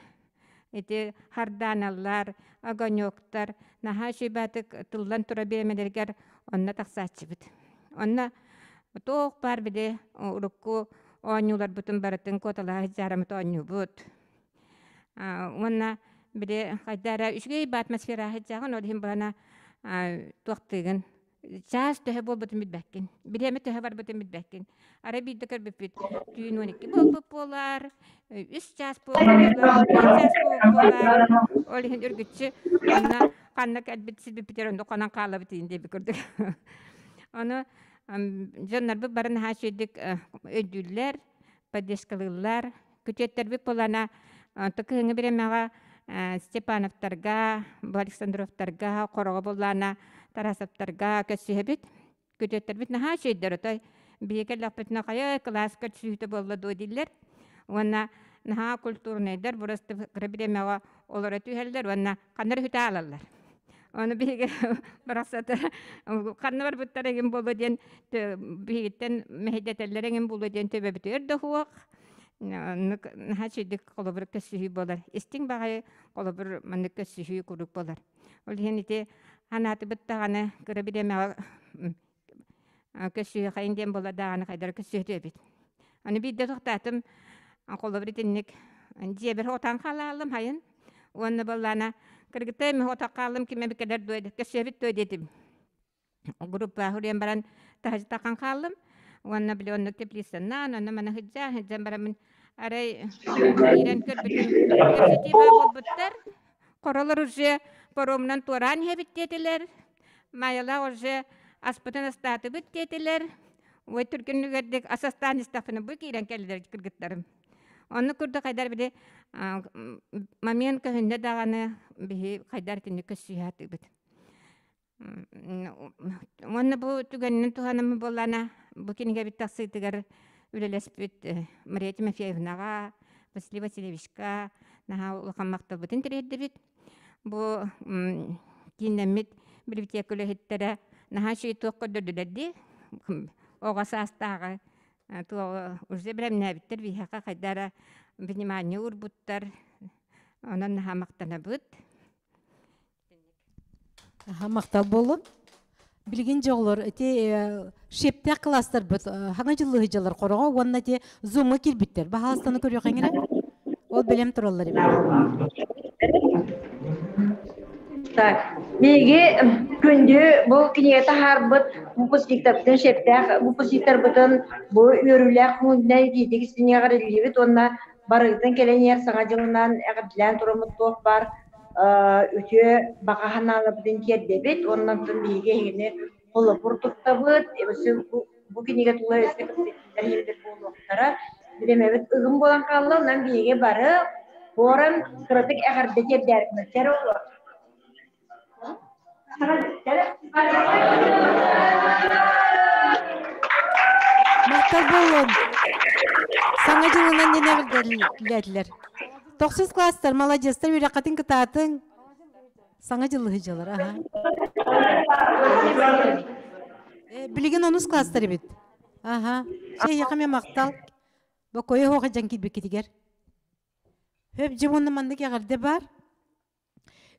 Ити хардааналлар, огонёктар наһаа үчүгэйбаатык тыллан тура бириэмэлэригэр онно тахсааччыбыт. Онно туох баар били урукку оонньууларбытын барытын куоталаһа сылдьаарымыт оонньуубут. Уонна били хайда эрэ үчүгэй ба атмосфера сылдьаҕын, ол иһин баҕана туохтыыгын чаас төһө буолбутун билбэккин, бириэмэ төһө барбытын билбэккин. Арай биирдэ көрбүппүт түүн 12 буолбут буолар, үс чаас буолбут буолар, биир чаас буолбут буолар. Ол иһин үргүччү онно ханна кэлбит сирбиппитигэр онно хонон хаалабыт иин диэбит курдук. Ону дьоннорбут бары наһаа үчүгэйдик өйдүүллэр, поддержкалыыллар. Күтүөттэрбит буолана кыһыҥҥы бириэмэҕэ Степановтарга, бу Александровтарга, Хороҕо буллаана Тарасовтарга көрсүһэбит. Күтүөттэрбит наһаа үчүгэйдэр отой биһиги кэллэхпитинэ хайа кылаас көрсүһүүтэ буолла дуо дииллэр. Уонна наһаа культурнайдар просто кыра бириэмэҕэ олоро түһэллэр уонна ханна эрэ үтэ аалаллар. Ону биһиги барахсата ханна барбыттар эҥин буолуо диэн биһигиттэн мэһэйдэтэллэр эҥин буолуо диэн төбөбүтүгэр да суох. Оннук наһаа үчүгэйдик холобур көрсүһүү буолар. Истиҥ баҕайы холобур маннык көрсүһүү куруук буолар. Ол иһин ити ханаатыбыт даҕаны кыра бириэмэҕэ көрсүһүөхэйин диэн буолла даҕаны хайдара көрсүһүтүө эбит. Аны биирдэ тохтоотум холобур итинник дьиэбэр отан хаалаалым хайын уонна буоллаана кыргыттар эмиэ отох хааллым ким эбит кэлэр дуо көрсүөбүт дуо диэтим. Группа хуруйан баран таһырдьа тахан хааллым уонна били оннук теплицаннаан онно маны сылдьан сылдьан бараммын арай киирэн көрбүтүм кэпсэтии баа буолбуттар Хоролор уже паромунан туораан иһэбит диэтилэр. Майалаах уже аспытын астаатыбыт диэтилэр. Ой түргэннүгэрдик ас астаан истэхпинэ бу киирэн кэллилэр кыргыттарым. Оннук курдук хайдар били момент көһүннэ даҕаны биһи хайдар итинник көссүүһэ атыыбыт. Уонна бу түгэнинэн туһанаммын буоллаана, бу кинигэбит тахсыытыгар үлэлэспит Мария Тимофеевнаҕа, Василий Васильевичка наһаа улахан махталбытын тириэрдэбит. Бу кииннэммит библиотека үлэһиттэрэ наһаа үчүгэй туох көрдөрдүлэр дии. Оҕо саастааҕы туоҕу уже бэлэмнээбиттэр биһиэхэ хайда эрэ внимание уурбуттар. Онон наһаа махтанабыт. Аха, махтал буоллун. Билигин дьоҕолор ити шептэх класстарбыт хаҥа дьыллыһы дьыллар хороҕо уонна ити зумҥа киирбиттэр. Баһаалыстаны көрүөхэҥ эрэ. Ол бэлэм тураллар эбит. Так, биһиги күндү бу кинигэ таһаарбыт выпускниктарбытын шептээх выпускниктарбытын бу үөрүүлээх күнүнэн итиитик истиҥҥэ эҕэрдэлиибит уонна барыгытын кэлэн иһэр саҥа дьылынан эҕэрдэлээн тураммыт туох баар үтүө баҕа санааларбытын тиэрдэбит уонна онтон биһиги эһигини холобур туттабыт. бу кинигэ тула өссө кэпсэтиилэр буолуохтара. Бириэмэбит ыгым буолан хаалла, онон биһиги бары хоран кыратык эҕэрдэ тиэрдээрбит. Чэр оҕолор. Махтал буоллун. Саҥа дьылынан ненэҕирдэллэр. Тохсус класстар, маладьыастар үөрэххитин кытаатыҥ. Саҥа дьыллыһы дьылар, аха. Билигин онус класстар эбит. Аха. Эйиэхэ эмиэ махтал. Бокойо оһоҕо дьан киирбиккитигэр. Хөп дьэ уонна маннык эҕэрдэ баар.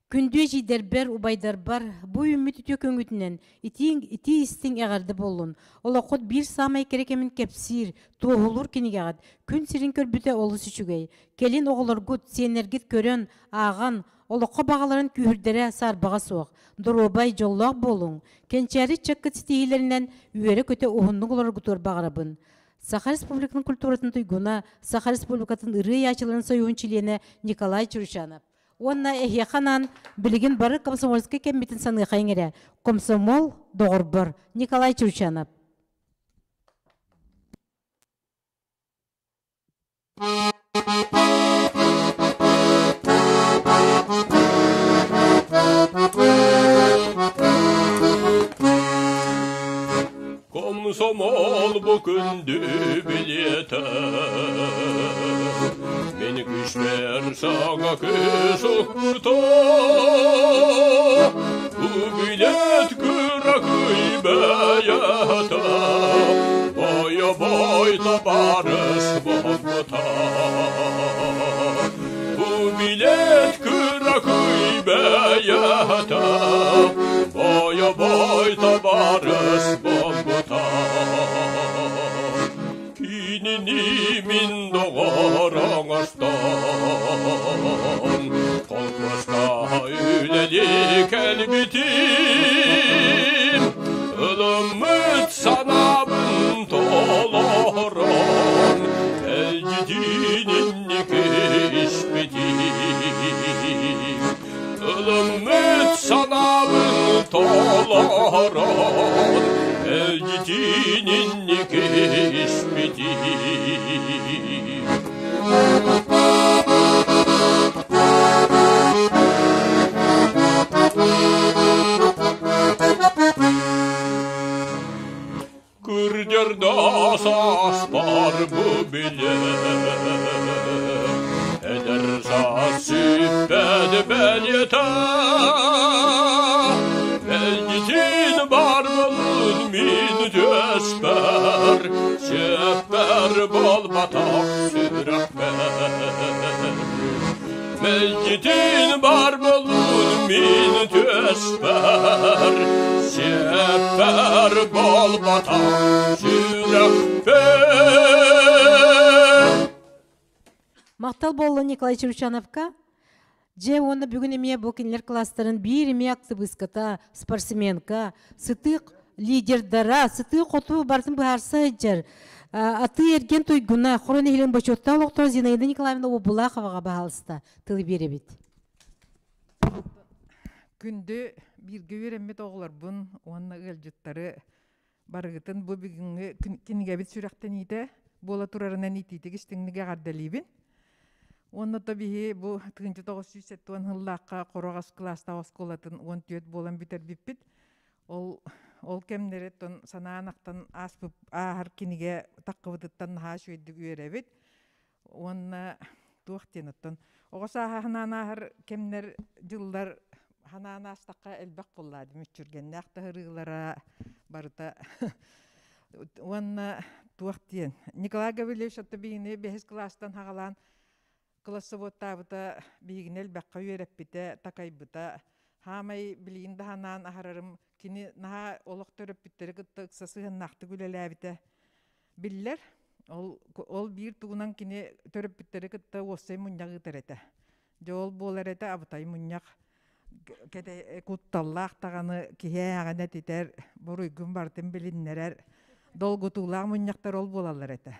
Күндү эдьиийдэрбэр, убайдарбар бу үүммүт үтүө көҥүтүнэн итии истиҥ эҕэрдэ буоллун. Олоххут биир саамай кэрэ кэмин кэпсиир, туоһулуур кинигэҕит күн сирин көрбүтэ олус үчүгэй. Кэлин оҕолоргут, сиэннэргит көрөн, ааҕан, олоххо баҕаларын күүһүрдэрэ саарбаҕа суох. Доруобай, дьоллоох буолуҥ. Кэнчээри ыччаккыт ситиһиилэринэн үөрэ-көтө уһуннук олороргутугар баҕарабын. Саха Республикатын культуратын туйгуна, Саха Республикатын ырыа ыйааччыларын союһун чилиэнэ Николай Чуручанов. Уонна эһиэхэ анаан билигин бары комсомольскай кэммитин саныахайыҥ эрэ. Комсомол доҕорбор Николай Чуручанов. Комсомол бу күндү билиэтэ Мин күшпэр саҥа кыыс укпута Бу билет кыракый бэйэтэ Бойобой табаарыс буолбута Бу билет кыракый бэйэтэ Бойобой табаарыс буолбута Кинини мин доҕор оҥостон Колхозка үлэлии кэлбитим Ылыммыт санаабын толорон Мэлдьитин инники испитим Ылыммыт санаабын толорон Мэлдьитин инники испитим Кырдьарда сааспар бу билэр, Эдэр саас сүппэт бэлиэтэ. Мэлдьитин барбын мин түөспэр, Сүөппэр буолбатах сүрэхпэр. Мэлдьитин бар болун мин түөспэр, Сиэппэр буолбатах сүрэхпэр. Махтал буолла Николай Чуручановка. Дьэ уонна бүгүн эмиэ бу кинилэр класстарын биир эмиэ актыбыыската, спортсменка, сытыы лидердара, сытыы-хотуу барытын быһаарса сылдьар атыы-эргиэн туйгуна, Хоро нэһилиэгин бочуоттаах олохтооҕо Зинаида Николаевна Обулаховаҕа баһаалыста тылы биэрэбит. Күндү бииргэ үөрэммит оҕолорбун уонна ыалдьыттары барыгытын бу бүгүҥҥү кинигэбит сүрэхтэниитэ буола турарынан итиитик истиҥник эҕэрдэлиибин. Уонна то биһи бу 1970 сыллаахха Хороҕос кылаастаах оскуолатын 14 буолан бүтэрбиппит. Ол ол кэмнэри тон санаан ахтан ааспыт ааһар кинигэ таххыбытыттан наһаа үчүгэйдик үөрэбит. Уонна туох диэн оттон оҕо сааһа ханаан ааһар кэмнэр дьыллар ханаан аастахха элбэх буоллаа мүччүргэннээх таһырыылара барыта уонна туох диэн Николай Гаврильевич отто биһини бэһис кылаастан хаҕалаан Классоводтаабыта биһигини элбэххэ үөрэппитэ, такайбыта. Хаамай билигин да санаан аһарарым кини наһаа олох төрөппүттэри кытта ыкса сыһыаннаахтык үлэлээбитэ биллэр. Ол, ол биир тугунан кини төрөппүттэри кытта уоссай мунньах ыытар этэ. Дьэ ол буолар этэ абытай мунньах кутталлаах даҕаны киһи ээҕин этитэр, буруйгун барытын билиннэрэр долгутуулаах мунньахтар ол буолаллар этэ.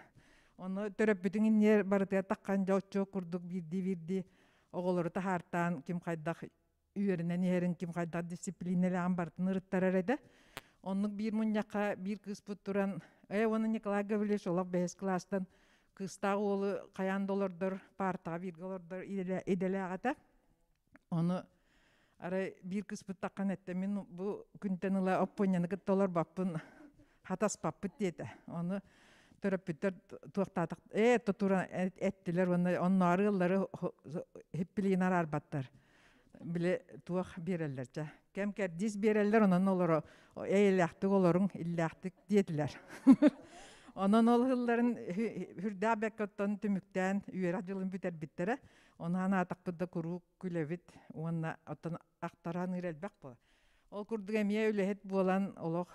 Ону төрөппүтүҥ иннигэр барытыгар таххан дьэ оччо курдук биирдии-биирдии оҕолору таһаартаан ким хайдах үөрэнэн иһэрин, ким хайдах дисциплинэлээҕин барытын ырыттарар этэ. Оннук биир мунньахха биир кыыспыт туран Уонна Николай Гаврильевич олох бэһис кылаастан кыыстаах уолу хайаан да олордор, паартаҕа бииргэ олордор идэлээх этэ. Ону арай биир кыыспыт таххан эттэ, мин бу күнтэн ыла Оппуонньаны кытта олорбаппын, хатаспаппыт диэтэ. Ону төрөппүттэр туохтаатах тутуран эттилэр уонна оннооru ыаллары хиппилиин араарбаттар. Били туох биэрэллэр чэ. Кэм кэрдиис биэрэллэр, онон олоро эйэлээхтик олоруҥ, иллээхтик диэтилэр. Онон ол ыһылларын хүрдээх бэккэ оттон түмүктээн үөрэх дьылын бүтэрбиттэрэ. Ону анаатахпыт да куруук күлэбит уонна оттон ахтараан ыыр элбэх буолар. Ол курдук эмиэ үлэһит буолан олох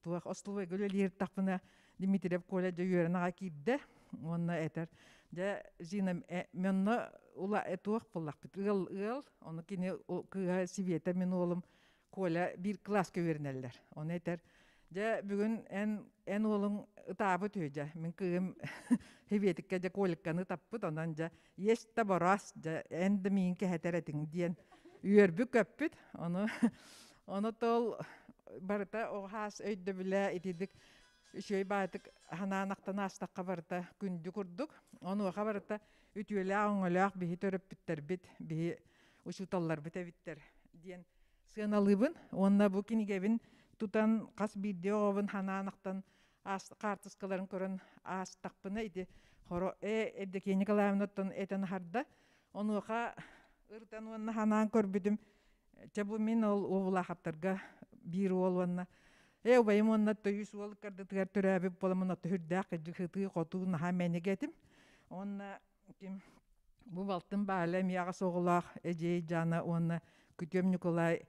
туох остолобуойга үлэлиир тахпына Дмитриев Коля дьэ үөрэн аҕа киирдэ уонна этэр дьэ Зина манна ула туох буоллахпыт ыал ыал ону кини кыыһа Света мин уолум Коля биир кылааска үөрэнэллэр ону этэр дьэ бүгүн эн эн уолуҥ ытаабыт үһү дьэ мин кыыһым Хибиэтиккэ дьэ Коликканы ытаппыт онон дьэ есть да бороос дьэ эн да миигин кэһэтэр этиҥ диэн үөрбүт-көппүт ону ону тол барыта оҕо өйдөбүлэ итидик үчүгэй баайтык ханаан ахтан аастахха барыта күндү курдук онуоха барыта үтүөлээх өҥөлөөх биһи төрөппүттэрбит биһи учууталларбыт эбиттэр диэн сыаналыыбын уонна бу кинигэбин тутан хас биирдии оҕобун ханаан ахтан хаартыскаларын көрөн аастахпына ити хоро Евдокия Николаевнаттан этэн аһарда онуоха ырытан уонна ханаан көрбүтүм чэ бу мин ол уолулаахаттарга биир уол уонна убайым уонна төйүс уол кардытыгар төрөөбүт буоламмын отто үрдээх кыдьык хотуу наһаа мэник этим уонна ким бу балтым Баала эмиэ аҕыс оҕолоох эдьиэй Дьаана уонна күтүөм Ньукулай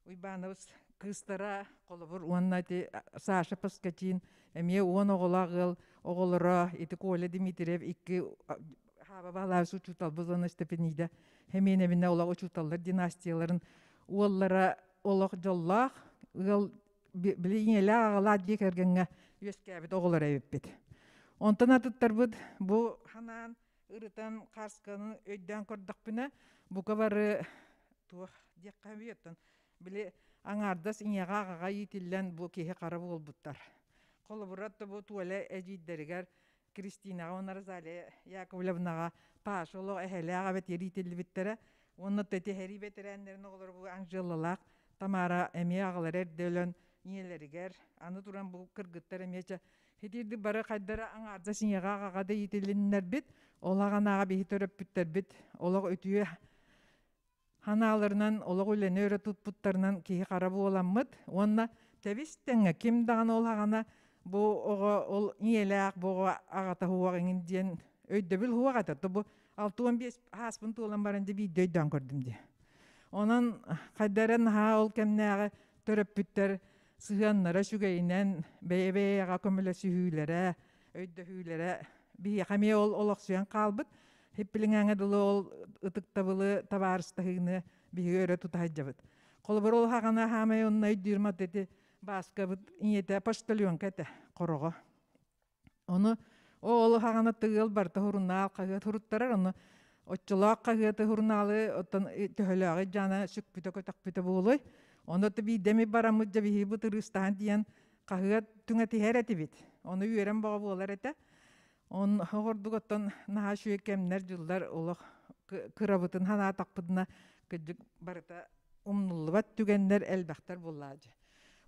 Уйбаанабыс кыыстара холобур уонна ити Саша Паскачин эмиэ 10 оҕолоох ыал оҕолоро ити Коля Дмитриев икки Хаба Баалаабыс учууталбыт уонна Степанида Хэмиэнэбинэ олох учууталлар династияларын уоллара олох дьоллоох ыал били ийэлээх аҕалаах дьиэ кэргэҥҥэ үөскээбит оҕолор эбиппит. Онтон атыттарбыт бу ханаан ырытан хаасканы өйдөөн көрдөхпүнэ бука бары туох диэххэ үһү били аҥаардас ийэҕэ аҕаҕа иитиллэн бу киһи хара буолбуттар. Холобура бу Туоля эдьиийдэригэр Кристинаҕа уонна Розалия Яковлевнаҕа Паша олох эһэлээх эбэтигэр иитиллибиттэрэ уонна тэһэрии бэтэрээннэрин оҕолоро бу Анжелалаах Тамара эмиэ аҕалара эрдэ өлөн ийэлэригэр аны туран бу кыргыттар эмиэ чэ Итирдик бары хайдара аҥаардас ийэҕэ аҕаҕа да иитилиннэрбит, ол аҕанааҕа биһи төрөппүттэрбит олох үтүө ханааларынан олох үлэни өрө туппуттарынан киһи хара буоламмыт уонна тэбис тэҥҥэ ким даҕаны ол аҕана бу оҕо ол ийэлээх бу оҕо аҕата уһуох иҥин диэн өйдөбүл уһуох этэ то бу 65 ааспын туолан баран дьэ биирдэ өйдөөн көрдүм дии онон хайда эрэ наһаа ол кэмнээҕи төрөппүттэр сыһыаннара үчүгэйинэн бэйэ-бэйэҕэ көмөлөсүһүүлэрэ, өйдөһүүлэрэ биһиэхэ эмиэ ол олохсуйан хаалбыт. Хиппилиҥээҥҥэ дылы ол ытыктабылы, табаарыстаһыыны биһиги өрө тута сылдьабыт. Холобур, ол хаҕана хаамай онно өйдүүр мат ити Бааскабыт ийэтэ почтальонка этэ, хороҕо. Ону ол хаҕана тыал барыта сурунаал хаһыат суруттарар, ону оччолоох хаһыаты сурунаалы оттон төһөлөөҕү дьаана сүкпүтэ көтөхпүтэ буолуой. Ону биирдэ эмит бараммыт дьэ биһиги бытырыыстаһан тиийэн хаһыат түҥэтиһэр этибит. Ону үөрэн бөҕө буолар этэ. Он оҕордук оттон наһаа үчүгэй кэмнэр, дьыллар олох кырабытын санаатахпытына кырдьык барыта умнуллубат түгэннэр элбэхтэр буоллаадьы.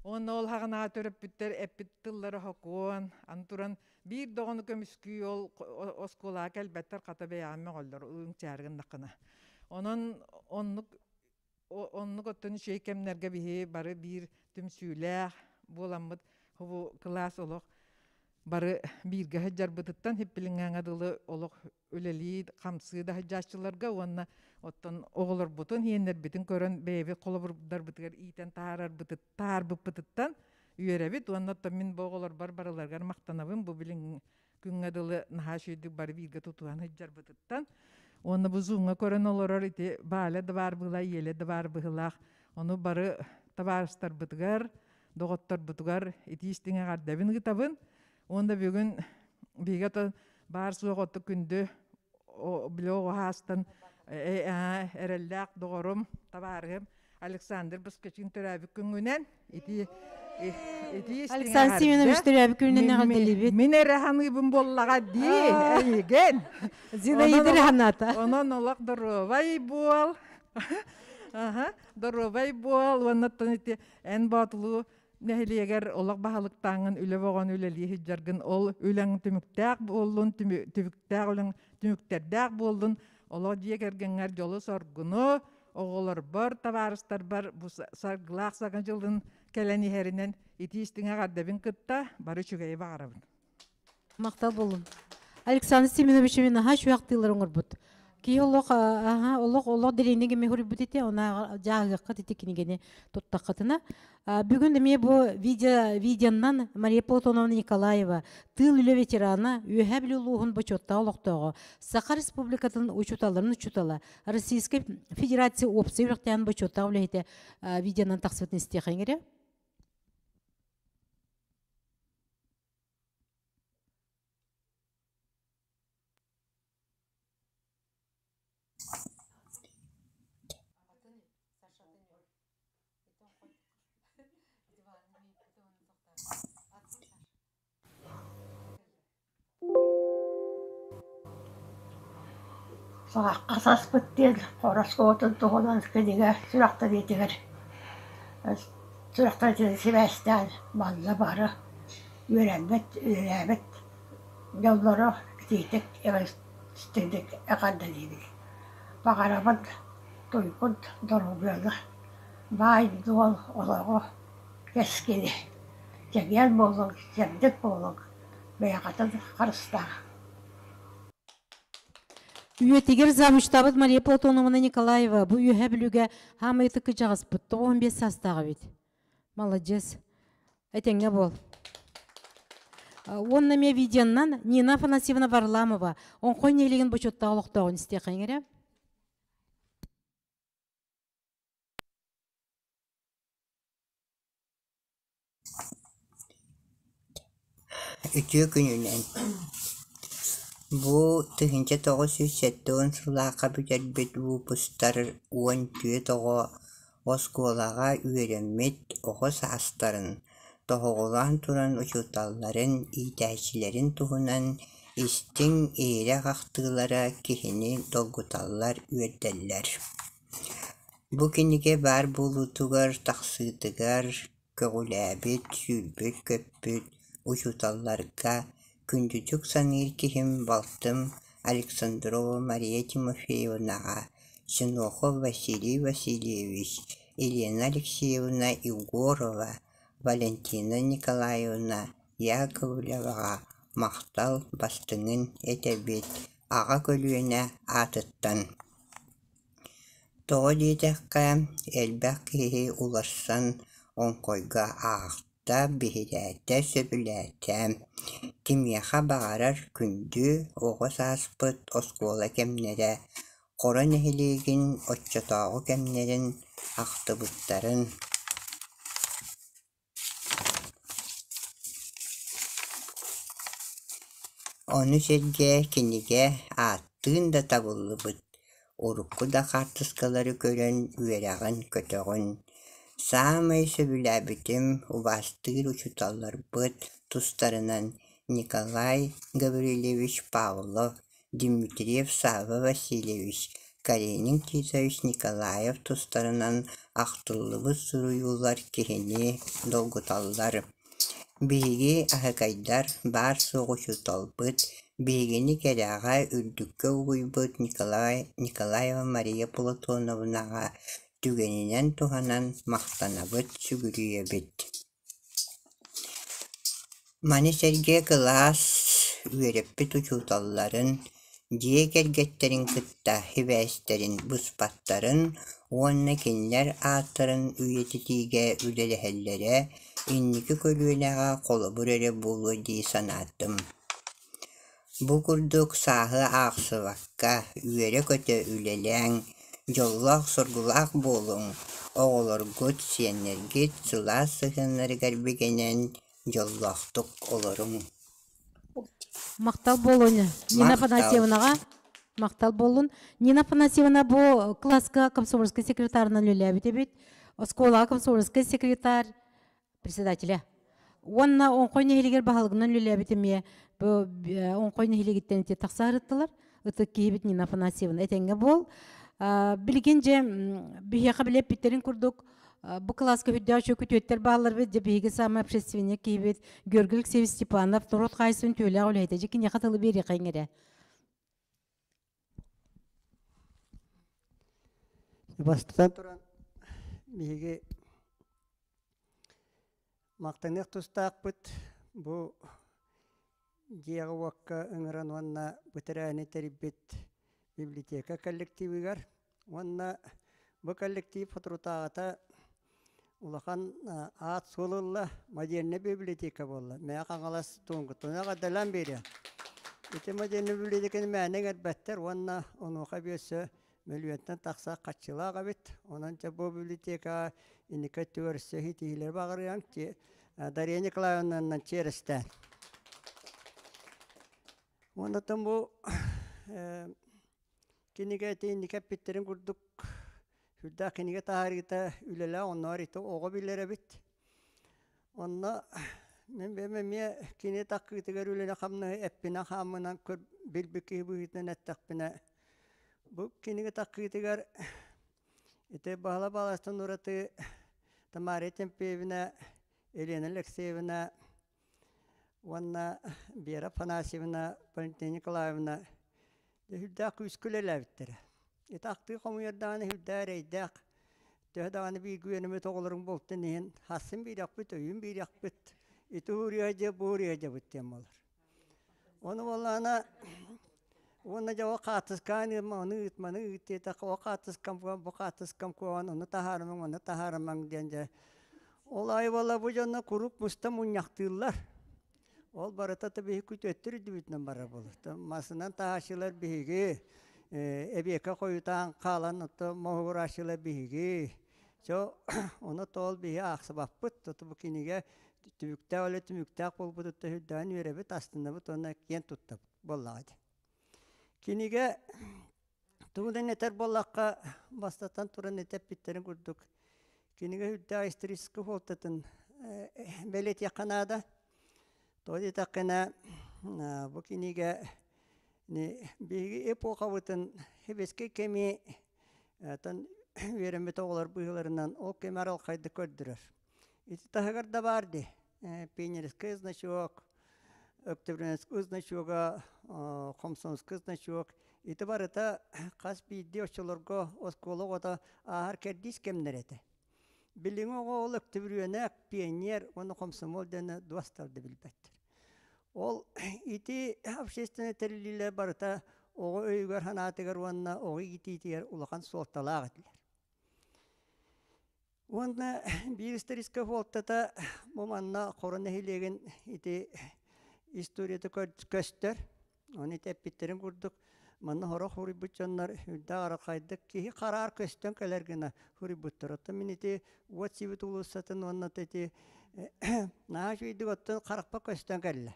Уонна ол хаҕынаа төрөппүттэр эппит тыллара хокуон, аны туран биир доҕону көмүскүү ол оскуолаҕа кэлбэттэр хата бэйэҕин мөҕөллөр ылыҥчаары гыннаххына. Онон оннук оннук оттон үчүгэй кэмнэргэ биһи бары биир түмсүүлээх буоламмыт бу кылаас олох бары бииргэ сылдьарбытыттан хиппилиҥҥээҥҥэ дылы олох үлэлии хамсыы да сылдьааччыларга уонна оттон оҕолорбутун иэннэрбитин көрөн бэйэбит холобурдарбытыгар иитэн таһаарарбытыт таһаарбыппытыттан үөрэбит уонна оттон мин бу оҕолорбор барыларыгар махтанабын бу билиҥ күҥҥэ дылы наһаа үчүгэйдик бары бииргэ тутуһан сылдьарбытыттан уонна бу зумҥа көрөн олорор ити Валя да баар быһыылаах Еля да баар быһыылаах ону бары табаарыстарбытыгар доҕотторбутугар итии истиҥ эҕэрдэбин ыытабын Уонна бүгүн биһиги ото баар суох отто күндү били оҕо хаастан эрэллээх доҕорум, табаарыһым Александр Баскачин төрөөбүт күҥҥүнэн ити Александр Семенович төрөөбүт күнүнэн эҕэрдэлиибит. Мин эрэ ханыыбын буоллаҕа дии, эйигин. Зинаида эрэ ханаата. Онон олох доруобай буол. Аха, доруобай буол. Уоннаттан ити эн боотулуу нэһилиэгэр олох баһылыктааҥҥын үлэ боҕон үлэлии сылдьаргын ол үлэҥ түмүктээх буоллун, түбүктээх үлэҥ түмүктэрдээх буоллун, олох дьиэ кэргэҥҥэр дьолу-соргуну, оҕолорбор, табаарыстарбар бу саргылаах саҥа дьылын кэлэн иһэринэн итии истиҥ эҕэрдэбин кытта бары үчүгэйи баҕарабын. Махтал буоллун. Александр Семенович мин наһаа үчүгэй ахтыылары оҥорбут. Киһи олох аха олох олох дириҥник эмиэ суруйбут ити она дьааһыаххыт ити кинигэни туттаххытына. Бүгүн эмиэ бу видео видеоннан Мария Платоновна Николаева тыыл үлэ ветерана, Үөһээ Бүлүү улууһун бочуоттаах олохтооҕо, Саха Республикатын учууталларын учуутала, Российскай Федерация уопсай үөрэхтээһин бочуоттаах үлэһитэ видеонан тахсыбытын истиэхэҥ эрэ. Саҕахха саспыт диэн хороскуотун туһунан кинигэ сүрэхтэниитигэр сүрэхтэниитин сибээстээн манна бары үөрэммит, үлэлээбит дьоннору итиитик истиҥник эҕэрдэлиибин. Баҕарабын туйгун доруобуйаны, баай-дуол олоҕу, кэскили, чэгиэн буолуҥ, чэбдик буолуҥ, бэйэҕитин харыстааҥ. Үйэтигэр завучтаабыт Мария Платоновна Николаева бу Үөһээ Бүлүүгэ хаамай ытык кыдьаҕаспыт 95 саастаах эбит. Маладьыас. Этэҥҥэ буол. Уонна эмиэ видеоннан Нина Афанасьевна Варламова Оҥхой нэһилиэгин бочуоттаах олохтооҕун истиэххэ эрэ. Үтүө күнүнэн! Бу 1970 сыллаахха бүтэрбит выпустар 14 оҕо оскуолаҕа үөрэммит оҕо саастарын, тоһоҕолоон туран учууталларын, иитээччилэрин туһунан истиҥ, иһирэх ахтыылара киһини долгуталлар, үөрдэллэр. Бу кинигэ баар буолуутугар, тахсыытыгар көҕүлээбит, сүүрбүт-көппүт учууталларга күндүтүк саныыр киһим балтым Александрова Мария Тимофеевнаҕа, Синохов Василий Васильевич, Елена Алексеевна Егорова, Валентина Николаевна Яковлеваҕа махтал бастыҥын этэбит аҕа көлүөнэ аатыттан. Тоҕо диэтэххэ, элбэх киһи уларсан оҥхойго аахта, биһирээтэ, сөбүлээтэ. Кимиэхэ баҕарар күндү оҕо сааспыт оскуола кэмнэрэ Хоро нэһилиэгин оччотооҕу кэмнэрин ахтыбыттарын Ону сэргэ кинигэ ааттыын да табыллыбыт, урукку да хаартыскалары көрөн үөрэҕин көтөҕүн. Саамай сөбүлээбитим убаастыыр учууталларбыт тустарынан Николай Гаврильевич Павлов, Дмитриев Савва Васильевич, Каренин Титович Николаев тустарынан ахтыллыбыт суруйуулар киһини долгуталлар. Биһиги аһыкайдар баар-суох учууталбыт, биһигини кэрэҕэ, үрдүккэ угуйбут Николай Николаева Мария Платоновнаҕа түгэнинэн туһанан махтанабыт, сүгүрүйэбит. Маны сэргэ кылаас үөрэппит учууталларын, дьиэ кэргэттэрин кытта сибээстэрин быспаттарын уонна кинилэр ааттарын үйэтитиигэ үлэлэһэллэрэ инники көлүөнэҕэ холобур эрэ буолуо дии санаатым. Бу курдук сааһы аахсыбакка, үөрэ-көтө үлэлээҥ, дьоллоох-соргулаах буолуҥ, оҕолоргут, сиэннэргит сылаас сыһыаннарыгар бигэнэн дьоллоохтук олоруҥ. Махтал буолуон Нина Махтал. Афанасьевнаҕа махтал буоллун. Нина Афанасьевна бу класска комсомольскай секретарынан үлэлээбит эбит. Оскуолаҕа комсомольскай секретарь. председателя. Уонна Оҥхой нэһилигэр баһылыгынан үлэлээбит эмиэ бу Оҥхой нэһилигиттэн ити тахсаарыттылар. Ытык киһибит Нина Афанасьевна этэҥҥэ буол. Билигин дьэ биһиэхэ билэппиттэрин курдук бу кылааска үрдээх үчүгэй күтүөттэр бааллар бит дьэ биһиги самый общественник киһибит Георгий Алексеевич Степанов норуот хаһаайыстыбатын түөлээх үлэһитэ дьэ киниэхэ тылы биэриэхэ иҥэрэ. Бастатан туран биһиги махтаныах тустаахпыт бу дьиэҕэ-уокка ыҥыран уонна бэтэрээни тэрийбит библиотека коллективыгар уонна бу коллектив соторутааҕыта улахан аат-суол ылла, модельнай библиотека буолла. Мэҥэ Хаҥалас Туоҥкутуна эҕэрдэлээн биэриэ. Ити модельнай библиотеканы мээнэ иҥэрбэттэр уонна онуоха биэсэ мөлүйүөнтэн тахса хаччылаах эбит. Онон дьэ бу библиотекаҕа инники өттүгэр өссө иһитиилэри баҕарыаҥ. Дария Николаевнанан чиэрэстээн. Уонна бу кинигэ ити инники эппиттэрин курдук сүрдээх кинигэ таһаарыыта үлэлээх онноор ити оҕо билэр эбит. Онно мин бэйэм эмиэ кини таккыытыгар үлэни-хамнаһы эппинэн-хааммынан көр билбит киһи быһыытынан эттэхпинэ бу кинигэ таккыытыгар ити Баһыла Бааластан ураты Тамария Тимпеевна, Елена Алексеевна уонна Вера Афанасьевна, Валентина Николаевна дьэ сүрдээх күүскэ үлэлээбиттэрэ. Ити ахтыы хомуйар даҕаны сүрдээх эрэйдээх. Төһө даҕаны бииргэ үөрэммит оҕолоруҥ буолтун иһин хассын биирэхпит, өйүүн биирэхпит, ити уруйа дьэ, бу уруйа дьабыт диэн буолар. Ону буоллаҕына уонна дьэ ол хаартыскаҕын ыытма, ону ыыт, маны ыыт диэтэххэ, ол хаартыскам бу хаартыскам куһаҕан, ону таһаарымаҥ, ону таһаарымаҥ диэн дьэ Ол аайы буолла бу дьонно куруук муста мунньахтыыллар. Ол барыта да биһиги күтүөттэр үрдүбүтүнэн барар буолар. Масынан таһааччылар биһиги, эбиэкэ хойутаан хаалан отто моһугурааччылар биһиги. Чо ону тоол биһи аахсыбаппыт. Тоту бу кинигэ түбүктээх үлэ түмүктээх буолбутуттан сүрдээҕин үөрэбит, астынабыт уонна киэн туттабыт буоллаҕа дии. Кинигэ Тугунан этэр буоллахха, бастатан туран этэппиттэрин курдук, кинигэ үрдээх историческай суолтатын бэлиэтиэххэ наада. Тоҕо диэтэххинэ, бу кинигэ биһиги эпохабытын сэбиэскэй кэми үөрэммит оҕолор быһыыларынан ол кэми арылхайдык көрдөрөр. Ити таһыгар да баар дии, пионерскай значок, Октябринскай значога, Хомсонскай значок ити барыта хас биирдии оччолорго оскуола оҕото ааһар кэрдиис кэмнэрэ этэ. Билиҥҥи оҕо ол өктүбүрүөнэк, пионер уонна хомсомуол диэни дуостар да билбэттэр. Ол ити общественнай тэриллиилэр барыта оҕо өйүгэр-санаатыгар уонна оҕо иитиитигэр улахан суолталаах этилэр. Уонна биир историческай суолтата бу манна Хоро нэһилиэгин ити историята көстөр. Ону ити эппиттэрин курдук манна сорох суруйбут дьоннор үрдээх арахайдык киһи хараар көстөн кэлэр гына суруйбуттар. Оттон мин ити уот сибит уулуссатын уонна ити наһаа үчүгэйдик оттон харахпа көстөн кэллэ.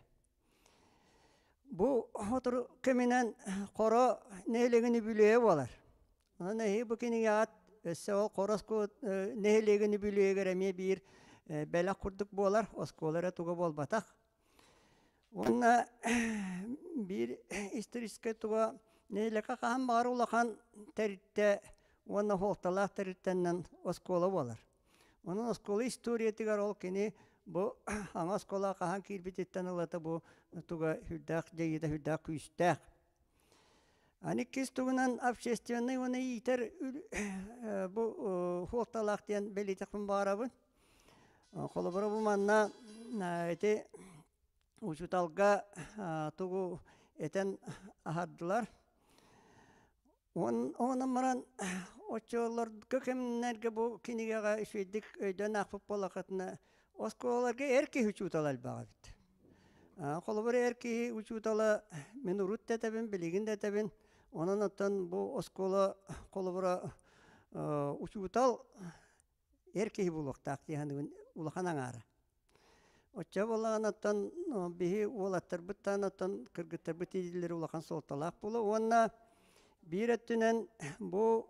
Бу сотору кэминэн Хоро нэһилиэгин үбүлүөйэ буолар. Онон эһиги бу кинигэҕит өссө ол Хоро нэһилиэгин үбүлүөйүгэр эмиэ биир бэлэх курдук буолар, оскуола эрэ туга буолбатах. Уонна биир историческай туга нэһилиэккэ хаһан баҕар улахан тэрилтэ уонна суолталаах тэрилтэннэн оскуола буолар. Онон оскуола историятыгар ол кини бу саҥа оскуола хаһан киирбититтэн ылата бу туга сүрдээх дьайыыта сүрдээх күүстээх. Аны иккис тугунан общественнай уонна иитэр бу суолталаах диэн бэлиэтэхпин баҕарабын. Холобура бу манна ити учууталга тугу этэн аһардылар. Онон баран оччолорго кэмнэргэ бу кинигэҕэ үчүгэйдик өйдөөн аахпыт буоллаххытына оскуолаларга эр киһи учуутала элбэх эбит. Холобур эр киһи учуутала мин урут да этэбин, билигин да этэбин. Онон оттон бу оскуола холобура учуутал эр киһи буолуохтаах дии саныыбын улахан аҥаара. Оччо буоллаҕына оттон биһи уолаттарбыттан оттон кыргыттарбыт иитиллэрэ улахан суолталаах буолуо уонна биир өттүнэн бу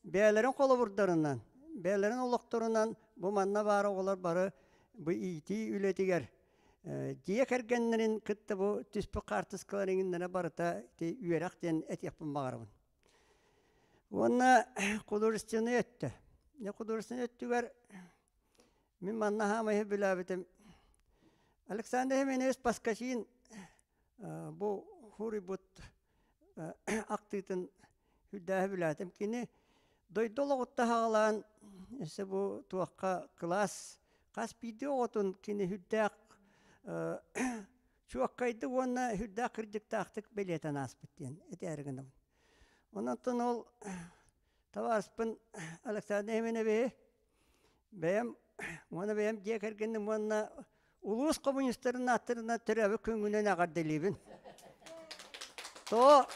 бэйэлэрин холобурдарынан, бэйэлэрин олохторунан бу манна баар оҕолор бары бу иитии үлэтигэр дьиэ кэргэннэрин кытта бу түспүт хаартыскалар иҥиннэрэ барыта ити үөрэх диэн этиэхпин баҕарабын. Уонна художественнай өттө. Художественнай өттүгэр мин манна хаамайы билээбитим. Александр Хименевич Паскачин бу хуруйбут актыытын үрдээһи билээтим. Кини дойду олоҕутта хаҕалаан өссө бу туохха кылаас хас биирдии оҕотун кини үрдээх чуоккайдык уонна үрдээх кырдьыктаахтык бэлиэтэн ааспыт диэн этээри гынабын. Онон ол табаарыспын Александр Хименевиһи бэйэм уонна бэйэм дьиэ кэргэним уонна улуус коммунистарын ааттарынан төрөөбүт күҥҥүнэн эҕэрдэлиибин. То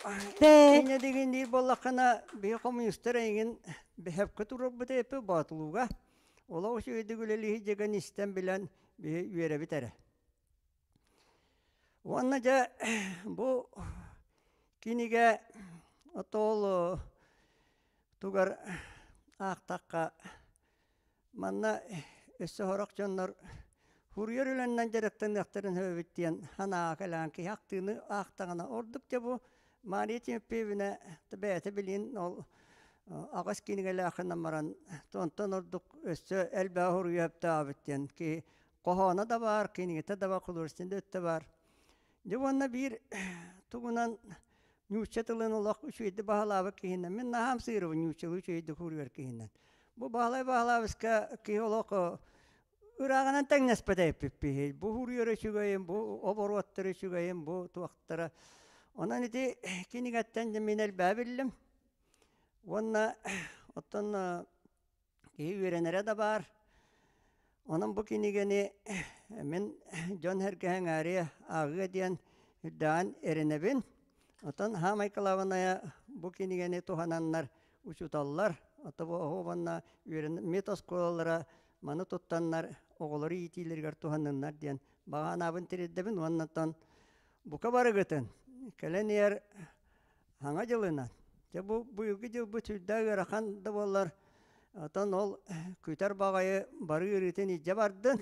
инньэ дигин буоллаххына биһи коммунистар эйигин бэһэпкэ турарбыт эппи боотулууга олох үчүгэйдик үлэлиһи дьэгэн истэн билэн биһи үөрэбит эрэ. Уонна дьэ бу кинигэ отоол тугар аахтахха манна өссө сорох дьоннор хуруйар үлэннэн дьарыктаныахтарын сөбүт диэн санааҕа кэлээн киһи ахтыыны аахтаҕына ордук дьэ бу Мария Тимофеевна бэйэтэ билин ол аҕыс кинигэлээхинэн баран онтон ордук өссө элбэҕи хуруйуохтаабыт диэн киһи хоһооно да баар, кинигэтэ да баар, художественнай да өттө баар. Дьэ уонна биир тугунан нуучча тылын олох үчүгэйдик баһылаабыт киһинэн мин наһаам сыырыбын нууччалыы үчүгэйдик суруйар киһинэн. Бу Баһылай Баһылаабыска киһи олох ырааҕынан тэҥнэспэт эппиппиһи. Бу суруйар үчүгэйим, бу оборуоттар үчүгэйим, бу туохтара. Онон ити кинигэттэн дьэ мин элбэҕи биллим. Уонна оттон киһи үөрэнэрэ да баар. Онон бу кинигэни мин дьон сэргэһэҥ аарыа ааҕыа диэн үрдээн эрэнэбин. Оттон хаамай кылаабынайа бу кинигэни туһананнар учууталлар, ото бу уонна үөрэммит оскуолалара маны туттаннар оҕолору иитиилэригэр туһанныннар диэн баҕа санаабын тириэрдэбин уонна оттон бука барыгытын кэлэн иһэр Саҥа дьылынан. Дьэ бу быйылгы дьылбыт сүрдээх ыарахан да буоллар, оттон ол күтэр баҕайы бары ыарыытын илдьэ бардын.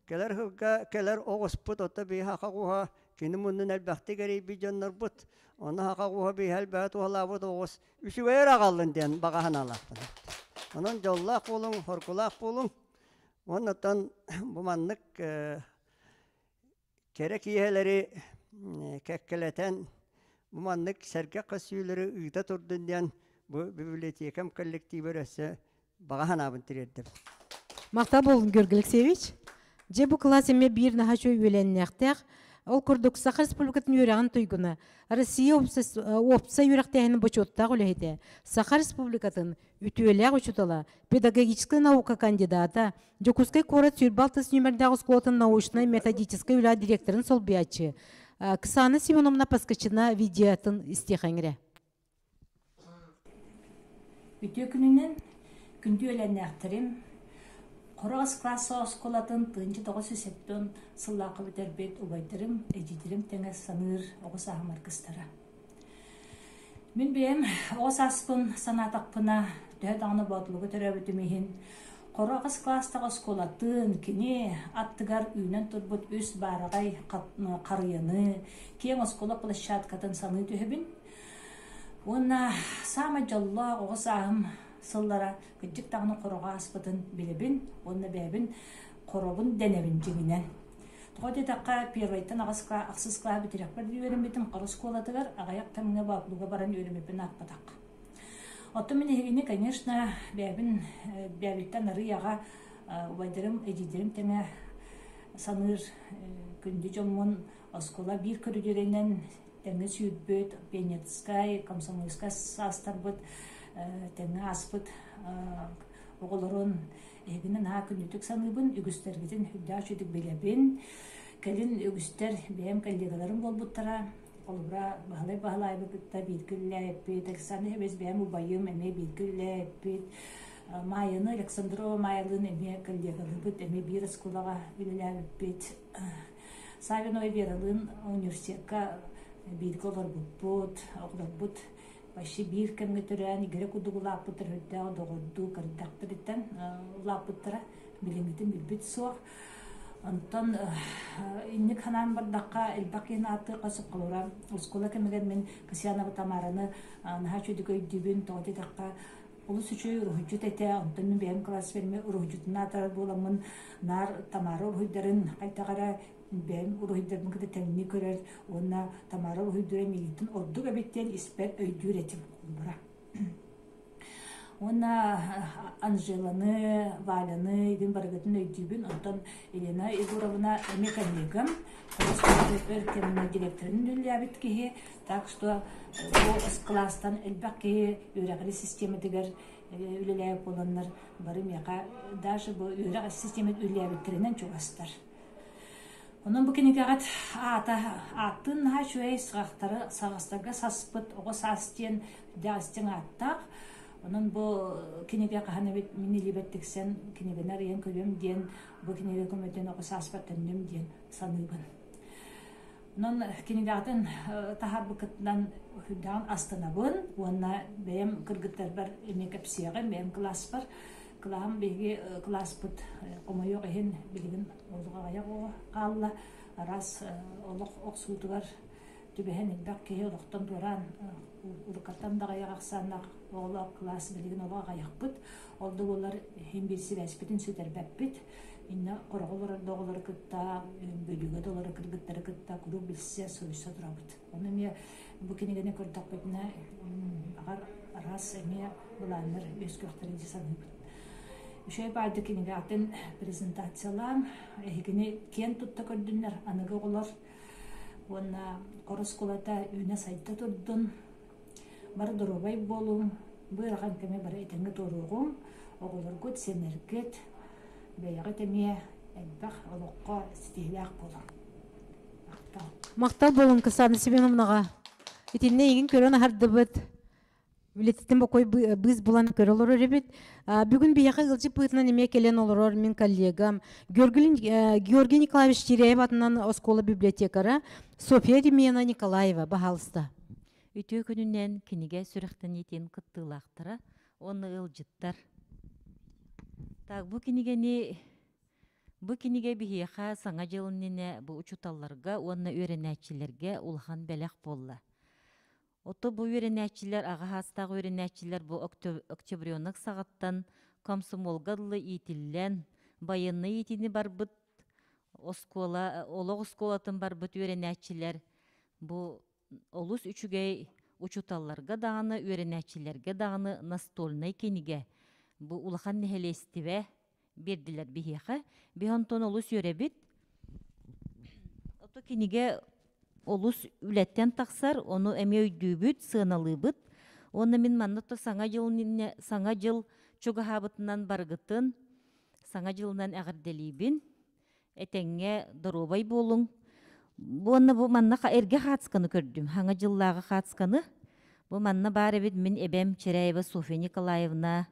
Кэлэр сылга кэлэр оҕуспут, ото биһи саха оҕуһа кини муннун элбэхтик эрийбит дьоннорбут. Ону саха оҕуһа биһи элбэҕи туһалаабыт оҕус үчүгэй эрэ аҕаллын диэн баҕа санаалаахпын. Онон дьоллоох буолуҥ, хоргулаах буолуҥ. Уонна оттон бу маннык Кэрэ киэһэлэри кэккэлэтэн бу маннык сэргэх көссүүлэри ыыта турдун диэн бу библиотекам коллективар өссө баҕа санаабын тириэрдэбин. Махтал буолун Георгий Алексеевич. Дьэ бу кылаас эмиэ биир наһаа үчүгэй үөлэннээхтээх. Ол курдук Саха Республикатын үөрэҕин туйгуна, Россия уопсай үөрэхтээһинин бочуоттаах үлэһитэ, Саха Республикатын үтүөлээх учуутала, педагогическай наука кандидата, Дьокуускай куорат 26 нүмердээх оскуолатын научнай-методическай үлэ директорын солбуйааччы Ксана Семеновна Поскачина видеотын истиэхэҥирэ. Үтүө күнүнэн күндү үөлэннээхтэрим, Хороҕос класс оскуолатын 1970 сыллаахха бүтэрбит убайдарым, эдьиийдэрим тэҥэ саныыр оҕо сааһым аргыстара. Мин бэйэм оҕо сааспын санаатахпына, төһө даҕаны Боотулуга төрөөбүтүм иһин, Хоро аҕыс кылаастаах оскуолатын кини аттыгар үүнэн турбут үс баараҕай харыйаны, киэҥ оскуола площадкатын саныы түһэбин. Уонна саамай дьоллоох оҕо сааһым сыллара кырдьык даҕаны хороҕо ааспытын билэбин уонна бэйэбин хоробун дэнэбин дьиҥинэн. Тоҕо диэтэххэ, первайтан аҕыс ахсыс кылааһы бүтэрэрбэр үөрэммитим Хоро оскуолатыгар аҕыйах кэмҥэ Боотулуга баран үөрэммиппин аахпатах. Оттон мин эһигини, конечно, бэйэбин бэйэбиттэн арыый аҕа убайдарым, эдьиийдэрим тэҥэ саныыр күндү дьоммун оскуола биир көрүдүөрүнэн тэҥҥэ сүүрбүт, пионерскай, комсомольскай саастарбыт тэҥҥэ ааспыт оҕолорун Эһигини наһаа күндүтүк саныыбын, үгүстэргитин үрдээх үчүгүйдүк билэбин. Кэлин үгүстэр бэйэм коллегаларым буолбуттара. Холобура, Баһылай Баһылаайбы кытта бииргэ үлэлээбиппит, Александр Хебес бэйэм убайым эмиэ бииргэ үлэлээбиппит. Майяны Александрова Майялыын эмиэ коллегалыыбыт, эмиэ биир оскуолаҕа үлэлээбиппит. Савинова Вералыын университекка бииргэ олорбуппут, оҕолорбут Почти биир кэмҥэ төрөөн игирэ курдук улааппыттар үрдээх доҕордуу кырдахтарыттан улааппыттара билиҥҥитин билбит суох. Онтон инник ханаан бардахха элбэх киһини ааттыахха сөп холобура оскуола кэмигэр мин Касьянова Тамараны наһаа үчүгэй өйдүүбүн, тоҕо диэтэххэ олус үчүгэй уруһуйдьут этэ, онтон мин бэйэм кылаас ферме уруһуйдьутун аатырар буоламмын наар Тамара уруһуйдарын хайдах эрэ бэйэм уруһуйдарбын кытта тэҥнии көрөр уонна Тамара уруһуйдуура миигиттэн ордук эбит диэн испэр өйдүүр этим холобура. Уонна Анжеланы, Валяны игин барыгытын өйдүүбүн. Онтон Елена Егоровна эмиэ коллегам, өр кэмҥэ директорын үлэлээбит киһи. Так что бу кылаастан элбэх киһи үөрэҕири систиэмэтигэр үлэлээбит буоланнар бары миэхэ даже бу үөрэх систиэмэтин үлэлээбиттэринэн чугастар. Онон бу кинигэҕит аата ааттыын наһаа үчүгэй саҕахтары саҕастарга саспыт оҕо саас диэн дьаастиҥ ааттаах. Онон бу кинигэ хаһан эбит мин илиибэр тиксэн кинигэни арыйан көрүөм диэн бу кинигэ көмөтүн оҕо сааспар төннүм диэн саныыбын. Онон кинигэҕитин таһаарбыккытынан сүрдээҕин астынабын уонна бэйэм кыргыттарбар эмиэ кэпсиэҕим, бэйэм кылааспар. Кылааһым биһиги кылааспыт хомойуох иһин билигин олох аҕыйах оҕо хаалла. Араас олох охсуутугар түбэһэн элбэх киһи олохтон туораан уруккаттан да аҕыйах ахсааннаах оҕолоох кылаас билигин олох аҕыйахпыт. Ол да буоллар иһин биир сибээспитин сүтэрбэппит. Инна хороҕо олорор да оҕолору кытта, бөлүүгэ да олорор кыргыттары кытта куруук билсэ, суруйса турабыт. Ону эмиэ бу кинигэни көрдөхпүтүнэ, баҕар араас эмиэ былааннар үөскүөхтэрин дии саныыбын. Үчүгэй баайды кинигэҕитин презентациялаан, эһигини киэн тутта көрдүннэр аныгы оҕолор уонна хор оскуолата үүнэ-сайда турдун. Бары доруобай буолуҥ, бу ыарахан кэми бары этэҥҥэ туоруоҕуҥ, оҕолоргут, сиэннэргит, бэйэҕит эмиэ элбэх олоххо ситиһиилээх буолуҥ. Махтал. Махтал буолуҥ, Ксана Семеновнаҕа. Итиннэ эйигин көрөн аһардыбыт. Үлэтиттэн бокой быыс булан көрө олорор эбит. Бүгүн биһиэхэ ыалдьыт быһыытынан эмиэ кэлэн олорор мин коллегам Георгий Николаевич Киреев атынан оскуола библиотекара Софья Демьяна Николаева, баһаалыста. Үтүө күнүнэн кинигэ сүрэхтэниитин кыттыылаахтара уонна ыалдьыттар. Так, бу кинигэни бу кинигэ биһиэхэ Саҥа дьыл иннинэ бу учууталларга уонна үөрэнээччилэргэ улахан бэлэх буолла. Ото бу үөрэнээччилэр аҕа саастаах үөрэнээччилэр бу октябренок саҕаттан комсомолга дылы иитиллэн, байыаннай иитиини барбыт оскуола, олох оскуолатын барбыт үөрэнээччилэр бу олус үчүгэй учууталларга даҕаны, үөрэнээччилэргэ даҕаны настольнай кинигэ бу улахан нэһилиэстибэ биэрдилэр биһиэхэ. Биһи онтон олус үөрэбит. Ото кинигэ олус үлэттэн тахсар, ону эмиэ өйдүүбүт, сыаналыыбыт. Уонна мин манна то саҥа дьыл саҥа дьыл чугаһаабытынан барыгытын саҥа дьылынан эҕэрдэлиибин. Этэҥҥэ доруобай буолуҥ. Уонна бу манна эргэ хаацканы көрдүм. Хаҥа дьыллааҕы хаацканы. Бу манна баар эбит мин эбэм Чиряева Софья Николаевна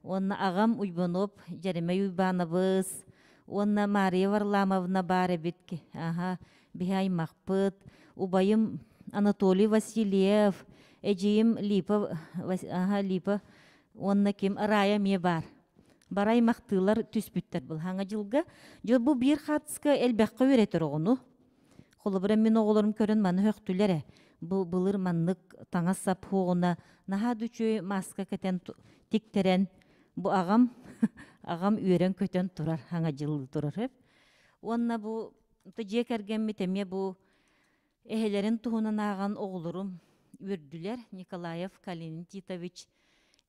уонна аҕам Уйбаноп Дьэримэй Уйбаанабыс уонна Мария Варламовна баар эбит. Аха, биһи аймахпыт. Убайым Анатолий Васильев, эдьиийим Липа, аха, Липа уонна ким Рая эмиэ баар. Барай махтыылар түспүттэр был хаҥа дьылга. Дьэ бу биир хаатыска элбэххэ үөрэтэр оҕону. Холобура мин оҕолорум көрөн маны һөхтүлэр ээ. Бу былыр маннык таҥас-сап хуоҕуна наһаа да үчүгэй мааска кэтэн тиктэрэн бу аҕам аҕам үөрэн-көтөн турар хаҥа дьыллыы турар сөп. Уонна бу дьиэ кэргэммит эмиэ бу Эһэлэрин туһунан ааҕан оҕолорум үөрдүлэр. Николаев Калинин Титович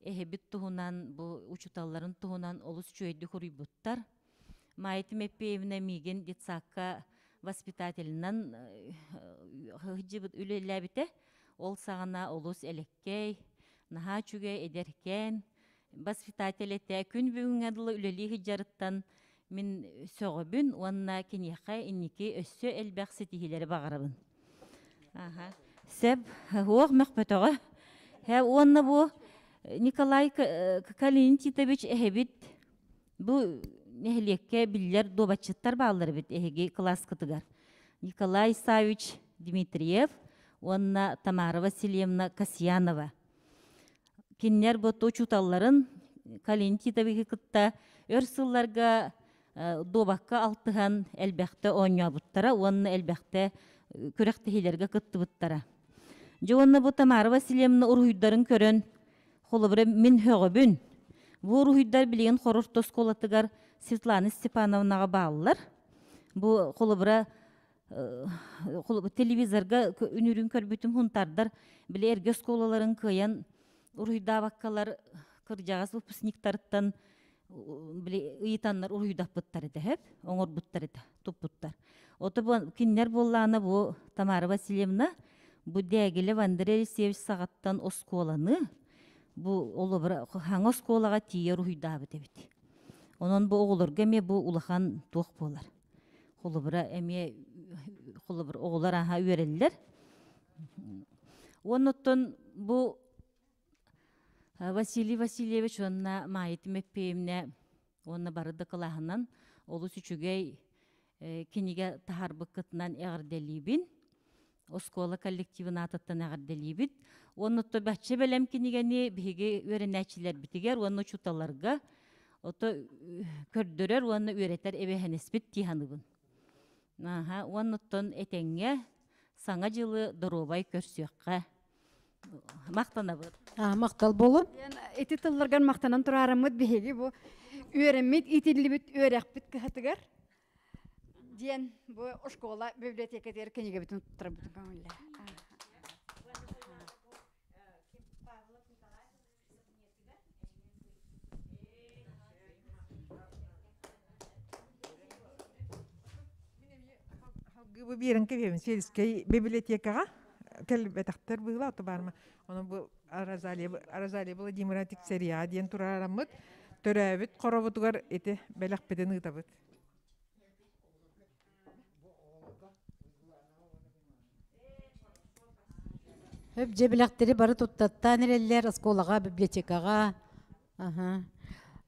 эһэбит туһунан, бу учууталларын туһунан олус үчүгэйдик уруйбуттар. Майя Тимофеевна миигин детсадка воспитателинэн сылдьыбыт үлэлээбитэ. Ол саҕана олус элэккэй, наһаа үчүгэй, эдэркээн воспитатель этэ. Күн бүгүҥҥэ дылы үлэлии сылдьарыттан Мин сөҕөбүн уонна киниэхэ инники өссө элбэх ситиһиилэри баҕарабын. Аха. Сөп, уох мөхпөтөҕө. Һэ, уонна бу Николай Калинин Титович эһэбит бу нэһилиэккэ биллэр дуобатчыттар бааллар эбит эһиги кылааскытыгар. Николай Савич Дмитриев уонна Тамара Васильевна Касьянова. Кинилэр бу учууталларын Калин Титовиһы кытта өр сылларга дуобакка алтыһан элбэхтэ оонньообуттара уонна элбэхтэ күрэхтэһиилэргэ кыттыбыттара. Дьэ уонна бу Тамара Васильевна уруһуйдарын көрөн, холобура мин һөҕөбүн. Бу уруһуйдар билигин Хоро орто оскуолатыгар Светлана Степановнаҕа бааллар. Бу холобура телевизорга үнүрүн көрбүтүм хунтардар били эргэ оскуолаларын кыайан уруһуйдаабаккалар кырдьаҕас выпускниктарыттан били ыйытаннар уруһуйдаппыттар этэ сөп оҥорбуттар этэ туппуттар ото бу кинилэр буоллаҕына бу Тамара Васильевна бу Дягилев Андрей Алексеевич саҕаттан оскуоланы бу олобура хаҥа оскуолаҕа тиийэ уруһуйдаабыт эбит онон бу оҕолорго эмиэ бу улахан туох буолар холобура эмиэ холобур оҕолор аһа үөрэллэр уоннуттан бу Василий Васильевич уонна Майя Тимофеевна уонна бары да кылааһынан олус үчүгэй кинигэ таһаарбыккытынан эҕэрдэлиибин. Оскуола коллективын аатыттан эҕэрдэлиибит. Уонна бачча бэлэм кинигэни биһиги үөрэнээччилэрбитигэр уонна учууталларга ото көрдөрөр уонна үөрэтэр эбэһэнэспит дии саныыбын. Аха, уонна этэҥҥэ Саҥа дьылы доруобай көрсүөххэ. Махтанабыт. Махтал болун. Ити тылларгар махтанан тураарыммыт биһиги бу үөрэммит, итиллибит үөрэхпит кыһатыгар диэн бу школа библиотекатыгар кинигэбитин туттарбытын көҥүллэ. Бу биэрэн кэбиһэбин сельскэй библиотекаҕа кэлбэтэхтэр быыла ото баарма ону бу Розалия Розалия Владимировна тиксэриэҕэ диэн тураараммыт төрөөбүт хоробутугар ити бэлэхпитин ыытабыт. Хөп дьэ билэхтэри бары туттаттаан эрэллэр оскуолаҕа, библиотекаҕа. Аха.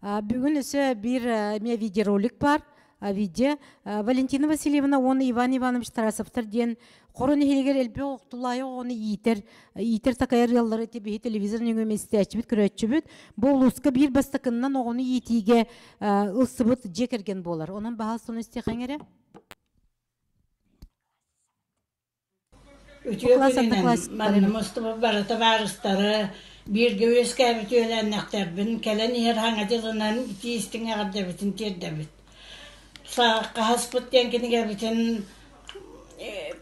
Бүгүн өссө биир эмиэ видеоролик бар. Видео Валентина Васильевна уонна Иван Иванович Тарасовтар диэн Хоро нэһилиэгэр элбэх охтулаайы оҕону иитэр, иитэр такайар ыаллары ити биһи телевизор нөҥүө истээччибит, көрөөччүбүт. Бу улууска биир бастакыннан оҕону иитиигэ ылсыбыт дьиэ кэргэн буолар. Онон баһаас сону истиэхэҥ эрэ. Үтүө күнүнэн манна мустубут бары табаарыстары, бииргэ үөскээбит үөлээннэхтэрбин кэлэн иһэр Саҥа дьылынан итии истиҥ эҕэрдэбитин тиэрдэбит. Хаһыспыт диэн кинигэбитин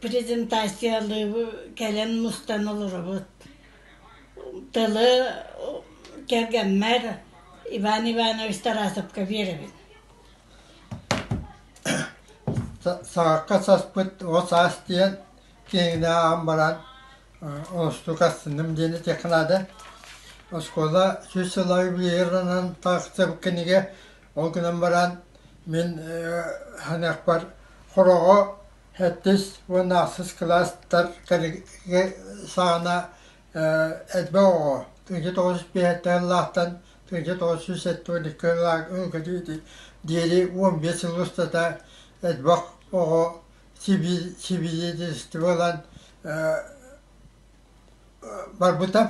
презентациялыы кэлэн мустан олоробут. Тылы кэргэммэр Иван Иванович Тарасовка биэрэбин. Саҕахха саспыт оҕо саас диэн киэҥинэ ааҕан баран оҥостук астынным диэн этиэххэ наада. Оскуола сүүс сыла юбилейынан тахсыбыт кинигэ ол гынан баран мин саныахпар Хороҕо сэттис уонна ахсыс кылаастар саҕана элбэх оҕо 1905 сыллаахтан 1972 диэри 15 сыл устата элбэх оҕо сибидиэньэстибэ ылан барбыта.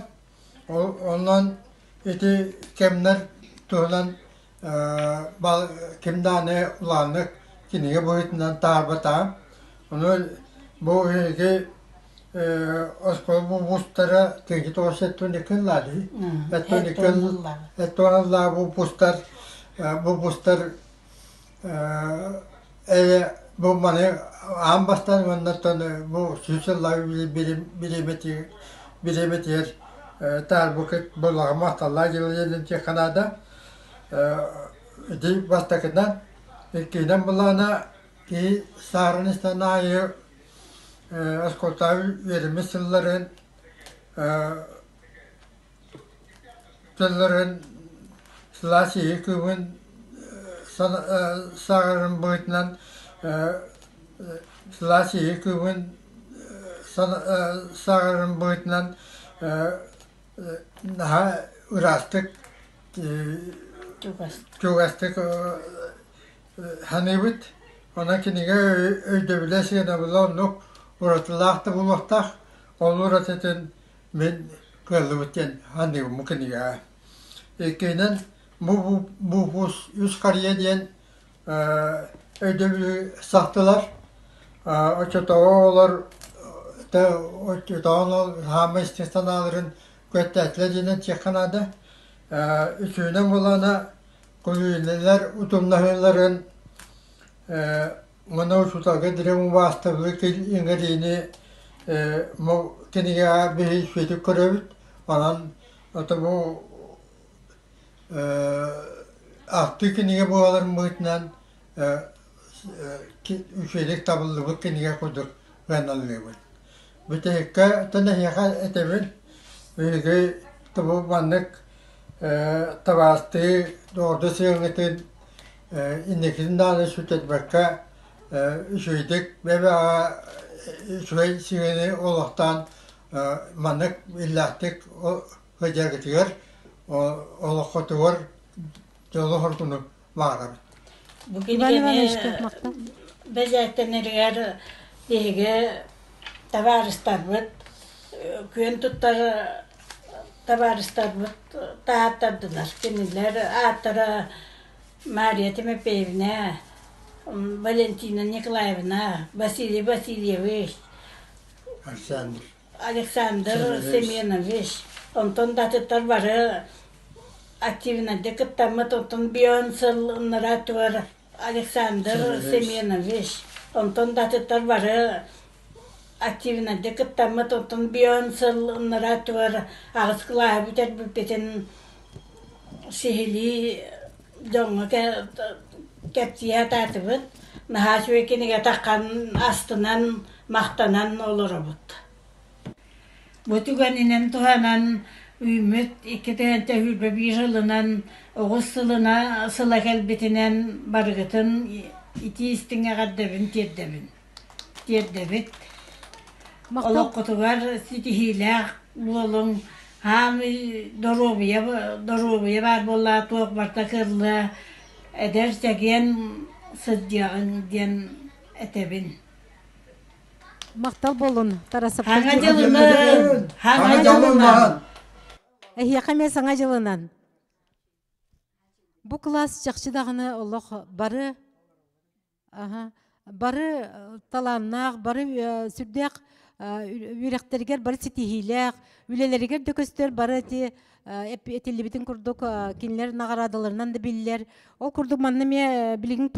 Онон ити кэмнэр туһунан ким даҕаны улааннык кинигэ быһыытынан таһаарбатаҕа. Ону бу эһиги оскуола булбустара 1972 ыллаа дии. 72 ыллаа булбустар булбустар ээ бу маны аан бастаан уоннаттан бу сүүс сыллаах бириэмэтигэр таһаарбыккыт буоллаҕа махталлаах дьыала диэн этиэххэ наада. Ити бастакынан, иккиһинэн былаана киһи саарын истэн аайы оскуолатааҕы үөрэммит сылларын тылларын сылаас иһи кыымын саҕарын быһыытынан сылаас иһи кыымын саҕарын быһыытынан наһаа ыраастык чугастык саныыбыт. Онон кинигэ өйдөбүлэ сыанабыла оннук уратылаах да буолуохтаах. Ол уратытын мин кыаллыбыт диэн саныыбын бу кинигэҕэ. Иккиһинэн, бу бу үс харыйа диэн өйдөбүлү сахтылар. Оччотооҕу оҕолор оччотооҕу хаама истиҥ санааларын күөттээтилэр диэн этиэххэ наада. Үсүһүнэн буоллаҕына көлүөнэлэр утумнаһыыларын уонна учууталга дириҥ убаастабылы иҥэриини кинигэҕэ биһиги үчүгэйдик көрөбүт. Онон бу ахтыы кинигэ буоларын быһыытынан үчүгэйдик табыллыбыт кинигэ курдук сыаналыыбын. Бүтэһиккэ оттон эһиэхэ этэбин, биһиги тобу маннык табаастыы доҕордуу сыһыаҥҥытын инникитин даҕаны сүтэрбэккэ үчүгэйдик бэйэ-бэйэҕэ үчүгэй сыһыаны олохтоон маннык иллээхтик сылдьаргытыгар олоххутугар дьолу-соргуну баҕарабыт. Бу кинигэни бэчээттэнэригэр биһиги табаарыстарбыт күөн туттар табаарыстарбыт таһааттардылар. Кинилэр ааттара Мария Тимофеевна, Валентина Николаевна, Василий Васильевич, Александр Александр Семенович, онтон да атыттар бары активнайдык кыттаммыт, оттон бион сыл ыннараатыгар Александр Семенович, онтон да атыттар бары активнайдык кыттаммыт, оттон бион сыл ыннараатыгар аҕыс кылааһы бүтэрбиппитин сиһилии дьоҥҥо кэпсии сатаатыбыт. Наһаа үчүгэй кинигэ таххан астынан, махтанан олоробут. Бу түгэнинэн туһанан үүммүт 2021 сылынан оҕус сылына сыла кэлбитинэн барыгытын итии истиҥ эҕэрдэбин тиэрдэбин. Тиэрдэбит. Олоххутугар ситиһиилээх буолуҥ, хаамый доруобуйа доруобуйа баар буоллаҕа туох барыта кыаллыа, эдэр чэгиэн сылдьыаҕыҥ диэн этэбин. Махтал буолун, Тарасовтар. Хаҥа дьылынан! Хаҥа дьылынан! Эһиэхэ эмиэ саҥа дьылынан. Бу кылаас чахчы даҕаны олох бары Аха. Бары талааннаах, бары сүрдээх үөрэхтэригэр бары ситиһиилээх, үлэлэригэр да көстөр бары ити этиллибитин курдук кинилэр наҕараадаларынан да биллэр. Ол курдук манна эмиэ билигин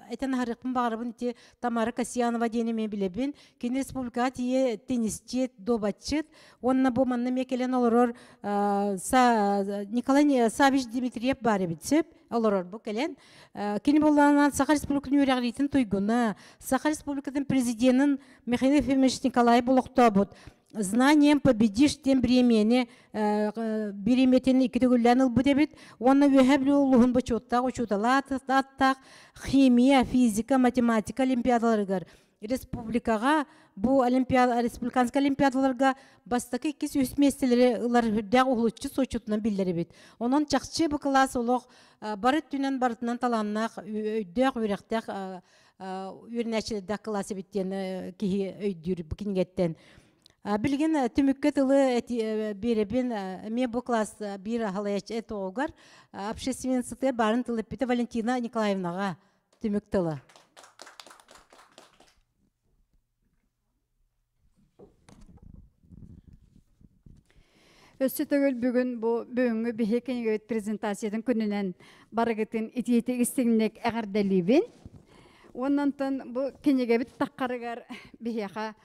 этэн аһарыахпын баҕарабын ити Тамара Касьянова диэни эмиэ билэбин. Кини республикаҕа тиийэ теннисчит, дуобатчыт уонна бу манна эмиэ кэлэн олорор Николай Савич Дмитриев баар эбит сөп олорор бу кэлэн. Кини буоллаҕына Саха Республикатын үөрэҕириитин туйгуна, Саха Республикатын президенин Михаил Ефимович Николаев олохтообут «Знанием победишь» диэн бириэмийэни бириэмийэтин икки төгүллээн ылбыт эбит. Уонна Үөһээ Бүлүү улууһун бочуоттаах учуутала ааттаах химия, физика, математика олимпиадаларыгар республикаҕа бу олимпиада республиканскай олимпиадаларга бастакы иккис үс миэстэлэри ылар үрдээх уһулуччу суоччутунан биллэр эбит. Онон чахчы бу кылаас олох бары өттүнэн барытынан талааннаах, өйдөөх, үөрэхтээх үөрэнээччилэрдээх кылаас эбит диэн киһи өйдүүр бу кинигэттэн. Билигин түмүккэ тылы биэрэбин эмиэ бу класс биир халайач этоогар общественницатыгар баарын тыл эппитэ Валентина Николаевнаҕа түмүк тыла. Өссө төгүл бүгүн бу бүгүҥҥү биһи кинигэбит презентациятын күнүнэн барыгытын итиитик истиҥник эҕэрдэлиибин. Уоннантан бу кинигэбит таххарыгар биһиэхэ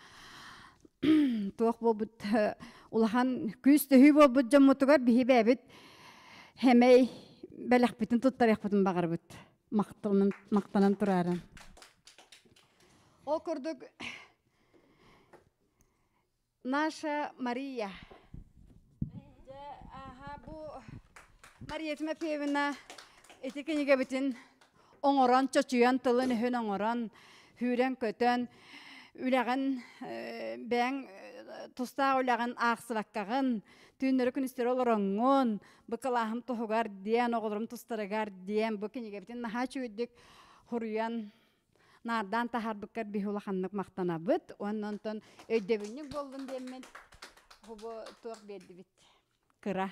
туох буолбут улахан күүс төһүү буолбут дьоммутугар биһи бэйэбит хэмэй бэлэхпитин туттарыахпытын баҕарабыт. Махтанан, махтанан турааран. Ол курдук наша Мария. Дьэ, аха бу Мария Тимофеевна ити кинигэбитин оҥорон, чочуйан, тылын-өһүн оҥорон, сүүрэн-көтөн, үлэҕин бэйэҥ тустаах үлэҕин аахсыбаккаҕын, түүннэри-күнүстэри олороҥҥун, бу кылааһым туһугар диэн, оҕолорум тустарыгар диэн бу кинигэбитин наһаа үчүгэйдик суруйан наардаан таһаарбыккар биһи улаханнык махтанабыт. Уонна онтон өйдөбүнньүк буоллун диэммин бу туох биэрдибит кыра.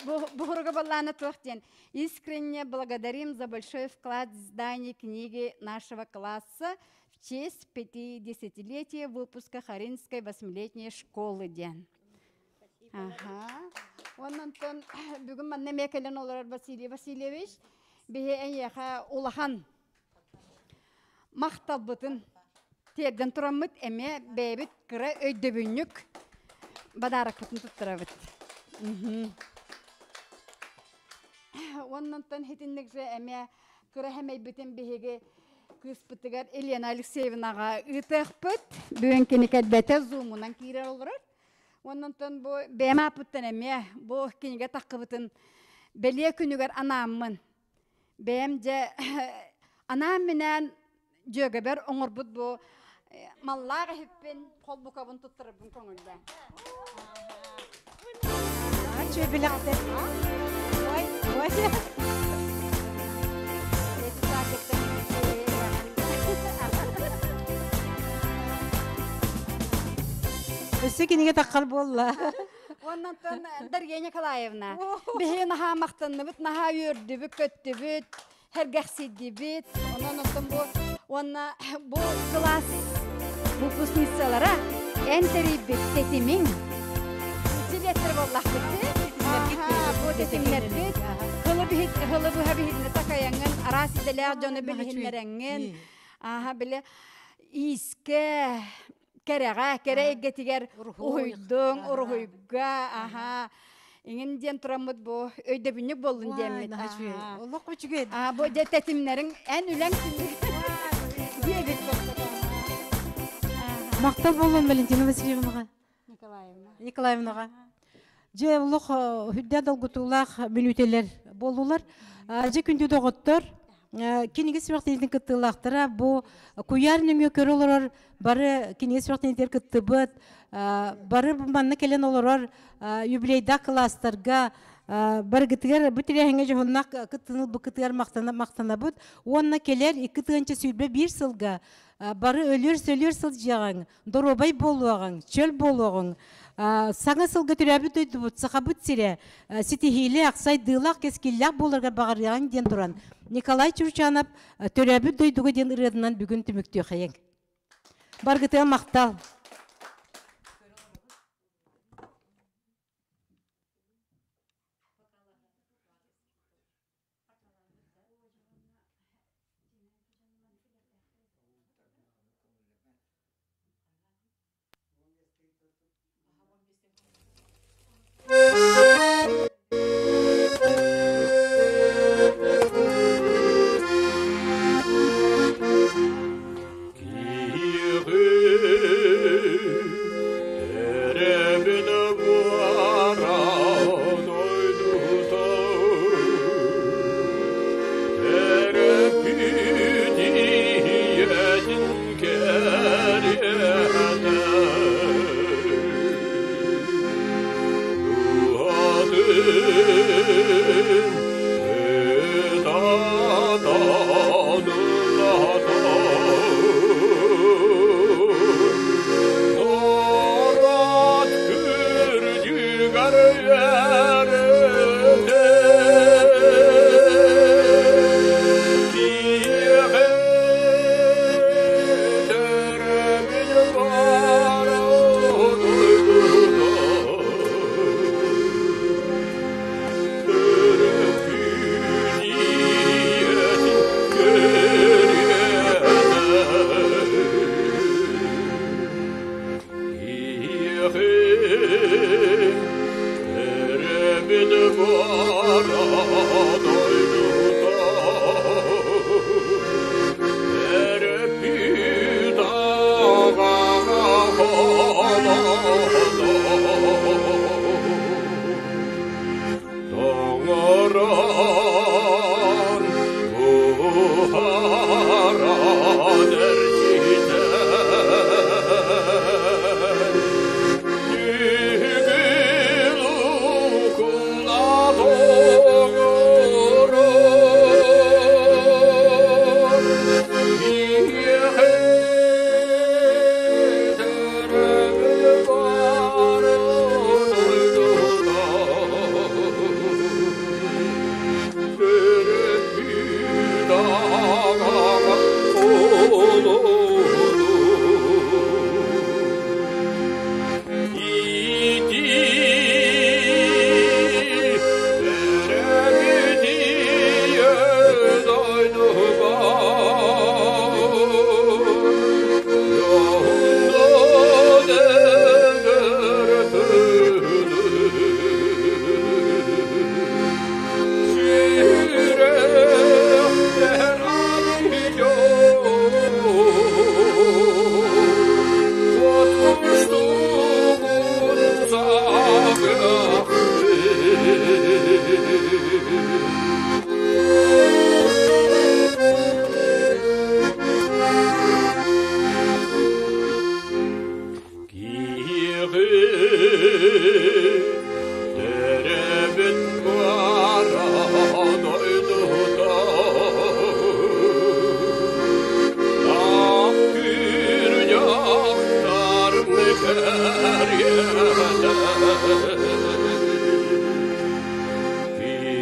Бу баллаана туох диэн. Искренне благодарим за большой вклад в издание книги нашего класса в честь 50-летия выпуска Харинской восьмилетней школы диэн. Аха. Оннонтон бүгүн манна эмиэ кэлэн олорор Василий Васильевич биһи эйиэхэ улахан махталбытын тиэрдэн тураммыт эмиэ бэйэбит кыра өйдөбүнньүк бадааракпытын туттарабыт. Оннонтон хитинник же эмиэ кыра хэмэйбитин биһиги кыыспытыгар Елена Алексеевнаҕа ыытыахпыт. Бүгүн кини кэлбэтэ зумунан киирэр олорор. Оннонтон бу бэйэм ааппыттан эмиэ бу кинигэ таххыбытын бэлиэ күнүгэр анааммын бэйэм дьэ анаан-минээн дьүөгэбэр оҥорбут бу маллаах иһиппин холбукабын туттарарбын көҥүллээн. Чүөбүлэхтэр. Ой, ой. Өссө кинигэ таххар буолла. Оннан Дарья Николаевна, биһи наһаа махтанныбыт, наһаа үөрдүбүт, көттүбүт, сэргэхсийдибит. Онон оттон бу уонна бу кылаас выпускницалара эн тэрийбит тэтимиҥ директор буоллахпыт бу тэтимнэрбит хылы биһит хылы быһа биһитинэ такайаҥҥын араас идэлээх дьону билиһиннэрэҥҥин аха били иискэ кэрэҕэ кэрэ эйгэтигэр уһуйдуҥ уруһуйга аха иҥин диэн тураммыт бу өйдөбүнньүк буоллун диэммит олох үчүгэй а бу дьэ тэтимнэриҥ эн үлэҥ диэбит Махтал буоллун Валентина Васильевнаҕа. Николаевна. Николаевнаҕа. Дьэ олох үрдэ долгутуулаах мүнүүтэлэр буоллулар. Дьэ күндү доҕоттор, кинигэ сүрэхтэниитин кыттыылаахтара бу куйаар нөҥүө көрө олорор бары кинигэ сүрэхтэниитигэр кыттыбыт, бары манна кэлэн олорор юбилейдаах кылаастарга барыгытыгар бу тэрээһиҥҥэ дьоһуннаах кыттыыны ылбыккытыгар махтанабыт уонна кэлэр 2021 сылга бары өлүөр-сөлүөр сылдьыаҕыҥ, доруобай буолуоҕуҥ, чөл буолуоҕуҥ. Саҥа сылга төрөөбүт дойдубут Сахабыт сирэ ситиһиилээх, сайдыылаах, кэскиллээх буоларыгар баҕарыаҕыҥ диэн туран Николай Чурчанов Төрөөбүт дойдуга диэн ырыатынан бүгүн түмүктүөххэйиҥ. Баргытыа махтал.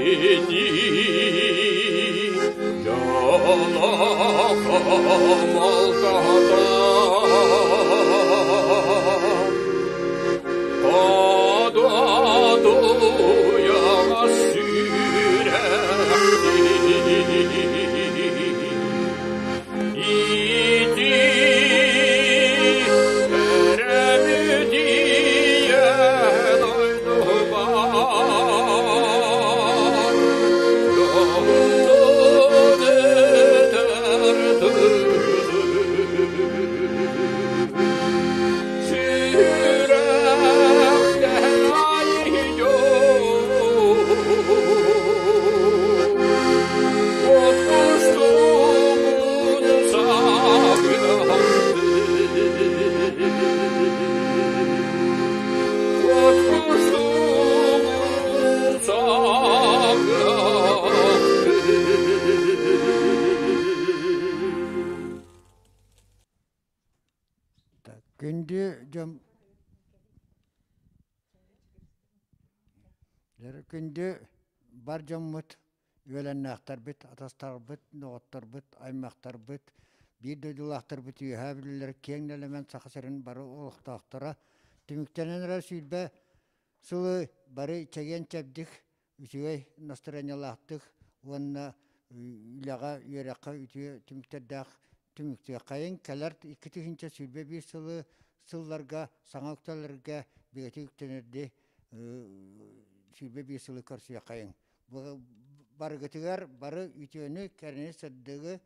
Кини дьоло хомолтото Одуйаҕа сүрэхтиин Ити эрэмүдийэ дойдубар Дьоллун этэр Күндү дьон күндү бар дьоммут, үөлэннээхтэрбит, атастарбыт, доҕотторбут, аймахтарбыт, биир дойдулаахтарбыт үөһээ бүлүүлэр киэҥ нэлэмэн Саха сирин бары олохтоохторо түмүктэнэн эрэр 20 сылы бары чэгиэн-чэбдик үчүгэй настарыанньалаахтык уонна үлэҕэ, үөрэххэ үтүө түмүктэрдээх түмүктүөххэйиҥ. Кэлэр 2021 сылы сылларга саҥа үктэллэргэ бигэтик үктэнэрди 21 сылы көрсүөххэйиҥ. Барыгытыгар бары үтүөнү, кэрэни, сырдыгы,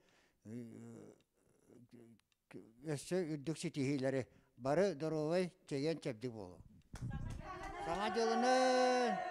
өссө үрдүк ситиһиилэри бары доруобай, чэгиэн-чэбдик буолуҥ. Саҥа дьылынан!